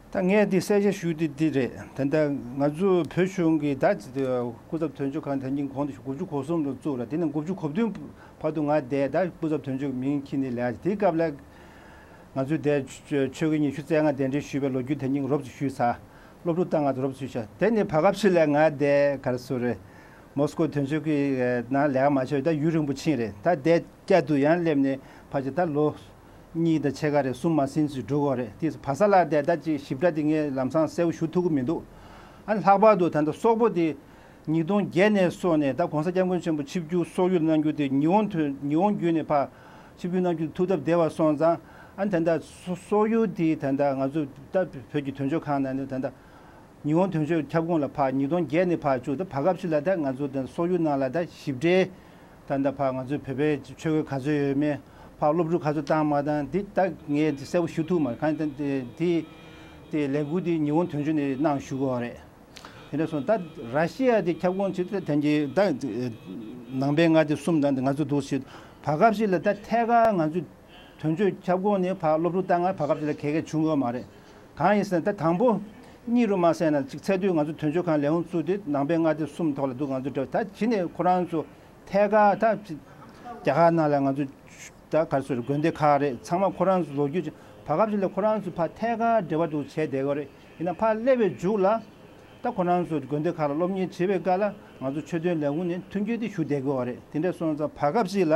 ད་ངས་འདི་གསལ་བཤད་ཞུ་དེ་འདི་རེད། ད་ལྟ་ང་ཚོ་བོད་གཞུང་གི་ད་སྐུ་ཚབ་དོན་གཅོད་ཁང་དེ་ཉིན་གོང་དུ་དགུ་བཅུ་གོ་གསུམ་ལ་བཙུགས་ར། དེ་ནས་དགུ་བཅུ་གོ་བདུན་བར་དུ་ང་བསྡད། ད་སྐུ་ཚབ་དོན་གཅོད་མིང་འཁྱེར་ནས་ལས། དེའི་སྐབས་ལ་ང་ཚོས་དེ་ཆོ་ཆོ་གི་ཉི་ཤུ་རྩ་ལྔ་གདན་འདྲེན་ཞུས་པའི་ལོ་རྒྱུས་དེ་ཉིན་རོབ་ཙམ་ཞུས་ཚར། སློབ་ཕྲུག་ད་ང་ཚོ་རོབ་ཙམ་ཞུས་ཤག། དེ་ནས་བར་སྐབས་ཤིག་ལ་ང་བསྡད་ག་རེ་ཟེར་རེད། མོ་སི་ཀོ་དོན་གཅོད་ཀྱི་ནང་ལས་ཀ་མ་བྱས་པ་ད་ཡུན་རིང་པོ་ཕྱིན་རེད། ད་བསྡད། བསྐྱར་དུ་ཡང་སླེབས་ནས་ཕལ་ཆེར་ད་ལོ་གཉིས་དང་ཕྱེད་ཀ་རེ་གསུམ་མ་ཟིན་ཙམ་འགྲོ་གི་རེད། དེ་བ་ས་ལ་བསྡད་ད་ཅིག་ཞིབ་ཕྲ་དེ་ངས་ལམ་སང་གསལ་པོ་ཞུ་ཐུབ་ཀྱི་མི་འདུག། ཨ་ནི་ལྷག་པར་དུ་ད་ལྟ་སོག་པོ་དེ་ཉིས་སྟོང་བརྒྱད་ནས་སོང་ནས་ད་༸གོང་ས་༸སྐྱབས་མགོན་ཆེན་པོ་ཆིབས་བསྒྱུར་སོག་ཡུལ་གནང་རྒྱུ་དེ་ཉི་ཧོང་ཐོན་ཉི་ཧོང་བརྒྱུད་ནས་ཕར་ ཕྱིར་འབུད་གནང་རྒྱུ་ཐུགས་སྟབས་བདེ་བ་སོང་ཙང་། ཨ་ནི་ད་ལྟ་སོ་སོག་ཡུལ་དེ་ད་ལྟ་ང་ཚོ་ད་བོད་ཀྱི་དོན་གཅོད་ཁང་ནང་ནས་ད་ལྟ་ཉི་ཧོང་དོན་གཅོད་ཁྱབ་ཁོངས་ལ་ཕར་ཉིས་སྟོང་བརྒྱད་ནས་ཕར་བཅུག་ད་བར་སྐབས་ཤིག་ལ་ད་ང་ཚོ་ད་སོག་ཡུལ་ནང་ལ་ད་ཞིབ་ཕྲའི་ད་ལྟ་ཕར་ང་ཚོའི་བོད་པའི་ཆོས་གོས་ག་ཚོད་ཡོད་མེད། ཕར་སློབ་ཕྲུག་ག་ཚོད་བཏང་མ་བཏང་འདི་ད་ངས་གསལ་པོ་ཞུ་ཐུབ་མ་རེད། གང་ཡིན་ད་དེ་དེ་ལས་འགུལ་དེ་ཉི་ཧོང་དོན་གཅོད་ནས་གནང་ཞུ་དགོས་པ་རེད། དེ་འདྲ་སོང་ད་ར་ཤི་ཡ་དེ་ཁྱབ་ཁོངས་བྱེད་དུས་ད་དེང་གི་ད་ནང་པའི་མངའ་སྡེ་གསུམ་དང་ང་ཚོ་འདུག་ཞིག་བར་སྐབས་ཤིག་ལ་ད་ཐད་ཀར་ང་ཚོ་དོན་གཅོད་ཁྱབ་ཁོངས་ནས་ཕར་སློབ་ཕྲུག་བཏང་ང་བར་སྐབས་ཤིག་ལ་ག་གེ་བྱུང་ཡོད་མ་རེད། གང་ཡིན་ཟེར་ན་ད་དང་པོ་གཉིས་རུ་མ་ཟེར་ན་ཅིག་ཚད་མཐོའི་ང་ཚོ་དོན་གཅོད་ཁང་ལས་ཁུངས་བཙུགས་ཏེ་ནང་པའི་མངའ་སྡེ་གསུམ་ཐོག་ལ་འདུག་ང་ཚོ་འབྲེལ་བ་ད་གཞི་ནས་ཁོ་རང་ཚོ་ཐད་ཀར་ད་རྒྱ་གར་ནང་ལ་ང་ཚོ་ད་ག་རེ་ཟེར་དགོན་སྡེ་ཁག་རེད། ཚང་མ་ཁོ་རང་ཚོ་ལོ་རྒྱུས་ཅིག་བར་སྐབས་ཤིག་ལ་ཁོ་རང་ཚོ་ཕར་ཐད་ཀར་འབྲེལ་བ་འདུག་བྱས་བསྡད་ཡོད་རེད། ཡིན་ན་ཕར་སླེབས་པའི་མཇུག་ལ་ད་ཁོ་རང་ཚོ་དགོན་སྡེ་ཁག་ལ་སློབ་གཉེར་བྱེད་པའི་སྐབས་ལ་ང་ཚོ་ཆོས་དོན་ལས་ཁུངས་ནས་མཐུན་འགྱུར་དེ་ཞུ་བསྡད་ཀྱི་ཡོད་རེད། དེ་འདྲ་སོང་ཙང་བར་སྐབས་ཤིག་ལ་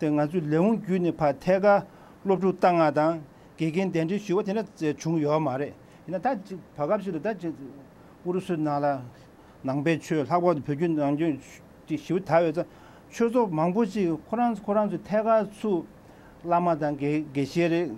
དེ་ང་ཚོའི་ལས་ཁུངས་བརྒྱུད་ནས་ཕར་ཐད་ཀར་སློབ་ཕྲུག་བཏང་ང་དང་དགེ་རྒན་གདན་འདྲེན་ཞུ་བ་དེ་འདྲ་བྱུང་ཡོད་མ་རེད། ཡིན་ན་ད་ཅིག་བར་སྐབས་ཤིག་ལ་ད་ཅིག་ཨུ་རུ་སུའི་ནང་ལ་ནང་པའི་ཆོས་ལྷག་པར་དུ་བོད་བརྒྱུད་ནང་བསྟན་ཅིག་ཞེ་པོ་དར་ཡོད་ཙང་ཆོས་ཚོགས་མང་པོ་ཅིག་ཁོ་རང་ཁོ་རང་ཚོའི་ཐད་ཀར་ཚུར་བླ་མ་དང་དགེ་དགེ་བཤེས་རེད།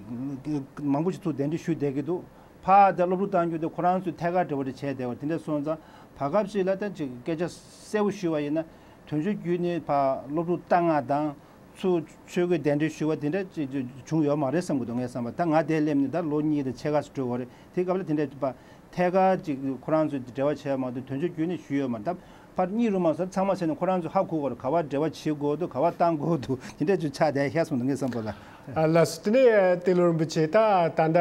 མང་པོ་ཞིག་ཚུར་གདན་འདྲེན་ཞུས་བསྡད་ཀྱི་འདུག་ཕར་དེ་སློབ་ཕྲུག་བཏང་རྒྱུ་དེ་ཁོ་རང་ཚོའི་ཐད་ཀར་འབྲེལ་བ་རེ་བྱས་བསྡད་པ་དེ་འདྲ་སོང་ཙང་བར་སྐབས་ཤིག་ལ་ད་ཅིག་སྐད་ཆ་གསལ་པོ་ཞུས་པ་ཡིན་ན་དོན་གཅོད་བརྒྱུད་ནས་ཕར་སློབ་ཕྲུག་བཏང་ང་དང་ཚུར་ཆོས་གོས་གདན་འདྲེན་ཞུ་བ་དེ་འདྲ་ཅིག་བྱུང་ཡོད་མ་རེད་བསམ་གྱི་འདུག་ངས་བསམ་པ་ད་ང་དེར་སླེབས་ནས་ད་ལོ་གཉིས་དང་ཕྱེད་ཀ་ཙམ་འགྲོ་གི་རེད། དེ་སྐབས་ལ་དེ་འདྲ་ཕར་ཐད་ཀར་ཅིག་ཁོ་རང་ཚོས་འབྲེལ་བ་བྱས་མ་གཏོགས་དོན་གཅོད་བརྒྱུད་ནས་ཞུས་ཡོད་མ་རེད། ད་ཕར་གཉིས་རུ་མ་སོང་ཚང་མ་བྱས་ནས་ཁོ་རང་ཚོས་ཧ་གོ་དགོས་རེད། ག་པར་འབྲེལ་བ་བྱེད་དགོས་འདུག་ག་པར་བཏང་དགོས་འདུག་དེ་འདྲ་ཅིག་ཆགས་བསྡད་ཤག་བསམ་འདུག་ངས་བསམ་པ་ལ། ཨ་ལགས་སོ། དེ་ནས་ཏེ་ལོ་རིན་པོ་ཆེ་ད་ད་ལྟ་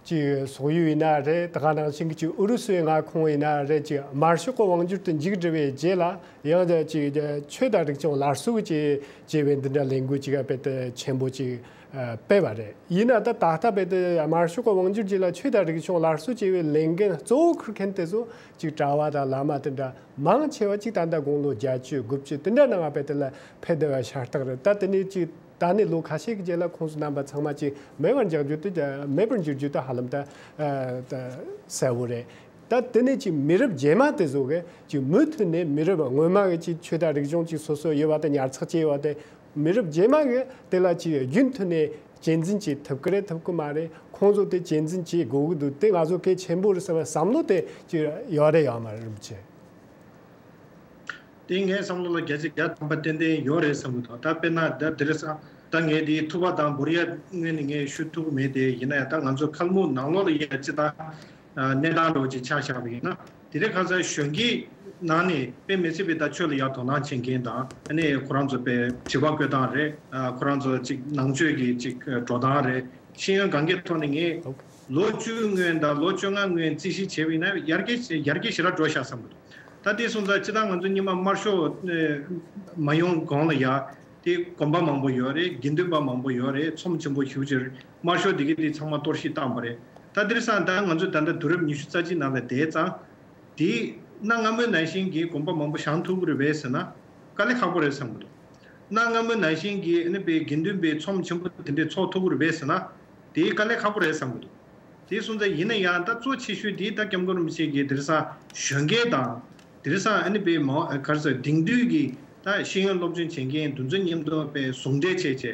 ཅིག་སོག་ཡུལ་ཡིན་ན་རེད། ད་ག་ནང་བཞིན་གྱི་ཅིག་ཨུ་རུ་སུའི་མངའ་ཁོངས་ཡིན་ན་རེད། ཅིག་དམར་ཤོག་གི་དབང་སྒྱུར་དུ་མཇུག་བསྒྲིལ་བའི་རྗེས་ལ་ཡང་ཅིག་ཆོས་དང་རིག་གཞུང་སླར་གསོ་གི་ཅིག་ཅེས་པའི་འདི་འདྲ་ལས་འགུལ་ཅིག་དཔེ་དེ་ཆེན་པོ་ཅིག་སྤེལ་བ་རེད། ཡིན་ན་ད་ད་ལྟ་དཔེ་དེ་དམར་ཤོག་གི་དབང་སྒྱུར་རྗེས་ལ་ཆོས་དང་རིག་གཞུང་སླར་གསོ་ཅེས་པའི་ལས་འགན་གཙོ་བོ་འཁུར་མཁན་དེ་ཚོ་ཅིག་གྲྭ་བ་དང་བླ་མ་དེ་འདྲ་མང་ཆེ་བ་ཅིག་ད་ལྟ་དགུང་ལོ་བརྒྱད་ཅུ་དགུ་བཅུ་དེ་འདྲ་ནང་དཔེ་དེ་ལ་ཕེབས་བསྡད་པ་ཤ་སྟག་རེད། ད་དེ་ནས་ཅིག་ད་ནས་ལོ་ཁ་ཤས་ཀྱི་རྗེས་ལ་ཁོང་ཚོ་རྣམ་པ་ཚང་མ་ཅིག་མེད་པར་འགྱུར་རྒྱུ་དེ་མེད་པར་འགྱུར་རྒྱུ་དེ་ཧ་ལམ་ད་ཨ་ད་གསལ་བོ་རེད། ད་དེ་ནས་ཅིག་མི་རབས་རྗེས་མ་དེ་ཚོ་གི་ཅིག་མུ་མཐུད་ནས་མི་རབས་སྔོན་མ་གི་ཅིག་ཆོས་དང་རིག་གཞུང་ཅིག་སོ་སོ་ཡོད་པ་དེ་ཉར་ཚགས་བྱས་ཡོད་པ་དེ་མི་རབས་རྗེས་མ་གི་དེ་ལ་ཅིག་རྒྱུན་མཐུད་ནས་གཅེས་འཛིན་བྱེད་ཐུབ་ཀྱི་རེད་ཐུབ་ཀྱི་མ་རེད། ཁོང་ཚོ་དེ་གཅེས་འཛིན་བྱེད་དགོས་ཀྱི་འདུག་དེ་ང་ཚོ་གལ་ཆེན་པོ་རེད་ཟེར་བའི་བསམ་བློ་དེ་ཅིག་ཡོད་རེད་ཡོད་མ་རེད་རིན་པོ་ཆེ། དེ་ངའི་བསམ་བློ་ལ་བརྒྱ་ཆ་བརྒྱ་ཐམ་པ་ཏན་ཏན་ཡོད་རེད་བསམ་གྱི་འདུག་ད་དཔེར་ན་ད་དེ་རིང་སང་ད་ངས་དེའི་ཐུ་བ་དང་བོར་ཡ་སྔོན་ནས་ངས་ཞུ་ཐུབ་ཀྱི་མེད་དེ། ཡིན་ན་ཡང་ད་ང་ཚོ་ཁལ་མུག་ནང་ལོགས་ལ་ཡ་ཅི་ད་གནས་སྟངས་འདྲ་བོ་ཅིག་ཆ་བཞག་པ་ཡིན་ན་དེ་རིང་ཁ་སང་གཞོན་སྐྱེས་ནང་ནས་དཔེ་མི་སྲིད་པའི་ད་ཆོས་ལ་ཡ་དོ་སྣང་བྱེད་མཁན་དང་ཨ་ནི་ཁོ་རང་ཚོ་དཔེ་བྱིས་པ་བཀོད་སྟངས་རེད། ཁོ་རང་ཚོ་ཅིག་ནང་ཆོས་ཀྱི་ཅིག་འགྲོ་སྟངས་རེད། ཤེས་ཡོན་སྒང་གའི་ཐོག་ནས་ངས་ལོ་བཅུ་སྔོན་དང་ལོ་བཅོ་ལྔ་སྔོན་རྩིས་ཞིབ་བྱས་པ་ཡིན་ན་ཡར་རྒྱས་ཡར་རྒྱས་ཞེ་དྲག་འགྲོ་ཤག་བསམ་གྱི་འདུག་ད་དེ་སོང་ཙང་སྤྱིར་བཏང་ང་ཚོ་སྔོན་མ་དམར་ཤོག་ཨེ་མ་ཡོང་གོང་ལ་ཡ་དེ་དགོན་པ་མང་པོ་ཡོད་རེད། དགེ་འདུན་པ་མང་པོ་ཡོད་རེད། ཚོམས་ཆེན་པོ་ཞེ་པོ་ཅིག་རེད། དམར་ཤོག་དེ་གས་དེ་ཚང་མ་གཏོར་བཤིག་བཏང་པ་རེད། ད་དེང་སང་ད་ང་ཚོ་ད་ལྟ་དུས་རབས་ཉི་ཤུ་རྩ་གཅིག་ནང་ལ་བསྡད་ཙང་དེ་གནའ་སྔ་མོའི་ནང་བཞིན་གྱི་དགོན་པ་མང་པོ་བཞེངས་ཐུབ་ཀྱི་རེད་པས་ཟེར་ན་དཀའ་ལས་ཁག་པོ་རེད་བསམ་གྱི་འདུག་གནའ་སྔ་མོའི་ནང་བཞིན་གྱི་ཨ་ནི་དཔེ་དགེ་འདུན་པའི་ཚོམས་ཆེན་པོ་དེ་འདྲས་ཚོགས་ཐུབ་ཀྱི་རེད་པས་ཟེར་ན་དེ་དཀའ་ལས་ཁག་པོ་རེད་བསམ་གྱི་འདུག་དེ་སོང་ཙང་ཡིན་ན་ཡང་ད་གཙོ་ཆེ་ཤོས་དེ་ད་སྐྱབས་མགོན་རིན་པོ་ཆེ་གིས་དེང་སང་གཞོན་སྐྱེས་དང་དེང་སང་ཨ་ནི་དཔེ་མ་ག་རེ་ཟེར་དེང་དུས་ཀྱི་ད་ཤེས་ཡོན་སློབ་སྦྱོང་བྱེད་མཁན་དེ་ཚོ་མཉམ་དུ་དཔེ་ཟུང་འབྲེལ་བྱས་བྱས་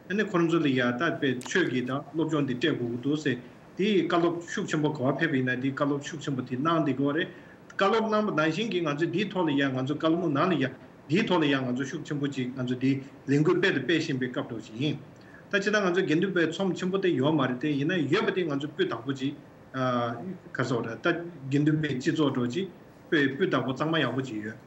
ཨ་ནི་ཁོ་རང་ཚོ་ལ་ཡ་ད་དཔེ་ཆོས་ཀྱི་ད་སློབ་སྦྱོང་འདི་སྤྲད་དགོས་ཀྱི་འདུག་ཟེར་དེ་བཀའ་སློབ་ཤུགས་ཆེན་པོ་ག་པར་ཕེབས་པ་ཡིན་ན་དེ་བཀའ་སློབ་ཤུགས་ཆེན་པོ་དེ་གནང་བསྡད་ཀྱི་ཡོད་རེད། བཀའ་སློབ་གནང་པ་ནང་བཞིན་གྱི་ང་ཚོས་དེའི་ཐོག་ལ་ཡ་ང་ཚོ་བཀའ་སློབ་ནང་ལ་ཡ་དེའི་ཐོག་ལ་ཡ་ང་ཚོ་ཤུགས་ཆེན་པོ་ཅིག་ང་ཚོ་དེ་ལས་འགུལ་སྤེལ་དང་སྤེལ་བཞིན་པའི་སྐབས་འདྲ་བོ་ཅིག་ཡིན། ད་ཅི་ལྟར་ང་ཚོ་དགེ་འདུན་པའི་ཚོམས་ཆེན་པོ་དེ་ཡོད་མ་རེད་དེ། ཡིན་ན་ཡོད་པ་དེ་ང་ཚོ་སྤུས་དག་པོ་ཅིག་ཨ་ག་རེ་ཟེར་དགོས་རེད། ད་དགེ་འདུན་པའི་སྤྱི་ཚོགས་འདྲ་བོ་ཅིག་སྤུས་སྤུས་དག་པོ་གཙང་མ་ཡག་པོ་ཅིག་ཡོད།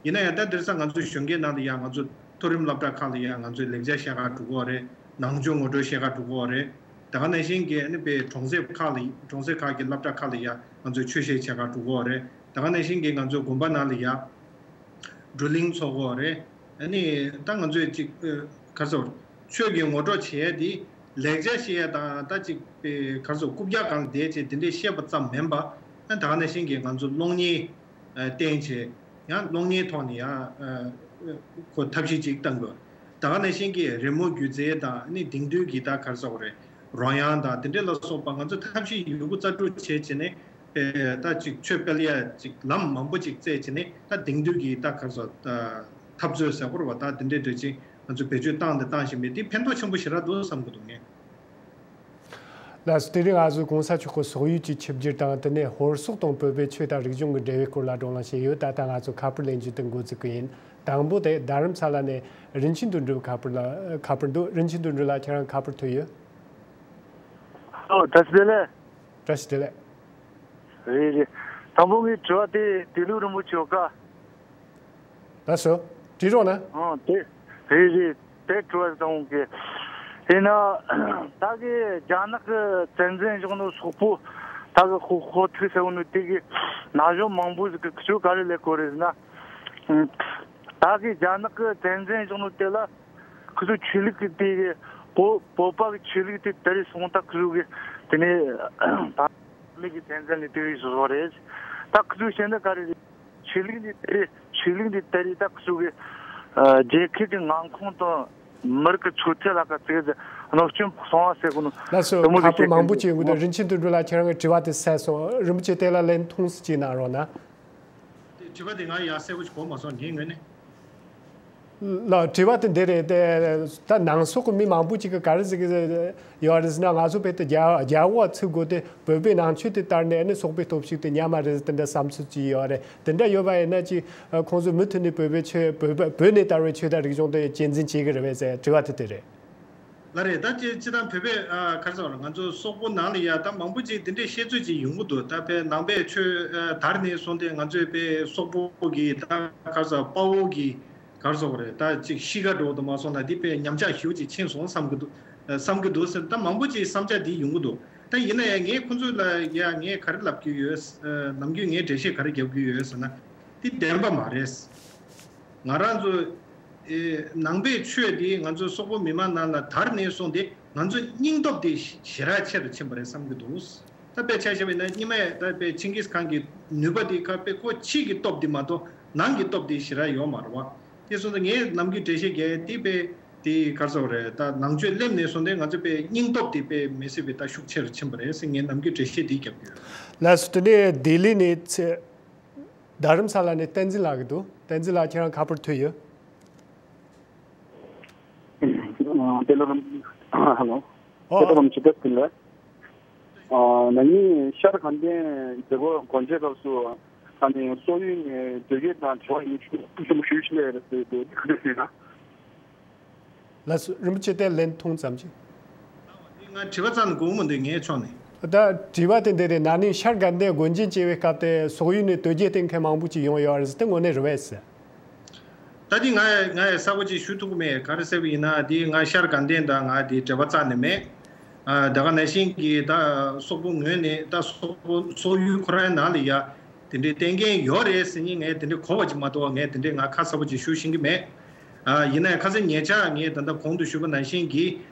ཡིན་ན་ཡང་ད་དེང་སང་ང་ཚོ་གཞོན་སྐྱེས་ནང་ལ་ཡང་ང་ཚོ་མཐོ་རིམ་སློབ་གྲྭ་ཁག་ལ་ཡང་ང་ཚོས་ལེགས་སྦྱར་བཤད་གར་འགྲོ་གི་ཡོད་རེད། ནང་ཆོས་ངོ་སྤྲོད་བཤད་གར་འགྲོ་གི་ཡོད་རེད། ད་ག་ནང་བཞིན་གྱི་ཨ་ནི་དཔེ་གྲོང་གསེབ་ཁག་ལ་གྲོང་གསེབ་ཁག་གི་སློབ་གྲྭ་ཁག་ལ་ཡང་ང་ཚོས་ཆོས་བཤད་བྱེད་གར་འགྲོ་གི་ཡོད་རེད། ད་ག་ནང་བཞིན་གྱི་ང་ཚོའི་དགོན་པ་ནང་ལ་ཡང་བགྲོ་གླེང་ཚོགས་ཀྱི་ཡོད་རེད། ཨ་ནི་ད་ང་ཚོས་ཅིག་ཨ་ག་རེ་ཟེར། ཆོས་ཀྱི་ངོ་སྤྲོད་བྱེད་ཡ་དེ་ལེགས་སྦྱར་བཤད་ཡ་དང་ད་ཅིག་ཨ་ག་རེ་ཟེར། རྐུབ་བཀྱག་སྒང་ལ་བསྡད་བྱས་དེ་འདྲས་བཤད་པ་ཙམ་མིན་པ། ཨ་ད་ག་ནང་བཞིན་གྱི་ང་ཚོ་གློག་བརྙན་ཨ་བསྟན་བྱས་ཡང་གློག་བརྙན་ཐོག་ནས་ཡང་ཨ་ཁོ་ཐབས་ཤེས་ཅིག་གཏང་དགོས། ད་ག་ནང་བཞིན་གྱི་རི་མོ་སྒྱུ་རྩལ་དང་ཨ་ནི་དེང་དུས་ཀྱི་ད་ག་རེ་ཟེར་དགོས་རེད། རོལ་དབྱངས་དང་དེ་འདྲས་ལ་སོགས་པ་ང་ཚོ་ཐབས་ཤེས་ཡོད་རྒུ་རྩལ་སྤྲུགས་བྱས་བྱས་ནས་ཨེ་ད་ཅིག་ཆོས་སྤེལ་ཡ་ཅིག་ལམ་མང་པོ་ཅིག་བཙལ་བྱས་ནས་ད་དེང་དུས་ཀྱི་ད་ག་རེ་ཟེར་ད་འཐབ་རྩོད་ཟེར་དགོས་རེད་པ། ད་དེ་འདྲས་འདྲ་ཅིག་ ང་ཚོས་བེད་སྤྱོད་བཏང་དང་བཏང་བཞིན་པས། དེ་ཕན་ཐོགས་ཆེན་པོ་ཞེ་དྲག་འདུག་བསམ་གྱི་འདུག་ངས། ལགས་སོ། དེ་རིང་ང་ཚོས་གོང་ས་མཆོག་གི་སོག་ཡུལ་གྱི་ཆིབས་བསྒྱུར་དང་། དེ་ནས་ཧོར་སོག་དང་བོད་པའི་ཆོས་དང་རིག་གཞུང་གི་འབྲེལ་བའི་སྐོར་ལ་བགྲོ་གླེང་བྱས་ཡོད། ད་ལྟ་ང་ཚོ་ཁ་པར་ལེན་རྒྱུ་དེ་འགོ་འཛུགས་ཀྱི་ཡིན། དང་པོ་དེ་རྡ་རམ་ས་ལ་ནས་རིན་ཆེན་དོན་གྲུབ་ཁ་པར་ལ་ཁ་པར་འདུག་རིན་ཆེན་དོན་གྲུབ་ལགས། ཁྱེད་རང་ཁ་པར་ཐོན་ཡོད། ཨོ། བཀྲ་ཤིས་བདེ་ལེགས། བཀྲ་ཤིས་བདེ་ལེགས། རེད་རེད། དང་པོ་ངའི་དྲི་བ་དེ་དེ་ལུགས་རིན་པོ་ཆེ་ཡོད་ཀ། ལགས་སོ། དྲི་རོགས་གནང་། ཨང་། དེ་རེད་རེད། དེ་དྲི་བ་དང་གི། དེ་ན་ད་གི་རྒྱ་ནག་གི་བཙན་འཛུལ་བྱུང་ནོ་སོག་པོ་ད་གི་ཧོ་ཧོ་ཐིག་ཟེར་བ་ནོ་དེ་གི་ན་གཞོན་མང་པོ་ཟིག་གི་ཁྱོད་ག་རེ་ལས་གོ་རེད་ཟེར་ན། ད་གི་རྒྱ་ནག་གི་བཙན་འཛུལ་བྱུང་ནོ་དེ་ལ་ཁོ་ཚོ་ཆོས་ལུགས་ཀྱི་དེ་གི་བོད་བོད་པ་གི་ཆོས་ལུགས་དེ་དེ་རེད་སོང་། ད་ཁོ་ཚོ་གི་དེ་ནས་ད་མི་གི་བཙན་འཛུལ་ནི་དེ་རེད་བཟོ་བ་རེད། ད་ཁོ་ཚོ་བཤད་ན་ག་རེ་རེད། ཆོས་ལུགས་འདི་དེ་རེད། ཆོས་ལུགས་འདི་དེ་རེད། ད་ཁོ་ཚོ་གི་ཨ་རྒྱལ་ཁབ་ཀྱི་མངའ་ཁོངས་དང་མི་རིགས་ཀྱི་ཆོས་དད་ལ་ཁ་ཚིག་གནོད་སྐྱོན་སོང་བ་ཟེར་གོ་ནོ། ལགས་སོ། དེ་མོ་ཁ་ཟིག་པར་བཤད་མང་པོ་གི་ཅིག་ཡོང་གི་འདུག་རིན་ཆེན་དོན་གྲུབ་ལགས། ཁྱེད་རང་གི་དྲི་བ་དེ་གསལ་སོང་། རིན་པོ་ཆེ་དེ་ལ་ལན་ཐུང་ཙམ་ཅིག་གནང་རོགས་གནང་། དེ་དྲི་བ་དེ་ང་ཡང་གསལ་པོ་ཞིག་གོ་མ་སོང་། ངའི་ངོས་ནས། ལགས། དྲི་བ་དེ་འདི་རེད་དེ། ད་ནང་སོག་གི་མི་མང་པོ་ཅིག་གིས་ག་རེ་ཟེར་གི་ཡོད་རེད་ཟེར་ན། ང་ཚོ་བོད་དུ་རྒྱ་རྒྱ་འོག་ཚུད་དགོས་ཏེ། བོད་པའི་ནང་ཆོས་དེ་དར་ནས་ནི་སོག་པོའི་སྟོབས་ཤུགས་དེ་ཉམས་པ་རེད་ཟེར། དེ་འདྲ་བསམ་ཚུལ་ཅིག་ཡོད་རེད། དེ་འདྲ་ཡོད་པ་ཡིན་ན་ཅིག་ཁོང་ཚོས་མུ་མཐུད་ནས་བོད་པའི་ཆོས། བོད་པ་བོད་ནས་དར་བའི་ཆོས་དང་རིག་གཞུང་དེ་གཅེས་འཛིན་བྱེད་ཀྱི་རེད་པས་ཟེར། དྲི་བ་དེ་དེ་རེད། ལགས་རེད། ད་སྤྱི་སྤྱི་བཏང་བོད་པའི་ཨ་ག་རེ་ཟེར་བ་རེད། ང་ཚོ་སོག་པོ་ནང་ལ་ཡ་ད་མང་པོ་ཅིག་དེ་འདྲའི་བཤད་ཚུལ་ཅིག་ཡོང་གི་འདུག་ད་དཔེ་ནང་པའི་ཆོས་ཨ་དར་ནས་བཟུང་སྟེ། ང་ཚོའི་དཔེ་སོག་པོ་གི་ད་ག་རེ་ཟེར། དཔའ་བོ་གི་ག་རེ་ཟེར་བ་རེད། ད་ཅིག་གཤིས་ཀ་འགྲོ་འདུག་མ་སོང་ན། འདི་དཔེ་ཉམས་ཆག་ཞེ་པོ་ཅིག་ཕྱིན་སོང་བསམ་གི་འདུག་ཨ་བསམ་གི་འདུག་ཟེར། ད་མང་པོ་ཅིག་བསམ་འཆར་འདི་ཡོང་གི་འདུག་ད་ཡིན་ན་ཡང་ངས་ཁོ་ཚོ་ལ་ཡ་ངས་ག་རེ་ལབ་ཀྱི་ཡོད། ཨ་ནམ་རྒྱུན་ངས་འགྲེལ་བཤད་ག་རེ་རྒྱབ་ཀྱི་ཡོད་ཟེར་ན། འདི་བདེན་པ་མ་རེད། ང་རང་ཚོ་ཨེ་ནང་པའི་ཆོས་འདི་ང་ཚོ་སོག་པོ་མི་མང་ནང་ལ་དར་ནས་བཟུང་སྟེ། ང་ཚོ་སྙིང་སྟོབས་དེ་ཞེ་དྲག་ཆེ་རུ་ཕྱིན་པ་རེད་བསམ་གྱི་འདུག་ད་དཔེ་ཆ་བཞག་པ་ཡིན་ན། སྔོན་མ་ད་དཔེ་ཆིང་གིས་ཁང་གི་ནུས་པ་དེ་ཁ་དཔེ་ཁོ་ཕྱི་གི་སྟོབས་དེ་མ་གཏོགས་ནང་གི་སྟོབས་དེ་ཞེ་དྲག་ཡོད་མ་རེད་བ། དེ་སོང་ཙང་ངས་ནམ་རྒྱུན་འགྲེལ་བཤད་རྒྱག་ཡ་དེ་དཔེ་དེ་ག་རེ་ཟེར་བ་རེད། ད་ནང་ཆོས་སླེབས་ནས་བཟུང་སྟེ་ང་ཚོ་དཔེ་སྙིང་སྟོབས་དེ་དཔེ་མི་སྲིད་པའི་ད་ཤུགས་ཆེ་རུ་ཕྱིན་པ་རེད་ཟེར། ངས་ནམ་རྒྱུན་འགྲེལ་བཤད་དེ་རྒྱབ་ཀྱི་ཡོད། ལགས་སོ། དེ་ནས་ལྡི་ལི་ནས་ཚེ། རྡ་རམ་ས་ལ་ནས་བསྟན་འཛིན་ལགས་ཀྱི་འདུག་བསྟན་འཛིན་ལགས། ཁྱེད་རང་ཁ་པར་ཐོན་ཡོད། ཨ། དེ་ལ་རམ། ཧ་ལོ། ཨོ། དེ་ལ་རམ་ཆི་ཏེ་ཏིན་ལ། ཨ། ན་ནིང་ཤར་དགའ་ལྡན་མཛད་སྒོ་སྒོ་འབྱེད་སྐབས་སུ། ཨ་ནི་སོག་ཡུལ་ནས་དོལ་རྒྱལ་དང་འབྲེལ་བ་ཡོད་ཞུ་ཞུ་ཞུ་ཞུ་ལས་རེད་ཟེར་དེ་ག་འདྲ་ཞུས་ན། ལགས་སོ། རིན་པོ་ཆེ་དེ་ལན་ཐུང་ཙམ་ཅིག་ང་དྲི་བ་རྩ་ནས་གོ་གི་མི་འདུག་ངའི་ཕྱོགས་ནས། ད་དྲི་བ་དེ་འདི་རེད། ན་ནིང་ཤར་དགའ་ལྡན་སྒོ་འབྱེད་བྱས་པའི་སྐབས་དེ་སོག་ཡུལ་ནས་དོལ་རྒྱལ་བསྟེན་མཁན་མང་པོ་ཅིག་ཡོང་ཡོད་རེད་ཟེར། དེ་དངོས་གནས་རེད་པས་ཟེར། ད་དེ་ང་ང་ཡང་གསལ་པོ་ཅིག་ཞུ་ཐུབ་ཀྱི་མེད། ག་རེ་ཟེར་བ་ཡིན་ན། དེ་ང་ཤར་དགའ་ལྡན་དང་ང་དེ་འབྲེལ་བ་རྩ་ནས་མེད། ཨ། ད་ག་ནང་བཞིན་གྱི་ད་སོག་པོ་ངོས་ནས་ད་སོག་པོ་སོག་ཡུལ་ཁོ་རང་ནང་ལ་ཡ་དེ་འདྲའི་བསྟེན་མཁན་ཡོད་རེད་ཟེར་མཁན་ངས་དེ་འདྲའི་གོ་བ་ཅིག་མ་གཏོགས་ངས་དེ་འདྲའི་ང་ཁ་གསལ་པོ་ཅིག་ཞུ་ཤེས་ཀྱི་མེད། ཨ། ཡིན་ན་ཡང་ཁ་སང་ཉེ་ཆར་ངས་ད་ལྟ་གོང་དུ་ཞུས་པ་ནང་བཞིན་གྱི་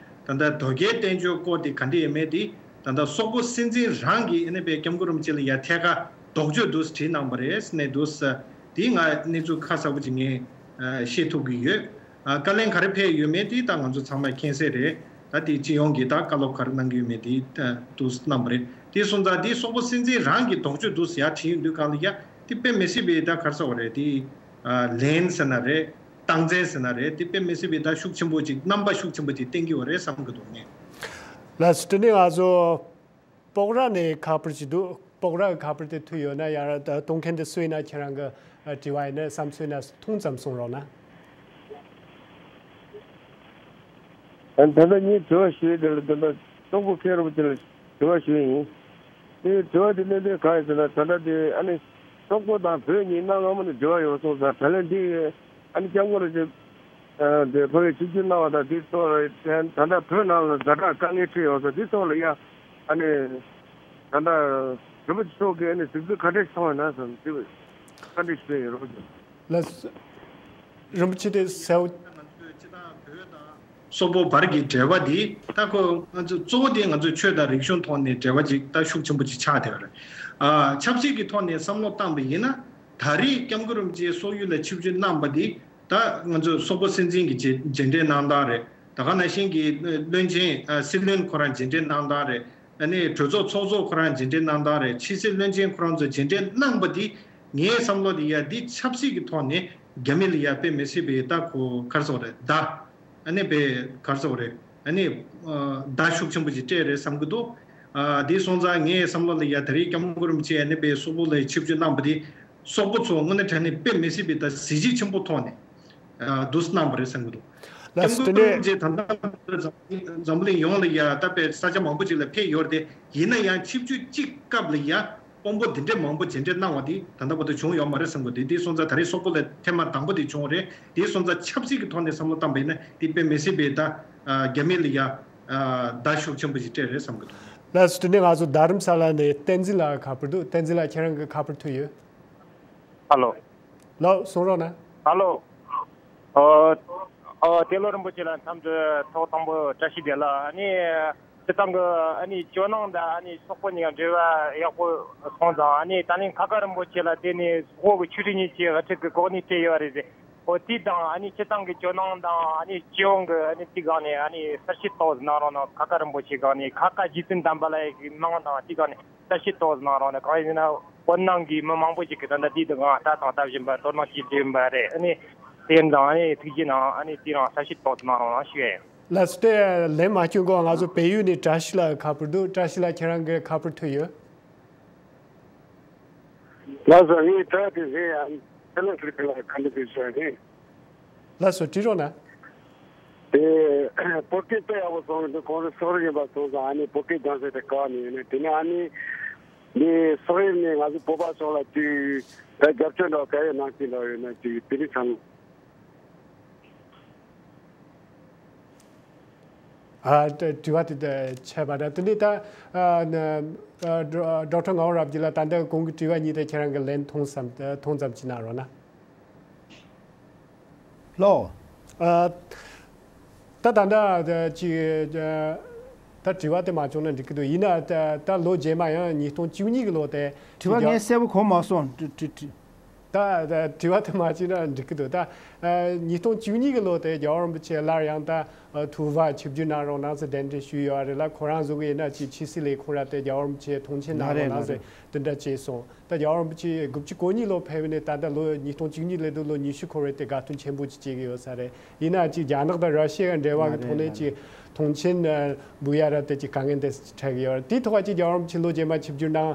ད་ལྟ་དོལ་རྒྱལ་བསྟེན་ཕྱོགས་སྐོར་དེ་ག་འདྲ་ཡོད་མེད་དེ། ད་ལྟ་སོག་པོ་སྲིད་འཛིན་རང་གིས་ཨ་ནི་དཔེ་སྐྱབས་མགོན་རིན་པོ་ཆེ་ལ་ཡ་ཐད་ཀར་དོགས་གཅོད་འདུག་བྲིས་གནང་བ་རེད་ཟེར་ནས་འདུག་ཟེར། དེ་ང་གནས་ཚུལ་ཁ་གསལ་པོ་ཅིག་ངས་ཨ་ཤེས་ཐུབ་ཀྱི་ཡོད། ཨ། བཀའ་ལན་ག་རེ་ཕེབས་ཡོད་མེད་དེ་ད་ང་ཚོ་ཚང་མས་མཁྱེན་གསལ་རེད། ད་དེ་སྤྱི་ཡོངས་ཀྱིས་ད་བཀའ་སློབ་ག་རེ་གནང་གི་ཡོད་མེད་དེ་ད་འདུག་གནང་བ་རེད། དེ་སོང་ཙང་དེ་སོག་པོ་སྲིད་འཛིན་རང་གིས་དོགས་གཅོད་འདུག་ཟེར་ཡ་བྲིས་ཡོང་དུས་སྒང་ལ་ཡ་དེ་དཔེ་མི་སྲིད་པའི་ད་ག་རེ་ཟེར་བ་རེད། དེ་ཨ་ལན་ཟེར་ན་རེད། རྟགས་མཚན་ཟེར་ན་རེད། དེ་དཔེ་མི་སྲིད་པའི་ད་ཤུགས་ཆེན་པོ་ཅིག་རྣམ་པ་ཤུགས་ཆེན་པོ་ཅིག་བསྟན་གྱི་ཡོད་རེད་བསམ་གྱི་འདུག་ངས། ལགས་སོ། དེ་ནས་ང་ཚོ་སྤོག་ར་ནས་ཁ་པར་ཅིག་འདུག་སྤོག་ར་གི་ཁ་པར་དེ་ཐུག་ཡོད་ན། ཡང་གཏོང་མཁན་དེ་སུ་ཡིན་ན། ཁྱེད་རང་གི་དྲི་བ་ཡིན་ན་བསམ་ཚུལ་ཡིན་ན་ཐུང་ཙམ་གསུང་རོགས་གནང་། ད་ད་ལྟ་ངས་དྲི་བ་ཞུས་དེ་ལ། ད་ལྟ་སོག་པོ་མཁན་རིན་པོ་ཆེ་ལ་དྲི་བ་ཞུས་ཡིན། དེ་དྲི་བ་དེ་གནད་དོན་གང་ཡིན་ཟེར་ན། ད་ལྟ་དེ་ཨ་ནི་སོག་པོ་དང་བོད་གཉིས་གནའ་སྔ་མོ་ནས་འབྲེལ་བ་ཡོད་སོང་ཙང་། ད་ལན་འདི་ཨ་ནི་སྐྱབས་མགོན་རིན་པོ་ཆེ་དེ་ཕ་གིར་ཆིབས་བསྒྱུར་གནང་བ་དང་། དེ་ཐོག་ལ་ད་ལྟ་བོད་ནང་ལ་ཛ་དྲག་དཀའ་ངལ་འཕྲད་ཡོད་ས་དེ་ཐོག་ལ་ཡ་ཨ་ནི་ད་ལྟ་རིན་པོ་ཆེ་མཆོག་གིས་ཨ་ནི་གཟིགས་ཚུལ་ག་འདྲ་ཞིག་མཐོང་ཡོད་ན་ཟེར་ནས་དེ་བཀའ་འདྲི་ཞུ་ཡ་ཡིན། རིན་པོ་ཆེ། ལགས། རིན་པོ་ཆེ་དེ་གསལ་པོ། ང་ཚོའི་སྤྱི་དང་བོད་དང་སོག་པོ་བར་གྱི་འབྲེལ་བ་འདི་ད་ཁོ་ང་ཚོ་གཙོ་བོ་དེ་ང་ཚོའི་ཆོས་དང་རིག་གཞུང་ཐོག་ནས་འབྲེལ་བ་ཅིག་ད་ཤུགས་ཆེན་པོ་ཅིག་ཆགས་བསྡད་པ་རེད། ཨ། ཆབ་སྲིད་ཀྱི་ཐོག་ནས་བསམ་བློ་བཏང་པ་ཡིན་ན། ད་རེས་སྐྱབས་མགོན་རིན་པོ་ཆེ་སོག་ཡུལ་ལ་ཆིབས་བསྒྱུར་གནང་པ་འདི་ད་ང་ཚོ་སོག་པོ་སྲིད་འཛིན་གྱི་རྗེས་རྗེས་དྲན་གནང་སྟངས་རེད། ད་ག་ནང་བཞིན་གྱི་བློན་ཆེན། ཨ། སྲིད་བློན་ཁོ་རང་རྗེས་དྲན་གནང་སྟངས་རེད། ཨ་ནི་གྲོས་ཚོགས་ཚོགས་གཙོ་ཁོ་རང་རྗེས་དྲན་གནང་སྟངས་རེད། ཕྱི་སྲིད་བློན་ཆེན་ཁོ་རང་ཚོ་རྗེས་དྲན་གནང་པ་འདི་ངའི་བསམ་བློ་འདི་ཡ་འདི་ཆབ་སྲིད་ཀྱི་ཐོག་ནས་རྒྱ་མི་ལ་ཡ་དཔེ་མི་སྲིད་པའི་ད་ཁོ་ག་རེ་ཟེར་དགོས་རེད། ད་ ཨ་ནི་པའི་གར་ཟེར་བ་རེད། ཨ་ནི་ཨ་བརྡ་ཤུགས་ཆེན་པོ་ཅིག་སྤྲད་རེད་བསམ་གྱི་འདུག་ཨ་དེ་སོང་ཙང་ངའི་བསམ་བློ་ལ་ཡ་ད་རེས་སྐྱབས་མགོན་རིན་པོ་ཆེ་ཨ་ནི་པའི་སོག་པོ་ལ་ཆིབས་བསྒྱུར་གནང་པ་དེ་སོག་པོ་ཚོ་དངོས་གནས་དྲང་གནས་དཔེ་མི་སྲིད་པའི་ད་གཟི་བརྗིད་ཆེན་པོ་ཐོག་ནས་ཨ་འདུག་སེ་གནང་པ་རེད་བསམ་གྱི་འདུག་ལགས་སོ། སྐྱབས་མགོན་དེ་ནས་རིན་པོ་ཆེ་ད་ལྟ་འཛམ་བུ་གླིང་ཡོངས་ལ་ཡ་ད་པའི་ས་ཆ་མང་པོ་ཅིག་ལ་ཕེབས་ཡོད་རེད་དེ། ཡིན་ན་ཡང་ཆིབས་བསྒྱུར་གཅིག་སྐབས་ལ་ཡ་དཔོན་པོ་འདི་འདྲའི་མང་པོ་མཇལ་འཕྲད་གནང་བ་འདི་ད་ལྟ་བར་དུ་བྱུང་ཡོད་མ་རེད་བསམ་གྱི་འདུག་དེ་སོང་ཙང་ད་རེས་སོག་པོ་ལ་ཐེངས་མ་དང་པོ་དེ་བྱུང་བ་རེད། དེ་སོང་ཙང་ཆབ་སྲིད་ཀྱི་ཐོག་ནས་བསམ་བློ་བཏང་པ་ཡིན་ན་དེ་དཔེ་མི་སྲིད་པའི་ད་རྒྱ་མི་ལ་ཡ་བརྡ་ཤུགས་ཆེན་པོ་ཞིག་སྤྲད་རེད་བསམ་གྱི་འདུག་ལགས་སོ། དེ་ནས་ང་ཚོ་རྡ་རམ་ས་ལ་ནས་བསྟན་འཛིན་ལགས་ཁ་པར་འདུག་བསྟན་འཛིན་ལགས་ཁྱེད་རང་གི་ཁ་པར་ཐོན་ཡོད། ཧ་ལོ། ལགས་སོ། གསུང་རོགས་གནང་། ཧ་ལོ། ཨོ། ཨོ། ཏེ་ལོ་རིན་པོ་ཆེ་ལ་མཚམས་དུ་ཐོག་དང་པོ་བཀྲ་ཤིས་བདེ་ལེགས། ཨ་ནི་སྤྱིར་བཏང་གི་ཨ་ནི་ཇོ་ནང་དང་ཨ་ནི་སོག་པོ་གཉིས་ཀ་འབྲེལ་བ་ཡག་པོ་སོང་ཙང་། ཨ་ནི་ད་ནི་ཁ་ཁ་རིན་པོ་ཆེ་ལ་དེ་ནི་སོག་པོ་གི་ཆོས་ཁྲིད་གཉིས་ཀྱི་ཨ་ཁྲིད་ཀྱི་གོ་གནས་སྤྲད་ཡོད་རེད་ཟེར། ཨོ་དེ་དང་ཨ་ནི་སྤྱིར་བཏང་གི་ཇོ་ནང་དང་ཨ་ནི་སྤྱི་ཡོངས་ཀྱི་ཨ་ནི་དེ་སྒང་ནས་ཨ་ནི་གསལ་བཤད་ཏོག་ཙམ་གནང་རོགས་གནང་། ཁ་ཁ་རིན་པོ་ཆེ་སྒང་ནས། ཁ་ཁ་རྗེ་བཙུན་དམ་པ་ལ་ཡི་གི་ནང་དང་དེ་སྒང་ནས་གསལ་བཤད་ཏོག་ཙམ་གནང་རོགས་གནང་། གང་ཡིན་ཟེར་ན་བོད་ནང་གི་མི་མང་པོ་ཞིག་གིས་ད་ལྟ་དེའི་སྒང་ལྟ་སྟངས་ལྟ་བཞིན་པ། དོ་སྣང་བྱེད་བཞིན་པ་རེད། ཨ་ནི་དེ་དང་ཨ་ནི་ཐུགས་རྗེ་གནང་། ཨ་ནི་དེ་རང་གསལ་བཤད་ཏོག་ཙམ་གནང་རོགས་གནང་ཞུ་ཡ་ཡིན། ལགས་སོ། དེ་ལན་མ་སྐྱོན་གོང་ང་ཚོ་བལ་ཡུལ་ནས་བཀྲ་ཤིས་ལགས་ཁ་པར་འདུག་བཀྲ་ཤིས་ལགས་ཁྱེད་རང་གི་ཁ་པར་ཐོན་ཡོད། ལགས་སོ། ངས་དྲི་བ་དེ་བཟོས་ཡ། ཨ་ནི་ལགས་སོ། དྲི་རོགས་གནང་། དེ་བོད་སྐད་དཔེ་ཡག་པོ་གསུངས་འདུག་ཁོང་ཚོ་སོག་རིགས་ཡིན་པ་སོང་ཙང་ཨ་ནི་བོད་སྐད་སྦྱང་ས་དེ་བཀག་ནས་ཡོད་ནས། དེ་ནས་ཨ་ནི་འདི་སོག་རིགས་ནས་ང་ཚོ་བོད་པ་ཕྱོགས་ལ་ཅིག་ད་རྒྱབ་སྐྱོར་འདྲ་ག་རེ་གནང་གི་འདུག་ཡོད་ན་ཅིག་དེ་རིགས་ཚང་མ། ཨ། དྲི་བ་དེ་ཆད་པ་འདྲ། དེ་ནས་ད་ཨ་ན་ཨ་ཌོག་ཌོག་ཊར་ངག་དབང་རབ་རྒྱས་ལགས། ད་ལྟ་གོང་གི་དྲི་བ་གཉིས་དེ་ཁྱེད་རང་གི་ལན་ཐུང་ཙམ་ཐུང་ཙམ་ཅིག་གནང་རོགས་གནང་། ལགས། ཨ། ད་ད་ལྟ་ཅིག་ད་དྲི་བ་དེ་མ་བྱུང་ན་འགྲིག་གི་འདུག་ཡིན་ན་ད་ད་ལོ་རྗེས་མ་ཡང་ཉིས་སྟོང་བཅུ་གཉིས་ཀྱི་ལོ་དེ་དྲི་བ་ངས་གསལ་པོ་གོ་མ་སོང་། དྲི་དྲི་དྲི། ད་ད་དྲི་བ་དེ་མ་བྱས་ན་འགྲིག་གི་འདུག་ད་ཨ་ཉིས་སྟོང་བཅུ་གཉིས་ཀྱི་ལོ་དེ་རྒྱལ་བ་རིན་པོ་ཆེ་སླར་ཡང་ད་ཨ་ཐུ་ཝ་ཆིབས་བསྒྱུར་གནང་རོགས་གནང་ཟེར་གདན་འདྲེན་ཞུས་ཡོད་རེད་ལ། ཁོ་རང་བཟོ་གི་ཡིན་ན་ཅིག་ཕྱི་སྲིད་ལས་ཁོང་རང་དེ་རྒྱལ་བ་རིན་པོ་ཆེ་མཐོང་མཆན་གནང་རོགས་གནང་ཟེར་དེ་འདྲ་བྱས་སོང་། ད་རྒྱལ་བ་རིན་པོ་ཆེ་དགུ་བཅུ་གོ་གཉིས་ལོ་ཕེབས་ནས་ད་ལྟ་ལོ་ཉིས་སྟོང་བཅུ་གཉིས་སླེབས་དུས་ལོ་ཉི་ཤུ་འཁོར་བའི་དེ་དགའ་སྟོན་ཆེན་པོ་ཅིག་བྱེད་ཀྱི་ཡོད་ས་རེད། ཡིན་ན་ཅིག་རྒྱ་ནག་དང་ར་ཤི་ཡ་འབྲེལ་བ་གི་ཐོག་ནས་ཅིག་མཐོང་མཆན་འབུལ་ཡ་ར་དེ་ཅིག་དཀའ་ངལ་དེ་འཕྲད་ཀྱི་ཡོད་རེད། དེའི་ཐོག་ཅིག་རྒྱལ་བ་རིན་པོ་ཆེ་ལོ་རྗེས་མ་ཆིབས་བསྒྱུར་གནང་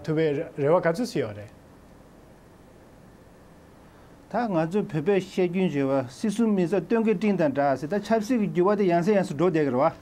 ཐུབ་པའི་རེ་བ་ག་ཚོད་ཅིག་ཡོད་རེད། ད་ང་ཚོ་བོད་པའི་བཤད་རྒྱུན་བརྗོད་པ། སྲིད་གསུམ་མི་ཟད་སྟོན་ཀའི་སྤྲིན་དང་འདྲ་ཟེར། ད་ཆབ་སྲིད་ཀྱི་འགྱུར་བ་དེ་ཡང་སེ་ཡང་སེ་འགྲོ་བསྡད་ཀྱི་རེད་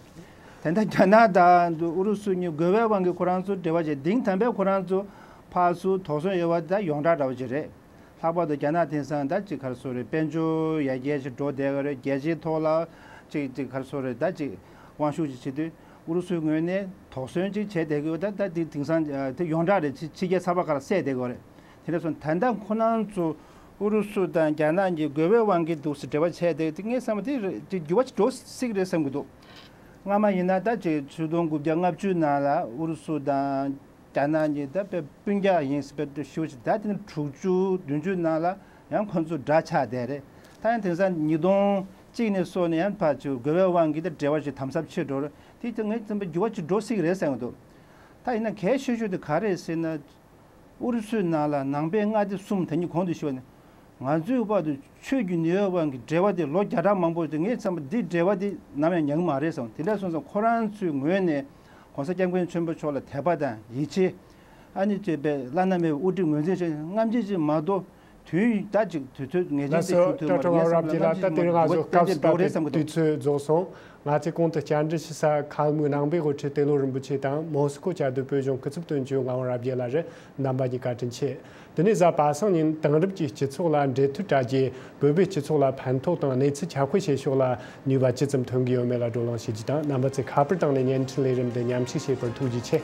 བ། དེ་འདྲ་རྒྱ་ནག་དང་ཨུ་རུ་སུ་གཉིས་དགོས་པའི་དབང་གིས་ཁོ་རང་ཚོ་འབྲེལ་བ་བྱས། དེང་དམ་པའི་ཁོ་རང་ཚོ་ཕར་ཚུར་དོགས་ཟོན་ཡོད་པ་ད་ཡོངས་གྲགས་འདྲ་བོ་ཅིག་རེད། ལྷག་པར་དུ་རྒྱ་ནག་དེང་སང་ད་ཅིག་ག་རེ་ཟེར་དགོས་རེད། དཔལ་འབྱོར་ཡར་རྒྱས་ཅིག་འགྲོ་བསྡད་ཀྱི་རེད། རྒྱལ་སྤྱིའི་ཐོག་ལ་ཅིག་ཅིག་ག་རེ་ཟེར་དགོས་རེད། ད་ཅིག་དབང་ཤུགས་ཅིག་བྱེད་དུས་ཨུ་རུ་སུའི་ངོས་ནས་དོགས་ཟོན་ཅིག་བྱས་བསྡད་ཀྱི་ཡོད། ད་ད་དེ་དེང་སང་དེ་ཡོངས་གྲགས་རེད། ཕྱི་ཕྱི་རྒྱལ་ཚགས་པར་ཁག་ལ་གསལ་བསྡད་ཀྱི་ཡོད་རེད། དེ་འདྲ་སོང་ད་ལྟ་ཁོ་རང་ཚོ་ཨུ་རུ་སུ་དང་རྒྱ་ནག་གཉིས་དགོས་པའི་དབང་གིས་འདུག་སེ་འབྲེལ་བ་བྱས་བསྡད་དེ། ངས་བསམ་པ་དེ་རེད། དེ་འགྱུར་བ་ཅིག་འགྲོ་སྲིད་ཀྱི་རེད་བསམ་གྱི་འདུག་སྔ་མ་ཡིན་ན་ད་ཅིག་ཆིག་སྟོང་དགུ་བརྒྱ་ལྔ་བཅུ་ནང་ལ་ཨུ་རུ་སུ་དང་རྒྱ་ནག་གཉིས་ད་དཔེ་སྤུན་ཀྱག་ཡིན་ཟེར་དཔེ་ཞུ་བ་ཞིག་ད་དེ་ནས་དྲུག་ཅུ་བདུན་ཅུ་ནང་ལ་ཡང་ཁོ་ཚོ་འདྲ་ཆགས་བསྡད་རེད། ད་ཡང་དེང་སང་ཉིས་སྟོང་གཅིག་ནས་བཟུང་ནས་ཡང་ཕར་ཚུར་དགོས་པའི་དབང་གིས་ད་འབྲེལ་བ་ཞིག་དམ་ཟབ་ཆེ་འགྲོ་རེད། དེ་ད་ངས་བསམ་པ་འགྱུར་བ་ཅིག་འགྲོ་སྲིད་ཀྱི་རེད་བསམ་གྱི་འདུག་ད་ཡིན་ན་གལ་ཆེ་ཤོས་དེ་ག་རེ་རེད་ཟེར་ན། ཨུ་རུ་སུའི་ནང་ལ་ནང་པའི་མངའ་སྡེ་གསུམ་ད་ནི་གོང་དུ་ཞུས་པ་ནི། ང་ཚོའི་བར་དུ་ཆོས་ཀྱི་ནུས་པའི་དབང་གིས་འབྲེལ་བ་དེ་ལོ་བརྒྱ་ཕྲག་མང་པོ་དེ། ངས་བསམ་པ་འདི་འབྲེལ་བ་དེ་ནམ་ཡང་ཉམས་ཀྱི་མ་རེད་བསམ། དེ་འདྲ་སོང་ཙང་ཁོ་རང་ཚོའི་ངོས་ནས་༸གོང་ས་༸སྐྱབས་མགོན་ཆེན་པོ་མཆོག་ལ་དད་པ་དང་ཡིད་ཆེས། ཨ་ནི་ཅེས་པའི་བླ་ན་མེད་པའི་དབུ་ཁྲིད་ངོས་འཛིན་བྱས། རྔམ་བརྗིད་ཅིག་མ་གཏོགས་དུས་ད་ཅིག་དུས་ཚོད་ངེས་ཅན་ཅིག་ཞུ་ཐུབ་མ་རེད། ངས་བསམ་པ་རྔམ་བརྗིད་ཅིག་འགྲོ་གི་རེད་བསམ་གྱི་འདུག་དུས་ཚོད་རྫོགས་སོང་། ང་ཚོས་གོང་དུ་བཅར་འདྲི་ཞུ་ས་ཁ་སྨུག་ནང་པའི་དབུ་ཁྲིད་ཏེ་ལོ་རིན་པོ་ཆེ་དང་མོ་སི་ཀོ་བཅའ་སྡོད་བོད་གཞུང་སྐུ་ཚབ་དོན་གཅོད་ངག་དབང་རབ་རྒྱས་ལགས་རེད། རྣམ་པ་གཉིས་ཀ་བཀའ་དྲིན་ཆེ། དེ་ནས་གཟའ་པ་སངས་ཉིན་དེང་རབས་ཀྱི་སྤྱི་ཚོགས་ལ་འབྲེལ་མཐུད་བྱ་རྒྱུ། བོད་པའི་སྤྱི་ཚོགས་ལ་ཕན་ཐོགས་དང་གནས་ཚུལ་ཁྱབ་སྤེལ་བྱེད་ཕྱོགས་ལ་ནུས་པ་ཇི་ཙམ་ཐོན་གྱི་ཡོད་མེད་ལ་བགྲོ་གླེང་བྱེད་རྒྱུ་དང་། རྣམ་པ་ཚོས་ཁ་པར་བཏང་ནས་བརྙན་འཕྲིན་ལས་རིམ་འདི་མཉམ་ཞུགས་བྱས་པར་ཐུགས་རྗེ་ཆེ།